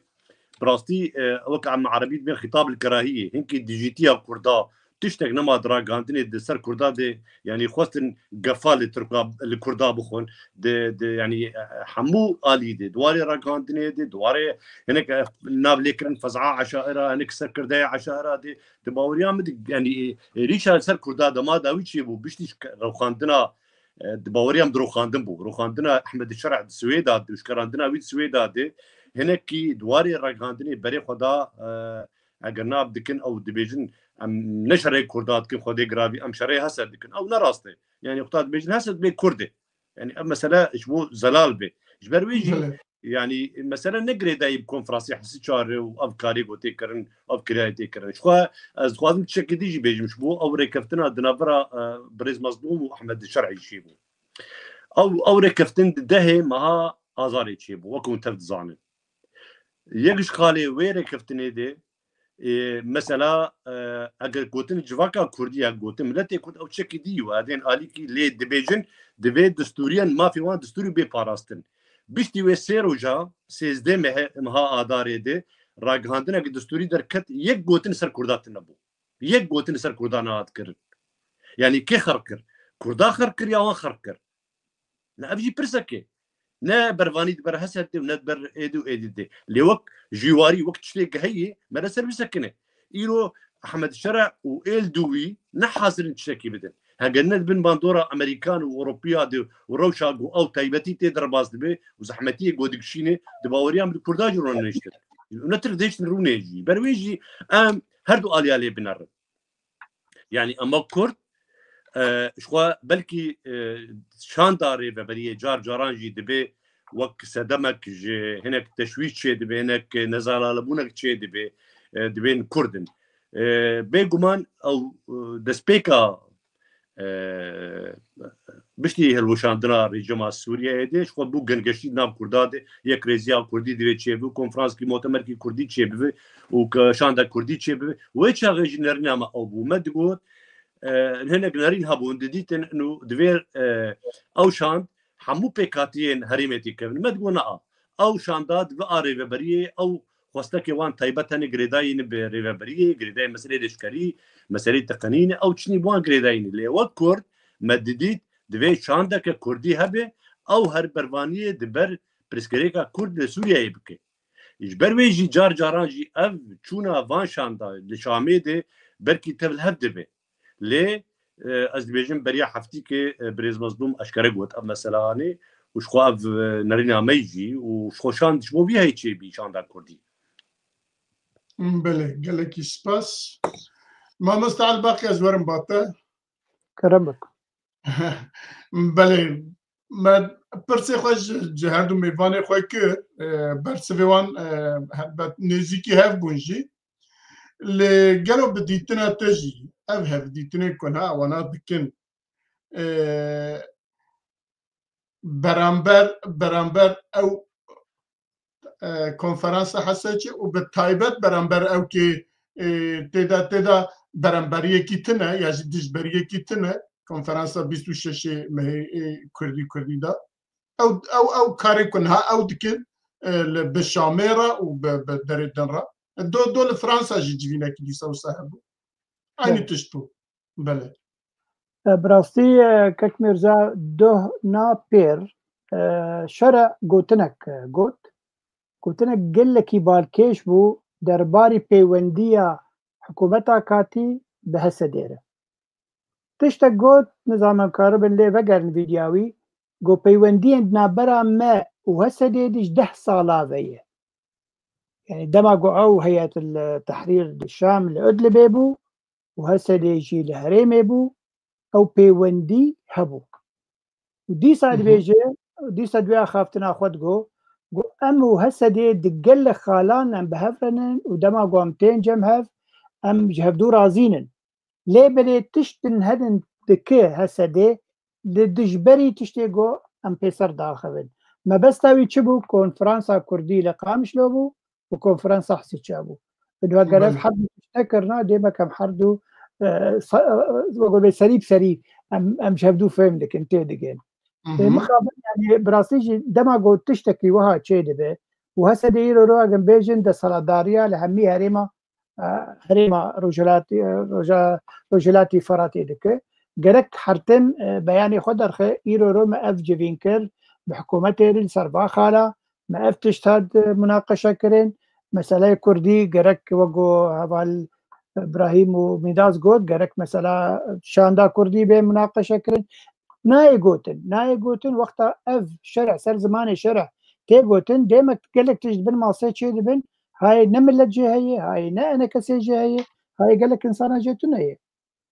Bi rastî, e, wek em erebî dibên xîtab li kerahiyê, hinkî dijîtiya Kurda, tiştek nema di ragihandinê di ser Kurda de, yanî xwestin gefa li Tirka, li Kurda bixwin, di, di, yanî, e, hemû alî de, di warê ragihandinê de, di warê hinek, e, nav lê kirin fez'a eşaira, hinek serkirdeyê eşaira de, di baweriya min de, yanî, e, rîşa ser Kurda dema dawî çêbû, biştî rewxandina, e, di baweriya min di rewxandin bû. Rewxandina Ehmed Şer'a di Swêda de, şikarandina wî di Swêda de, hinekî di warê ragihandinê berê xwe da, e, eger nav dikin, ew dibêjin, em ne şerê Kurda dikin, Xwedê giravî, em şerê Hesed dikin. Ew ne rast e. Yanî, xwe dibêjin, Hesed bê Kurd e. Yanî, ev mesele ji bo zelal be. Ji ber wê jî, Belê. yanî, mesele ne girêdayî bi konferansê Hesî Çar û ev karê ku tê kirin, ev kirayê tê kirin. Ji xwe ez dixwazim tiştekî dî jî bêjim, ji bo ew rêkeftina di navbera, e, birêz Mezlûm û Ehmed Şer'î çêbû. Ew, ew rêkeftin di dehê meha Azarê çêbû, wek hûn tev dizanin. Yek ji xalê wê rêkeftinê de, e, mesela, e, eger gotin civaka Kurdî ya, gotin miletê Kurd, ew çekî dî û edên alîkî lê dibêjin, divê distûriyan, mafê wan distûrî bê parastin. Biştî wê sê roja, sêzdeh mehe-, meha Adarê de, ragihandinek distûrî derket, yek gotin ser Kurda tune bû. Yek gotin ser Kurda nehat kirin. Yanî kê xerq kir? Kurda xerq kir ya wan xerq kir? Ne, ev jî pirsek e. Ne bervanî di ber Hesed de û ne di ber êdî û êdî de. Lê wek jîwarî, wek tiştê heyî, me re ser bisekine. Îro Ehmed Şer'a û êl dû wî ne hazir in tiştekî bidin. Heger ne di bin bandora Amerîkan û Ewropiya de û rewşa ku ew taybetî tê derbas dibe û zehmetiyê ku digişîne, di baweriya min di Kurda jî rûniştin. Û ne tir dêştin rûnê jî. Ber wê jî em her du aliya lê binerin. Yanî ema Kurd, e, ji xwe belkî, e, şanda rêveberiyê car caran jî dibe wek sedemek ji hinek teşwîş çê dibe, hinek nezalalebûnek çê dibe, e, dibên Kurd in. E, bêguman ew, e, destpêka, e, biştî hilweşandina rejîma Sûriyeyê de, ji xwe bû gengeştî di nav Kurda de, yekrêziya Kurdî divê çêbibe, konferanskî, motemerkî Kurdî çêbibe û ke-, şanda Kurdî çêbibe. Wê çaxê jî nerîna me ew bû. Me digot, e, hinek nerîn hebûn, didîtin û divê, e, ew şand hemû pêkhatiyên herêmê têkevin. Me digot, na, ew şanda di vê a rêveberiyê, ew xwestekê wan taybet hene girêdayî ne bi rêveberiyê, girêdayî meselê leşkerî, meselê teqenînê, ew çinî bi wan girêdayî ne. Lê wek Kurd me didît, divê şandeke Kurdî hebe, ew her bervaniyê di ber pirsgirêka Kurd li Sûriyeyê bike. Ji ber wê jî car caran jî ev çûna van şanda li Şamê de belkî tevlihev dibe. Lê, e, ez dibêjim beriya heftîkê, e, birêz Mezlûm eşkere got ev mesele anî û ji xwe ev, e, nerîna me jî û ji xwe şand ji bo vî heyî çêbî şanda Kurdî. Belê, gelekî spas. Mamoste Elbaqî, ez werim ba te. Kerem bik. Belê, me pirsê xwe ji, ji her du mêvanê xwe kir, e, bersivê wan, e, helbet nêzîkî hev bûn jî. Lê gelo bi dîtina te jî, ev hevdîtinê ku niha wana dikin, e, beramber, beramber ew, e, konferansa Hesecê û bi taybet beramber ew kê, e, tê de, tê de beramberiyekî tune ya jî dijberiyekî tune, konferansa bîst û şeşê mehê, e, Kurdî, Kurdî de. Ew, ew, ew karê ku niha ew dikin, e, li, bi Şamê re û bi, bi derê din re. Do, do li Fransa jî civînekî dîsa wisa hebû. Eynî Evet. tişt bû. Belê. E, bi rastî, e, Kek Mîrza doh na pêr, e, Şer'a gotinek, e, got. Gotinek gelekî balkêş bû derbarî pêwendiya hikûmeta katî bi Hesedê re. Tiştek got, nizanim em karibin lê vegerin vîdya wî, got peywendiyên di navbera me û Hesedê de ji deh sala ve ye. Yanî dema ku ew heyet li Tehrîr di Şam li Idlibê bû û Hesedê jî li herêmê bû, ew pêwendî hebû. Û dîsa Hı hı. dibêje, dîsa duya axaftina xwe digo, got, em û Hesedê di gelek xalan em bi hev re nin û dema ku em tên cem hev, em ji hevdû razî nin. Lê belê tiştin hedin dike Hesedê, li dijberî tiştê ku em pê ser diaxivin. Mebesta wî çi bû? Konferansa Kurdî li Qamişlo bû û konferansa Hesî Çar bû. Û eger ev Belê. her du tişt nekirina, dê me kem her du, e, sa-, e, wek bê serî bi serî em, em ji hevdû fêm dikin, tê digên. Hı E, hı. mixabin, yanî, bi rastî jî dema ku tiştekî wiha çê dibe, û H S D îro ro egin bêjin desthilatdariya li hemî herêma, e, herêma Rojhilatî, e, Roja-, Rojhilatî Feratê dike. Gerek hertin, e, beyanê xwe derxe, îro ro me ev civîn kir, bi hikûmetê re li ser va xala, me ev tişt hat, e, munaqeşe kirin. Meseleyê Kurdî gerek wek ku heval Îbrahîm û Mîdaz got, gerek mesela şanda Kurdî bê munaqeşe kirin. Nayê gotin, nayê gotin wexta ev şerh, ser zimanê şerh tê gotin, dêmek gelek tişt bin masê çê dibin, hayê ne millet jê heye, hayê ne enekesê jê heye, hayê gelek insana jê tune ye.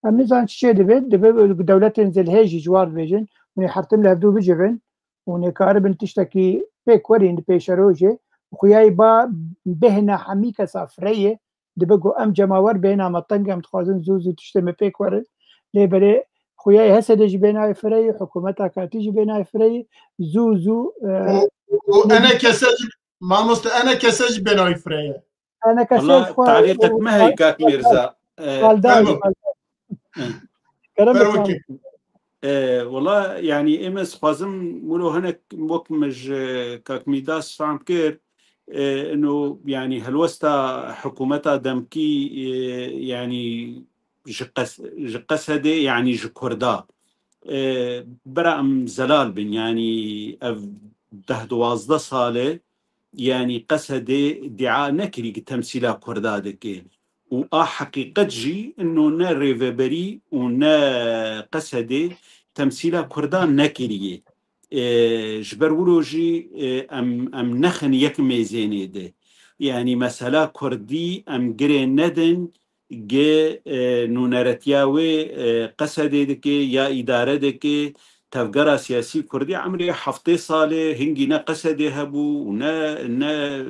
Em nizanin çi çê dibe, dibe dewletên zilhê jî ji war dibêjin, hûn ê hertim li hevdû bicivin, hûn ê karibin tiştekî pêk werîn di pêşerojê, û xuyayî ba bêhna hemî kesa fireyê, dibe ku em cemawer bêhna me teng e, em dixwazin zû zû tiştê me pêk werin. Lê belê xuyayê H S D jî bê nayê fireyê, hikûmeta katî jî bê nayê fireyê, zû zû, e, Û, û enekese jî, mamoste, enekese jî bê nayê fireyê. Enekese Wala, xwe talîqek me heye, kak Mîrza. E, Baldaş, Fermo. Baldaş. Hı. Kerem Fermo bikman. Ki. E, wala, yani, ême dixwazim wilo hinek wek min ji kak Mîdas fam kir, e, ino, yani, helwesta hikûmeta demkî, e, yani, ji qes-, ji Qesedê, yani, ji Kurda. E, bera em zelal bin, yani, ev deh duwazdeh sal e, yani, Qesedê dîa nekirî ki temsîla Kurda dike. Û a heqîqet jî ino ne rêveberî û ne Qesedê temsîla Kurda nekiriye. E, ji ber wilo jî, e, em, em nexin yek mêzênê de. Yani, mesela Kurdî em girê nedin, ge, e, nûneretiya wê, e, Qesedê dike ya îdare dike, tevgera siyasî Kurdî emrê heftê salê, hingî ne Qesedê hebû û ne, ne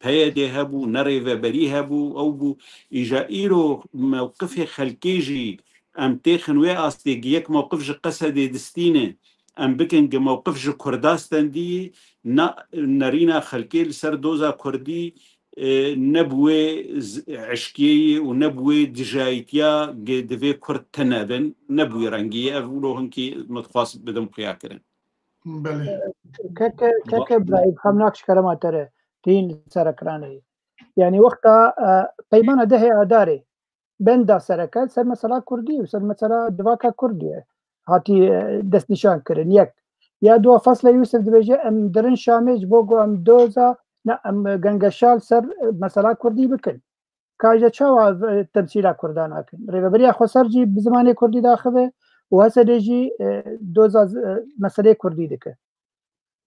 PYDê hebû, ne rêveberî hebû, ew bû. Îja îro mewqifê xelkê jî em têxin wê astê, gi yek mewqif ji Qesedê distîne, em bikin gi mewqif ji Kurda stendî, na, nerîna xelkê li ser doza Kurdî, e, ne bi wê z-, eşkiyeyê û ne bi wê dijayîtiya ge divê Kurd tune bin, ne bi wê rengî ye. Ev wilo hinkî min dixwast bidim xuya kirin. Belê. Keke, keke Ibrahîm, xem nak ji kerema te re, tîn li ser ekranê. Yani wexta, e, peymana dehê Adarê, benda sereke ser mesela Kurdî û ser mesela civaka Kurdî ye. Hatî, e, destnîşan kirin. Yek. Ya dua Fasla Yusuf dibêje, em dirin Şamê ji bo ku em doza, ne, em gengeşal ser, e, mesela Kurdî bikin. Ka ji çawa, e, temsîla Kurdan nakin? Rêveberiya Xweser jî bi zimanê Kurdî daxive û H S D jî, e, doza z-, e, meseleyê Kurdî dike.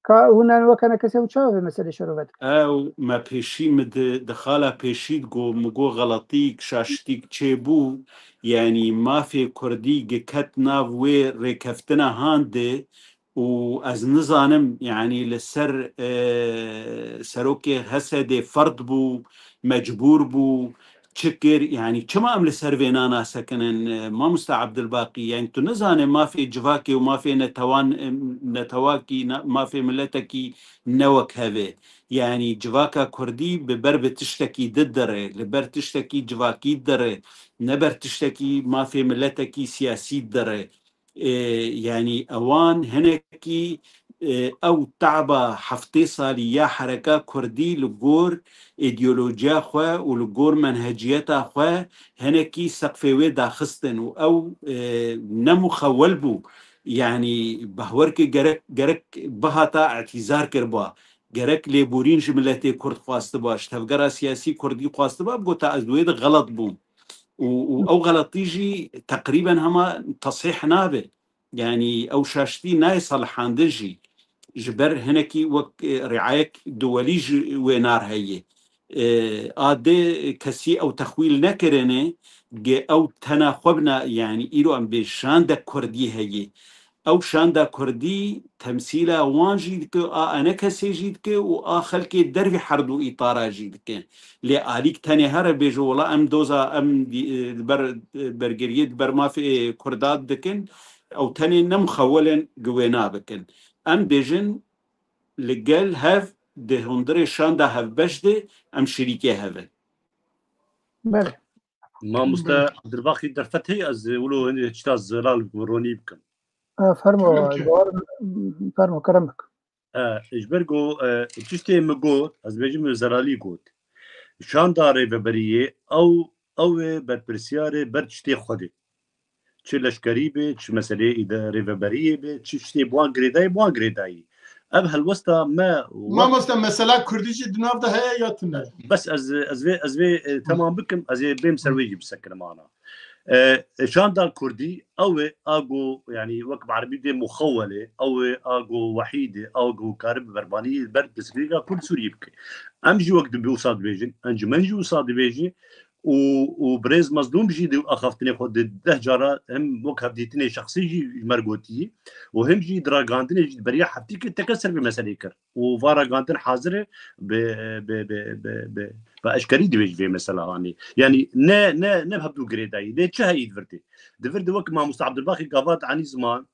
Ka hûn weke nekesê û çawa vê meselê şerove dike? Ew me pêşî min di, di xala pêşî digo, min got xeletîk, şaştîk çêbû, yanî mafê Kurdî giket nav wê rêkeftina han de û ez nizanim, yanî li ser, e, serokê H S D'ê ferd bû, mecbûr bû, çi kir, yanî çima em li ser vêna nasekinin, e, mamoste Abdulbaqî? Yanî tu nizane mafê civakê û mafê netewan, e, netewakî, na-, mafê miletekî ne wek hev e. Yanî civaka Kurdî bi ber bi tiştekî di dire, li ber tiştekî civakî dire, ne ber tiştekî mafê miletekî siyasî dire. E, yanî ewan hinekî, e, ew taba heftê salî ya hereka Kurdî li gor îdeolojiya xwe û li gor menheciyeta xwe hinekî seqfê wê daxistin û ew, e, ne muxewel bû. Yanî behwer ki gerek, gerek bihata îtîzar kirba. Gerek lêborîn ji miletê Kurd xwastiba, ji tevgera siyasî Kurdî xwastiba, bigota ez di wê de xelet bûm. Û, û ew xeletî jî teqrîben hema tesîh nabe. Yanî ew şaştî nayê salihandin jî. Ji ber hinekî wek, e, riayek duwelî ji wê nar heye. E, a dê kesî ew texwîl nekirine, ge ew tena xwe bina, yanî îro em bê şandek Kurdî heye. Ew şanda Kurdî temsîla wan jî dike, a enekesê jî dike û a xelkê dervî herdû îtara jî dike. Lê alîk tenê here bêje, wela em doza, em dî-, li ber, bergiriyê di ber mafê Kurda dikin, ew tenê ne muxewel in gi wê nabikin. Em bêjin li gel hev di hundirê şanda hevbeş de em şirîkê hev in. Belê. Mamoste Abdulbaqî derfet heye, ez wilo hinê çita zelal ronî bikim. E, fermo, Kerem ki. Dewar, fermo, kerem bik. E, ji ber ku, e, tiştê min got, ez bêjim min zelalî got. Şanda rêveberiyê ew, ew ê berpirsiyarê ber tiştê xwe de. Çi leşkerî be, çi meseleyê îde-, rêveberiyê be, çi tiştê bi wan girêdayî, bi wan girêdayî. Ev helwesta me we- Mamoste, mesela Kurdî jî di nav de heye ya tune? Bes ez, ez vê, ez vê, e, temam bikim, ez ê bêm ser wê jî bisekinim ana. E, e, şanda Kurdî, ew ê ago, yanî wek bi erebî dê muxewwelê, ew ê ago wehîdê, ago karibe bervanî ber pirsgirêka Kurd Sûriyê bike. Em jî wek dibê wisa dibêjin, encûmen jî wisa dibêjî û, û birêz Mezlûm jî di axaftinê xwe di deh cara hem wek hevdîtinê şexsî jî ji me re gotiyî û hem jî di ragandinê jî di beriya heftîkê teke ser vê meselê kir. Û va ragandin hazir e bi, bi, bi, bi, bi, bi eşkerî dibêjî vê mesela hanê. Yanî ne, ne, ne bi hevdû girêdayî. Lê çi heyî di vir de? Di vir de wek mamoste Abdulbaqî Gavat anî ziman,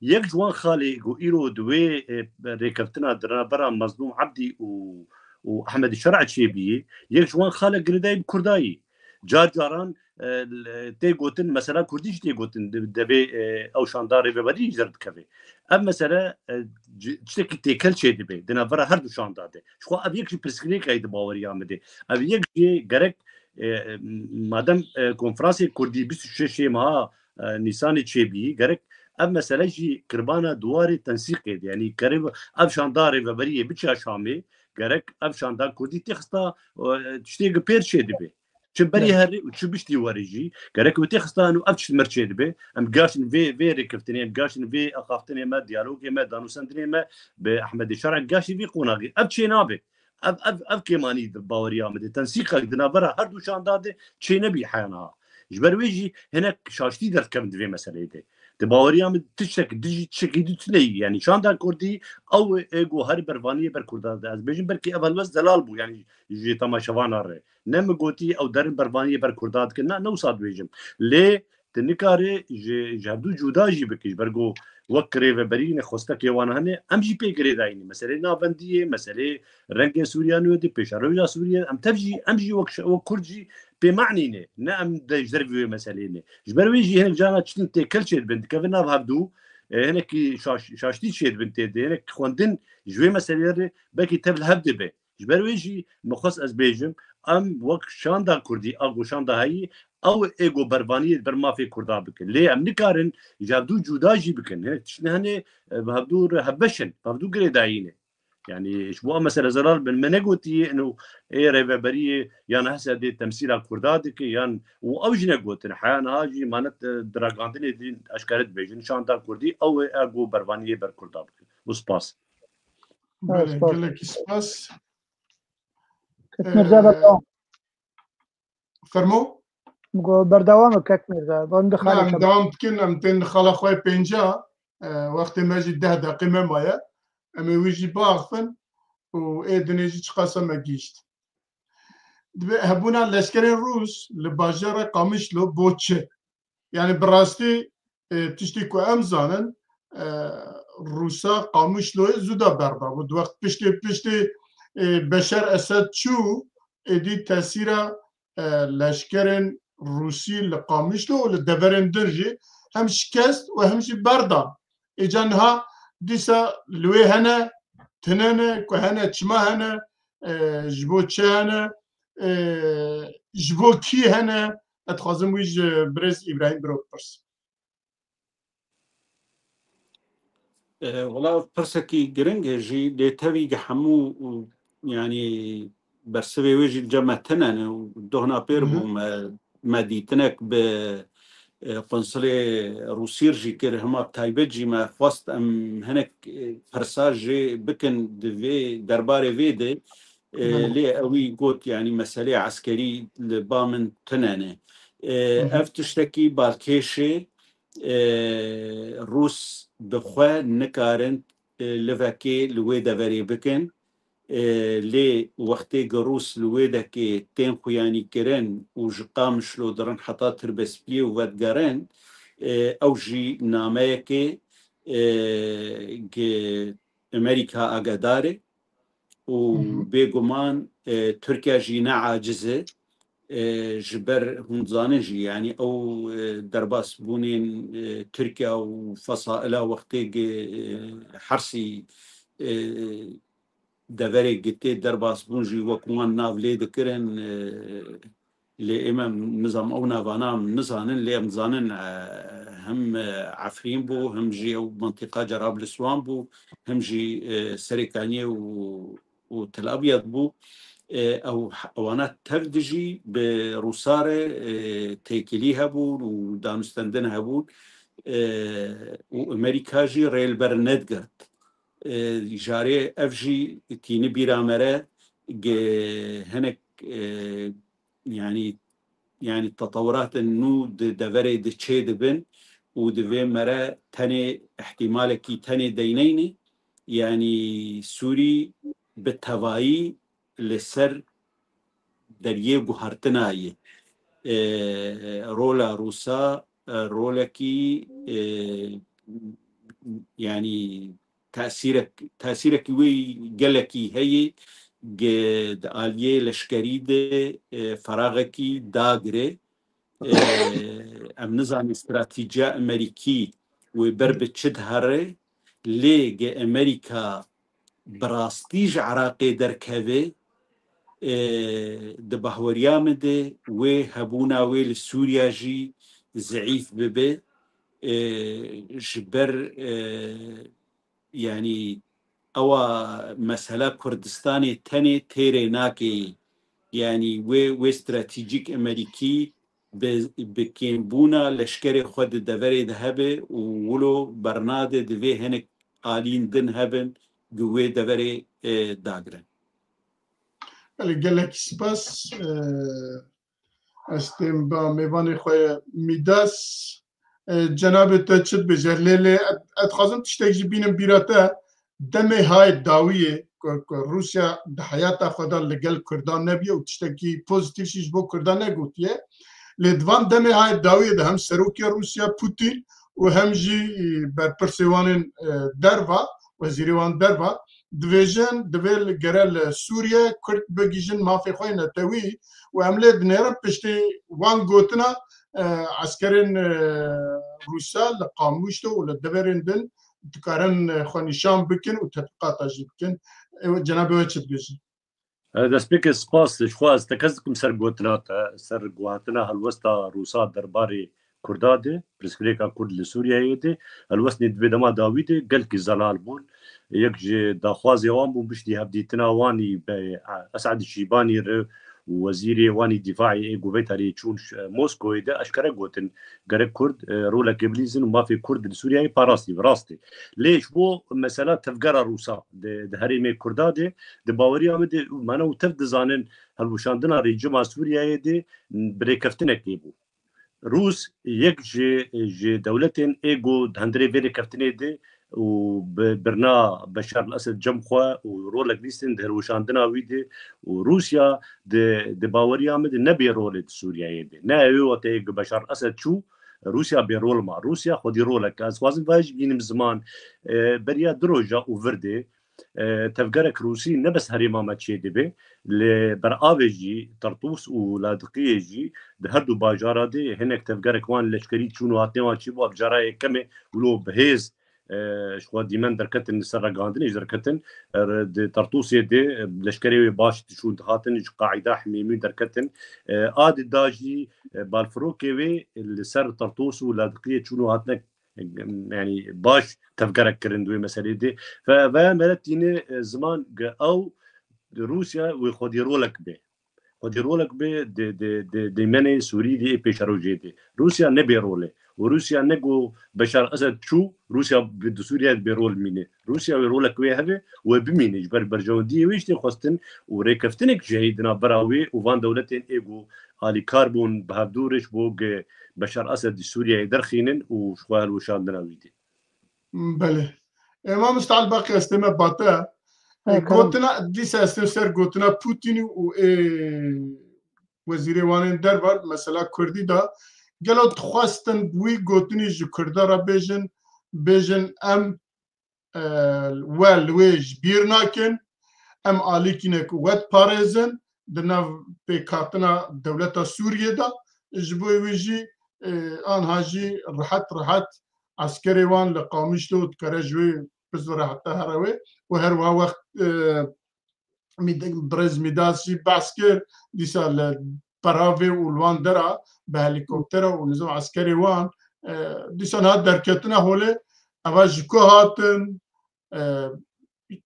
yek ji wan xalê ku îro di wê, e, rêkeftina di navbera Mezlûm Ebdî û, û Ehmedî Şer'a çêbîyê, yek ji wan xale girêdayî bi Kurdayî. Car caran, e, l-, tê gotin, mesela Kurdî jî tê gotin, di, devê, e, ew şanda rêveberî jî derdikeve. Ev mesele, e, ci-, tiştekî têkel çêdibe di navbera her du şanda de. Ji xwe ev yek jî pirsgirêkayî di baweriya min de. Ev yek jî gerek, e, madem, e, konferansê Kurdî bîst û şeşê meha, e, Nîsanê çêbî, gerek ev mesele jî kirbana duwarê tensîqê de. Yanî kerê ev şanda rêveberiyê biçiya Şamê, gerek ev şanda Kurdî têxista, e, tiştê gi pêr çêdibe. Çi berî Evet. herê û çi biştî werê jî, gerek wê têxistan û ev tişt mir çêdibe. Em gaşin vê, vê rêkeftinê, em gaşin vê axaftinê me, diyalogê me, danûsendinê me bi Ehmedê Şer'a gaşî vê qonaxê. Ev çênabe. Ev, ev, ev kêmanî di baweriya min de. Tensîqek di navbera her du şanda de çênebî heya niha. Ji ber wê jî hinek şaştî derdikevin di vê meseleyê de. Di baweriya min tiştek dijî tiştekî dî tune ye. Yanî şanda Kurdî ew ê ku her bervaniyê ber Kurda de. Ez bêjim belkî ev helwest zelal bû. Yanî ji temaşevana re. Ne min gotî ew derin bervaniyê ber Kurda dikin. Na, ne wisa dibêjim. Lê tu nikare ji, ji hevdû cuda jî bikî. Ji ber ku wek rêveberî ne xwestekê wan hene, em jî pê girêdayî ne. Meselê navendiyê, meselê rengê Sûriya nû de, pêşeroja Sûriye, em tev jî, em jî wek, wek Kurd jî pê me'nî ne. Ne em de ji dervî wê meselê ne. Ji ber wê jî hinek carna tiştên têkel çêdibin, dikevin nav hevdû, e, hinekî şaş-, şaştî çêdibin tê de, hinek xwendin ji wê meselê re belkî tev li hev dibe. Ji ber wê jî min xwest ez bêjim, em wek şanda Kurdî, a ku şanda heyî, ew ê ku bervaniyê ber mafê Kurda bikin. Lê em nikarin ji hevdû cuda jî bikin. Hinek tiştine hene, e, bi hevdû re hevbeş in, bi hevdû girêdayî ne. Yanî ji bo em mesele zelal bin, me negotiye ino ê rêveberiyê yan H S D temsîla Kurda dike yan û ew jî negotin. Heya niha jî manet, e, di ragandinê din eşkere dibêjin. Şanda Kurdî ew ê, e, ku bervaniyê ber Kurda bikin. Û spas. Belê, spas. Gelekî spas. Kek Mirza, ee, berdewam. Fermo? Go berdewam e, Kek Mirza. Van di Na, xalê em kebir. Dewam dikin, em tên xala xwe pênca, e, wextê me jî deh deqî me maye. Em ê wî jî biaxifin û ê dinê jî çiqasa me gihîşt. Dibê hebûna leşkerên Rûs li bajara Qamişlo bo çi? Yani bi rastî, e, tiştî ku em zanin, e, Rûsa Qamişloyê zû da berda bû. Di wext piştê, piştê, e, Beşar Esed çû, êdî tesîra, e, leşkerên Rûsî li Qamişlo û li deverên din jî hem şikest û hem jî berdan. Êca niha dîsa li wê hene, tune ne, ku hene, çima hene, e, ji bo çi hene, e, ji bo kî hene? Ez dixwazim wî ji birêz Îbrahîm Birok bipirsim. E, wela pirsekî giring e jî, lê tevî gi hemû, yanî bersivê wê jî li cem me tune ne û dohna pêr Hı hı. bû me, me dîtinek bi, e, qunsulê Rûsî jî kir, hema bi taybet jî me xwest em hinek, e, pirsa jê bikin di vê derbarê vê de, e, Belê. lê ewî got, yanî meselê eskerî li ba min tune ne. E, Hı hı. ev tiştekî balkêş e, e, Rûs bi xwe nikarin, e, livekê li wê deverê bikin. E, lê wextê gi Rûs li wê dekê tên xuyanîkirin û ji Qamişlo dirin heta Tirbespiyê û vedigerin, e, ew jî nameyekê, e, gi Amerîka agedar e û Hı hı. bêguman, e, Tirkiye jî ne aciz e. E, ji ber hûn zanin jî, yanî ew, e, derbasbûnên, e, Tirkiye û fesaila wextê gi, e, Hersî e, deverê gitê derbas bûn jî wek wan nav lê dikirin, e, lê ême nizam ew navana em nizanin, lê em dizanin, e, hem, e, Efrîn bû, hem jî ew mentiqa Cerabliswan bû, hem jî, e, Serêkaniyê û, û Tel Abyad bû. E, ew, ewana tev dijî bi Rûsa re, e, têkilî hebûn û danûstendin hebûn, e, û Amerîka jî rê li ber nedigirt. E, jarê ev jî tîni bîra me re ge-, hinek, e, yanî, yanî tetewuratên nû di deverê de çê dibin û divê me re tenê îhtîmalekî tenê deyneyne, yanî Sûrî bi tevayî li ser deriyê guhertina ye. E, rola Rûsa, e, rolekî, e, yanî tesîrek, tesîrekî wê gelekî heye, ge-, di aliyê leşkerî de, e, feraxekî dagire. E, em nizanin stratîjiya Amerîkî wê ber bi çi dihere, lê ge Amerîka bi rastî ji Iraqê derkeve, e, di bahweriya min de wê hebûna wê li Sûriya jî zeîf bibe. E, ji ber, e, yanî ewa mesela Kurdistanê tenê têrê nake. Yanî wê, wê stratejîk Amerîkî bi, bi kêmbûna leşkerê xwe di deverê de hebe û wilo bernade divê hinek aliyên din hebin ku wê deverê, e, dagirin. Belê, gelekî spas. E, ez tên ba mêvanê xwe ye Mîdas. E, cenabê te çi dibêje? Lê, lê, ez, ez dixwazim tiştek jî bînim bîra te. Demê hayê dawiyê ku, ku Rûsya di heyata xwe de li gel Kurdan nebiye û tiştekî pozîtîf jî ji bo Kurdan negotiye. Lê di van demê hayê dawiyê de hem serokê Rûsya Putin û hem jî, e, berpirsê wan ên, e, derva, wezîrê wan derva, dibêjin, divê li, gere li Sûriye Kurd bigihîjin mafê xwe yê netewî û em lê dinêrin piştî wan gotina, e, eskerên, e, Rûsa li Qamişlo û li deverên din dikarin, e, xwe nîşan bikin û tetbîqata jî bikin. E, cenabê we çi dibêjin? E, destpêkê spas ji xwe, ez tekez dikim ser gotina te, ser guhatina helwesta Rûsa derbarê Kurda de, pirsgirêka Kurd li Sûriyeyê de, helwestên di vê dema dawî de gelkî zelal bûn. Yek ji daxwazê wan bû, piştî hevdîtina wanî bi Esad Şîbanî re û wezîrê wanî dîfaî ê ku vê tarî çûn ş-, Moskowê de eşkere gotin, gerek Kurd, e, rolekê bilîzin û mafê Kurd li Sûriyeyê parastî bi rastî. Lê ji bo mesela tevgera Rûsa di, di herêmê Kurda de, di baweriya min de, mana û tev dizanin, hilweşandina rejîma Sûriyeyê de bi rêkeftinekê bû. Rûs yek ji, ji dewletên ê ku di hundirê vê rêkeftinê de û bi birna Beşar el Esed cem xwe û rolek lîstin di hilweşandina wî de û Rûsya di, di baweriya min de ne bê rolê di Sûriyeyê de. Ne ew ê wate ku Beşar el Esed çû, Rûsya bê rol ma. Rûsya xwedî rolek e. Ez dixwazim vayê jî bînim ziman, e, beriya du roja û vir de, e, tevgerek Rûsî ne bes herêma me çê dibe, li Beravê jî, Tertûs û Ladiqiyê jî di her du bajara de hinek tevgerek wan leşkerî çûn û hatinê wan çêbû, ev cara yekem e, wilo bi hêz, e, ji xwe dîmen derketin, li ser ragihandinê jî derketin, e, di Tertûsê de, e, leşkerê wê baş diçûn dihatin, ji qaîda Himêmî derketin. E, a di da jî, e, balfirokê wê li ser Tertûs û Ladiqiyê çûn û hatine, yanî baş tevgerek kirin di wê meselê de. Ve, ve mere tîne, e, ziman ge ew Rûsya wê xwedî rolek be. Xwedî rolek be di, di, di, di dîmenê Sûrî de ê pêşerojê de. Rûsya nebê rol e. Û Rûsya ne ku Beşar Esed çû, Rûsya bi, di Sûriye de bê rol mîne. Rûsya wê rolek wê hebe û wê bimîne. Ji ber berjewendiyê wê ji tê xwestin û rêkeftinek ji heyî di navbera wê û van dewletên ê ku alîkar bûn bi hevdû re ji bo ge Beşar Esed di Sûriyeyê derxînin û ji xwe hilweşandina wî dê. Belê. Ê, mamosta Elbaqî, ez tême ba te. Ê, He, karim. Gotina, dîsa ez têm ser gotina Putinî û ê wezîrê wanên derve, mesela Kurdî da. Gelo dixwestin bi wî gotinî ji Kurda re bêjin, bêjin em, e, we li wê ji bîr nakin, em alîkînek we diparêzin, di nav pêkhatina dewleta Sûriyê de, ji bo wê jî, e, anha jî rehet rehet eskerê wan li Qamişlo dikare ji wê zor e heta here wê. Û her wiha wext, e, Mîd-, Birêz Mîdas jî behs kir, dîsa li Peravê û li wan dera bi helîkoptera û nizam eskerê wan, e, dîsa niha derketina holê, eva ji ku hatin, e,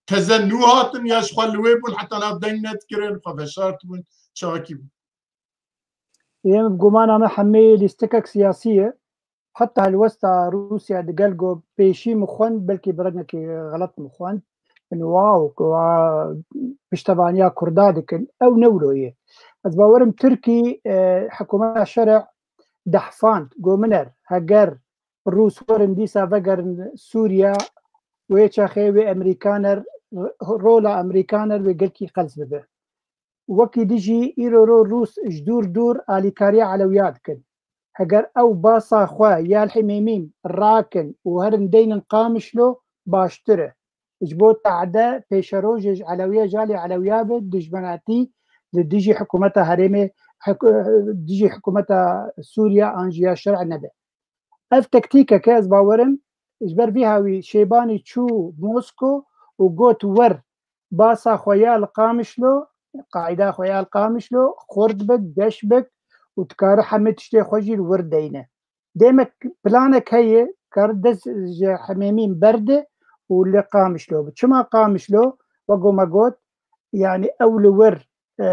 teze nû hatin ya ji xwe li wê bûn, heta niha deng nedikirin, xwe veşartibûn, çaxekî bû. Ê, bi gumana me hemî lîstikek siyasî ye. Heta helwesta Rûsya digel ku pêşî min xwend, belkî bi rengekî xelet min xwend. Min wa û ku wa piştevaniya Kurda dikin. Ew ne wilo ye. Ez bawerim Tirkî, e, hikûmeta şerê dehfand, got, min er, heger Rûs werin dîsa vegerin Sûriya, wê çaxê wê Emerîkaner, rola Emerîkaner wê gelkî qels bibe. Wekî dijî îro ro Rûs ji dûr dûr alîkariya Elewya dikin. Heger ew basa xwe ya li Himêmîn rakin û herin deynin Qamişlo, baştir e. Ji bo tehde pêşerojê ji Elewya, ji alî Elewya be dijmenatî li dijî hikûmeta herêmê, hik-, dijî hikûmeta Sûriya an jî ya şer'e nebe. Ev tektîkeke, ez bawerim, ji ber vî hawî Şêbanî çû Mosko û got, wer basa xwe ya li Qamişlo, qaîda xwe ya li Qamişlo xurt bik, geş bik û dikare hemî tiştê xwe jî li wir deyne. Demek planek heye, kar dest ji Hemêmîn berde û li Qamişlo bi. Çima Qamişlo? Wek me got, yani ew li wir, e,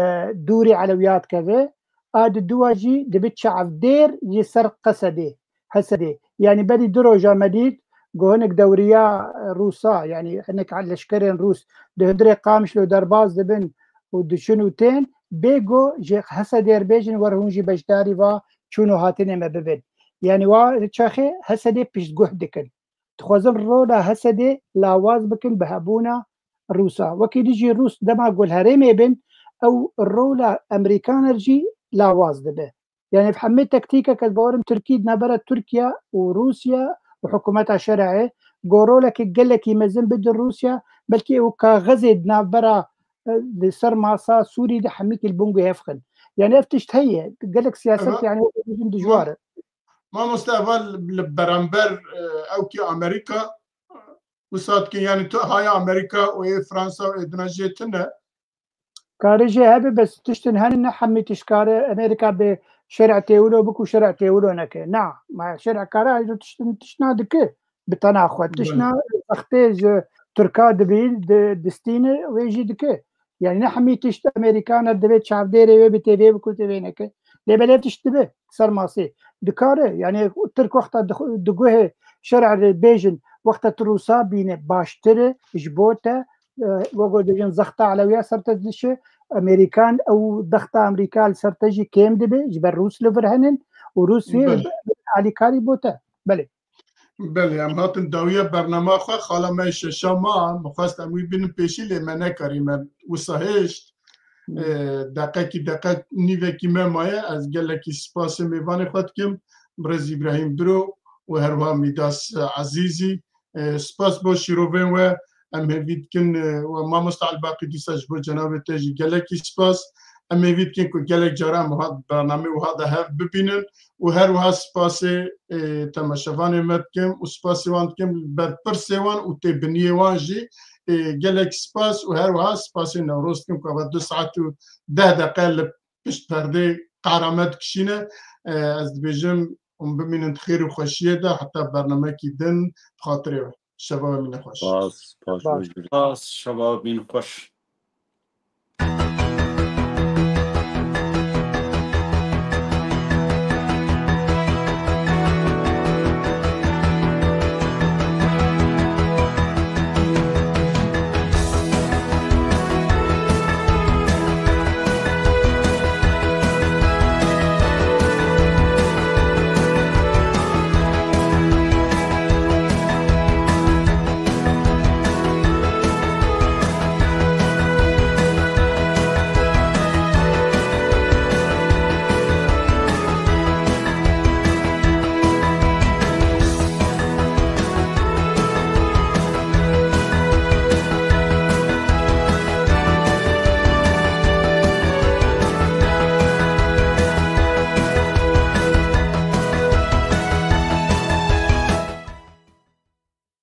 dûrî Elewiyat keve, a di dua jî dibi çavdêr ji ser Qesedê, Hesedê. Yani berî du roja me dît, ku hinek dewriya, e, Rûsa, yani hinek leşkerên Rûs di hundirê Qamişlo derbas dibin û diçin û tên, bê ku ji Hesedê re bêjin, wer hûn jî beşdarî va çûn û hatinê me bibin. Yani wa çaxê Hesedê piştguh dikin. Dixwazin rola Hesedê lawaz bikin bi hebûna Rûsa. Wekî dijî Rûs dema ku li herêmê bin, ew rola Emerîkaner jî lawaz dibe. Yani hemê tektîkek, ez bawerim Tirkî di navbera Tirkiye û Rûsya û hikûmeta şer'ê ku rolekî gelekî mezin bidin Rûsya, belkî ew kaxezê di navbera, e, li ser masa Sûrî de hemîkî li bin guhêv xin. Yani ev tişt heye, gelek siyaset, yani wek dijwar e. Mamoste, eva li beramber, e, ew kî Amerîka, wisa dikin, yani tu haya Amerîka û ê Fransa û ê dina jê tune. Kare jê hebe, bes tiştin hene, ne hemî tişt kare Amerîka bi şer'a têwilo biku, şer'a têwilo neke. Na, ma şer'a kare ayrı tiştin, tiştna dike. Bi tena xwe. Tiştna zextê ji Tirka dibî, di, distîne, wê jî dike. Yani ne hemî tişt Amerîkaner divê çavdêrê wê bi têvê biku, têvê neke. Lê belê tişt dibe ser masê. Dikare, yani Tirk wexta diguhe şer'e bêjin, wexta tu Rûsa bîne baştir e, ji bo te, e, wego dibêjin zexta Elewiya ser te dişe, Amerîkan ew zexta Amerîka li ser te jî kêm dibe, ji ber Rûs li vir henin û Rûs wê alîkarî bo te. Belê. Belê, em hatin dawiya bernama xwe, xala me şeşa ma, min xwest em wî bînin pêşî, lê me nekarî, me wisa hêşt. Hmm. E, deqekî, deqek nîvekî me maye, ez gelekî spasê mêvanê xwe dikim, birêz Îbrahîm Biro û herwiha Mîdas Ezîzî. E, spas bo şîrovên we, em hêvî dikin, e, we mamosta Elbaqî dîsa ji bo cenabê te jî gelekî spas. Em hêvî dikin ku gelek caran wiha bernameyê wiha de hev bibînin. û her wiha spasê, e, temaşevanê me dikim û spasê wan dikim, berpirsê wan û têbiniyê wan jî, e, gelek spas û her wiha spasê Newroz dikim ku eva du saet û deh deqe li pişt perdê qehra me dikişîne. E, ez dibêjim hûn bimînin di xêr û xweşiyê de heta bernamekî din bi xatirê we. Şeva we mîne xweş. Spas, spas, spas. Spas, şeva we mîne xweş.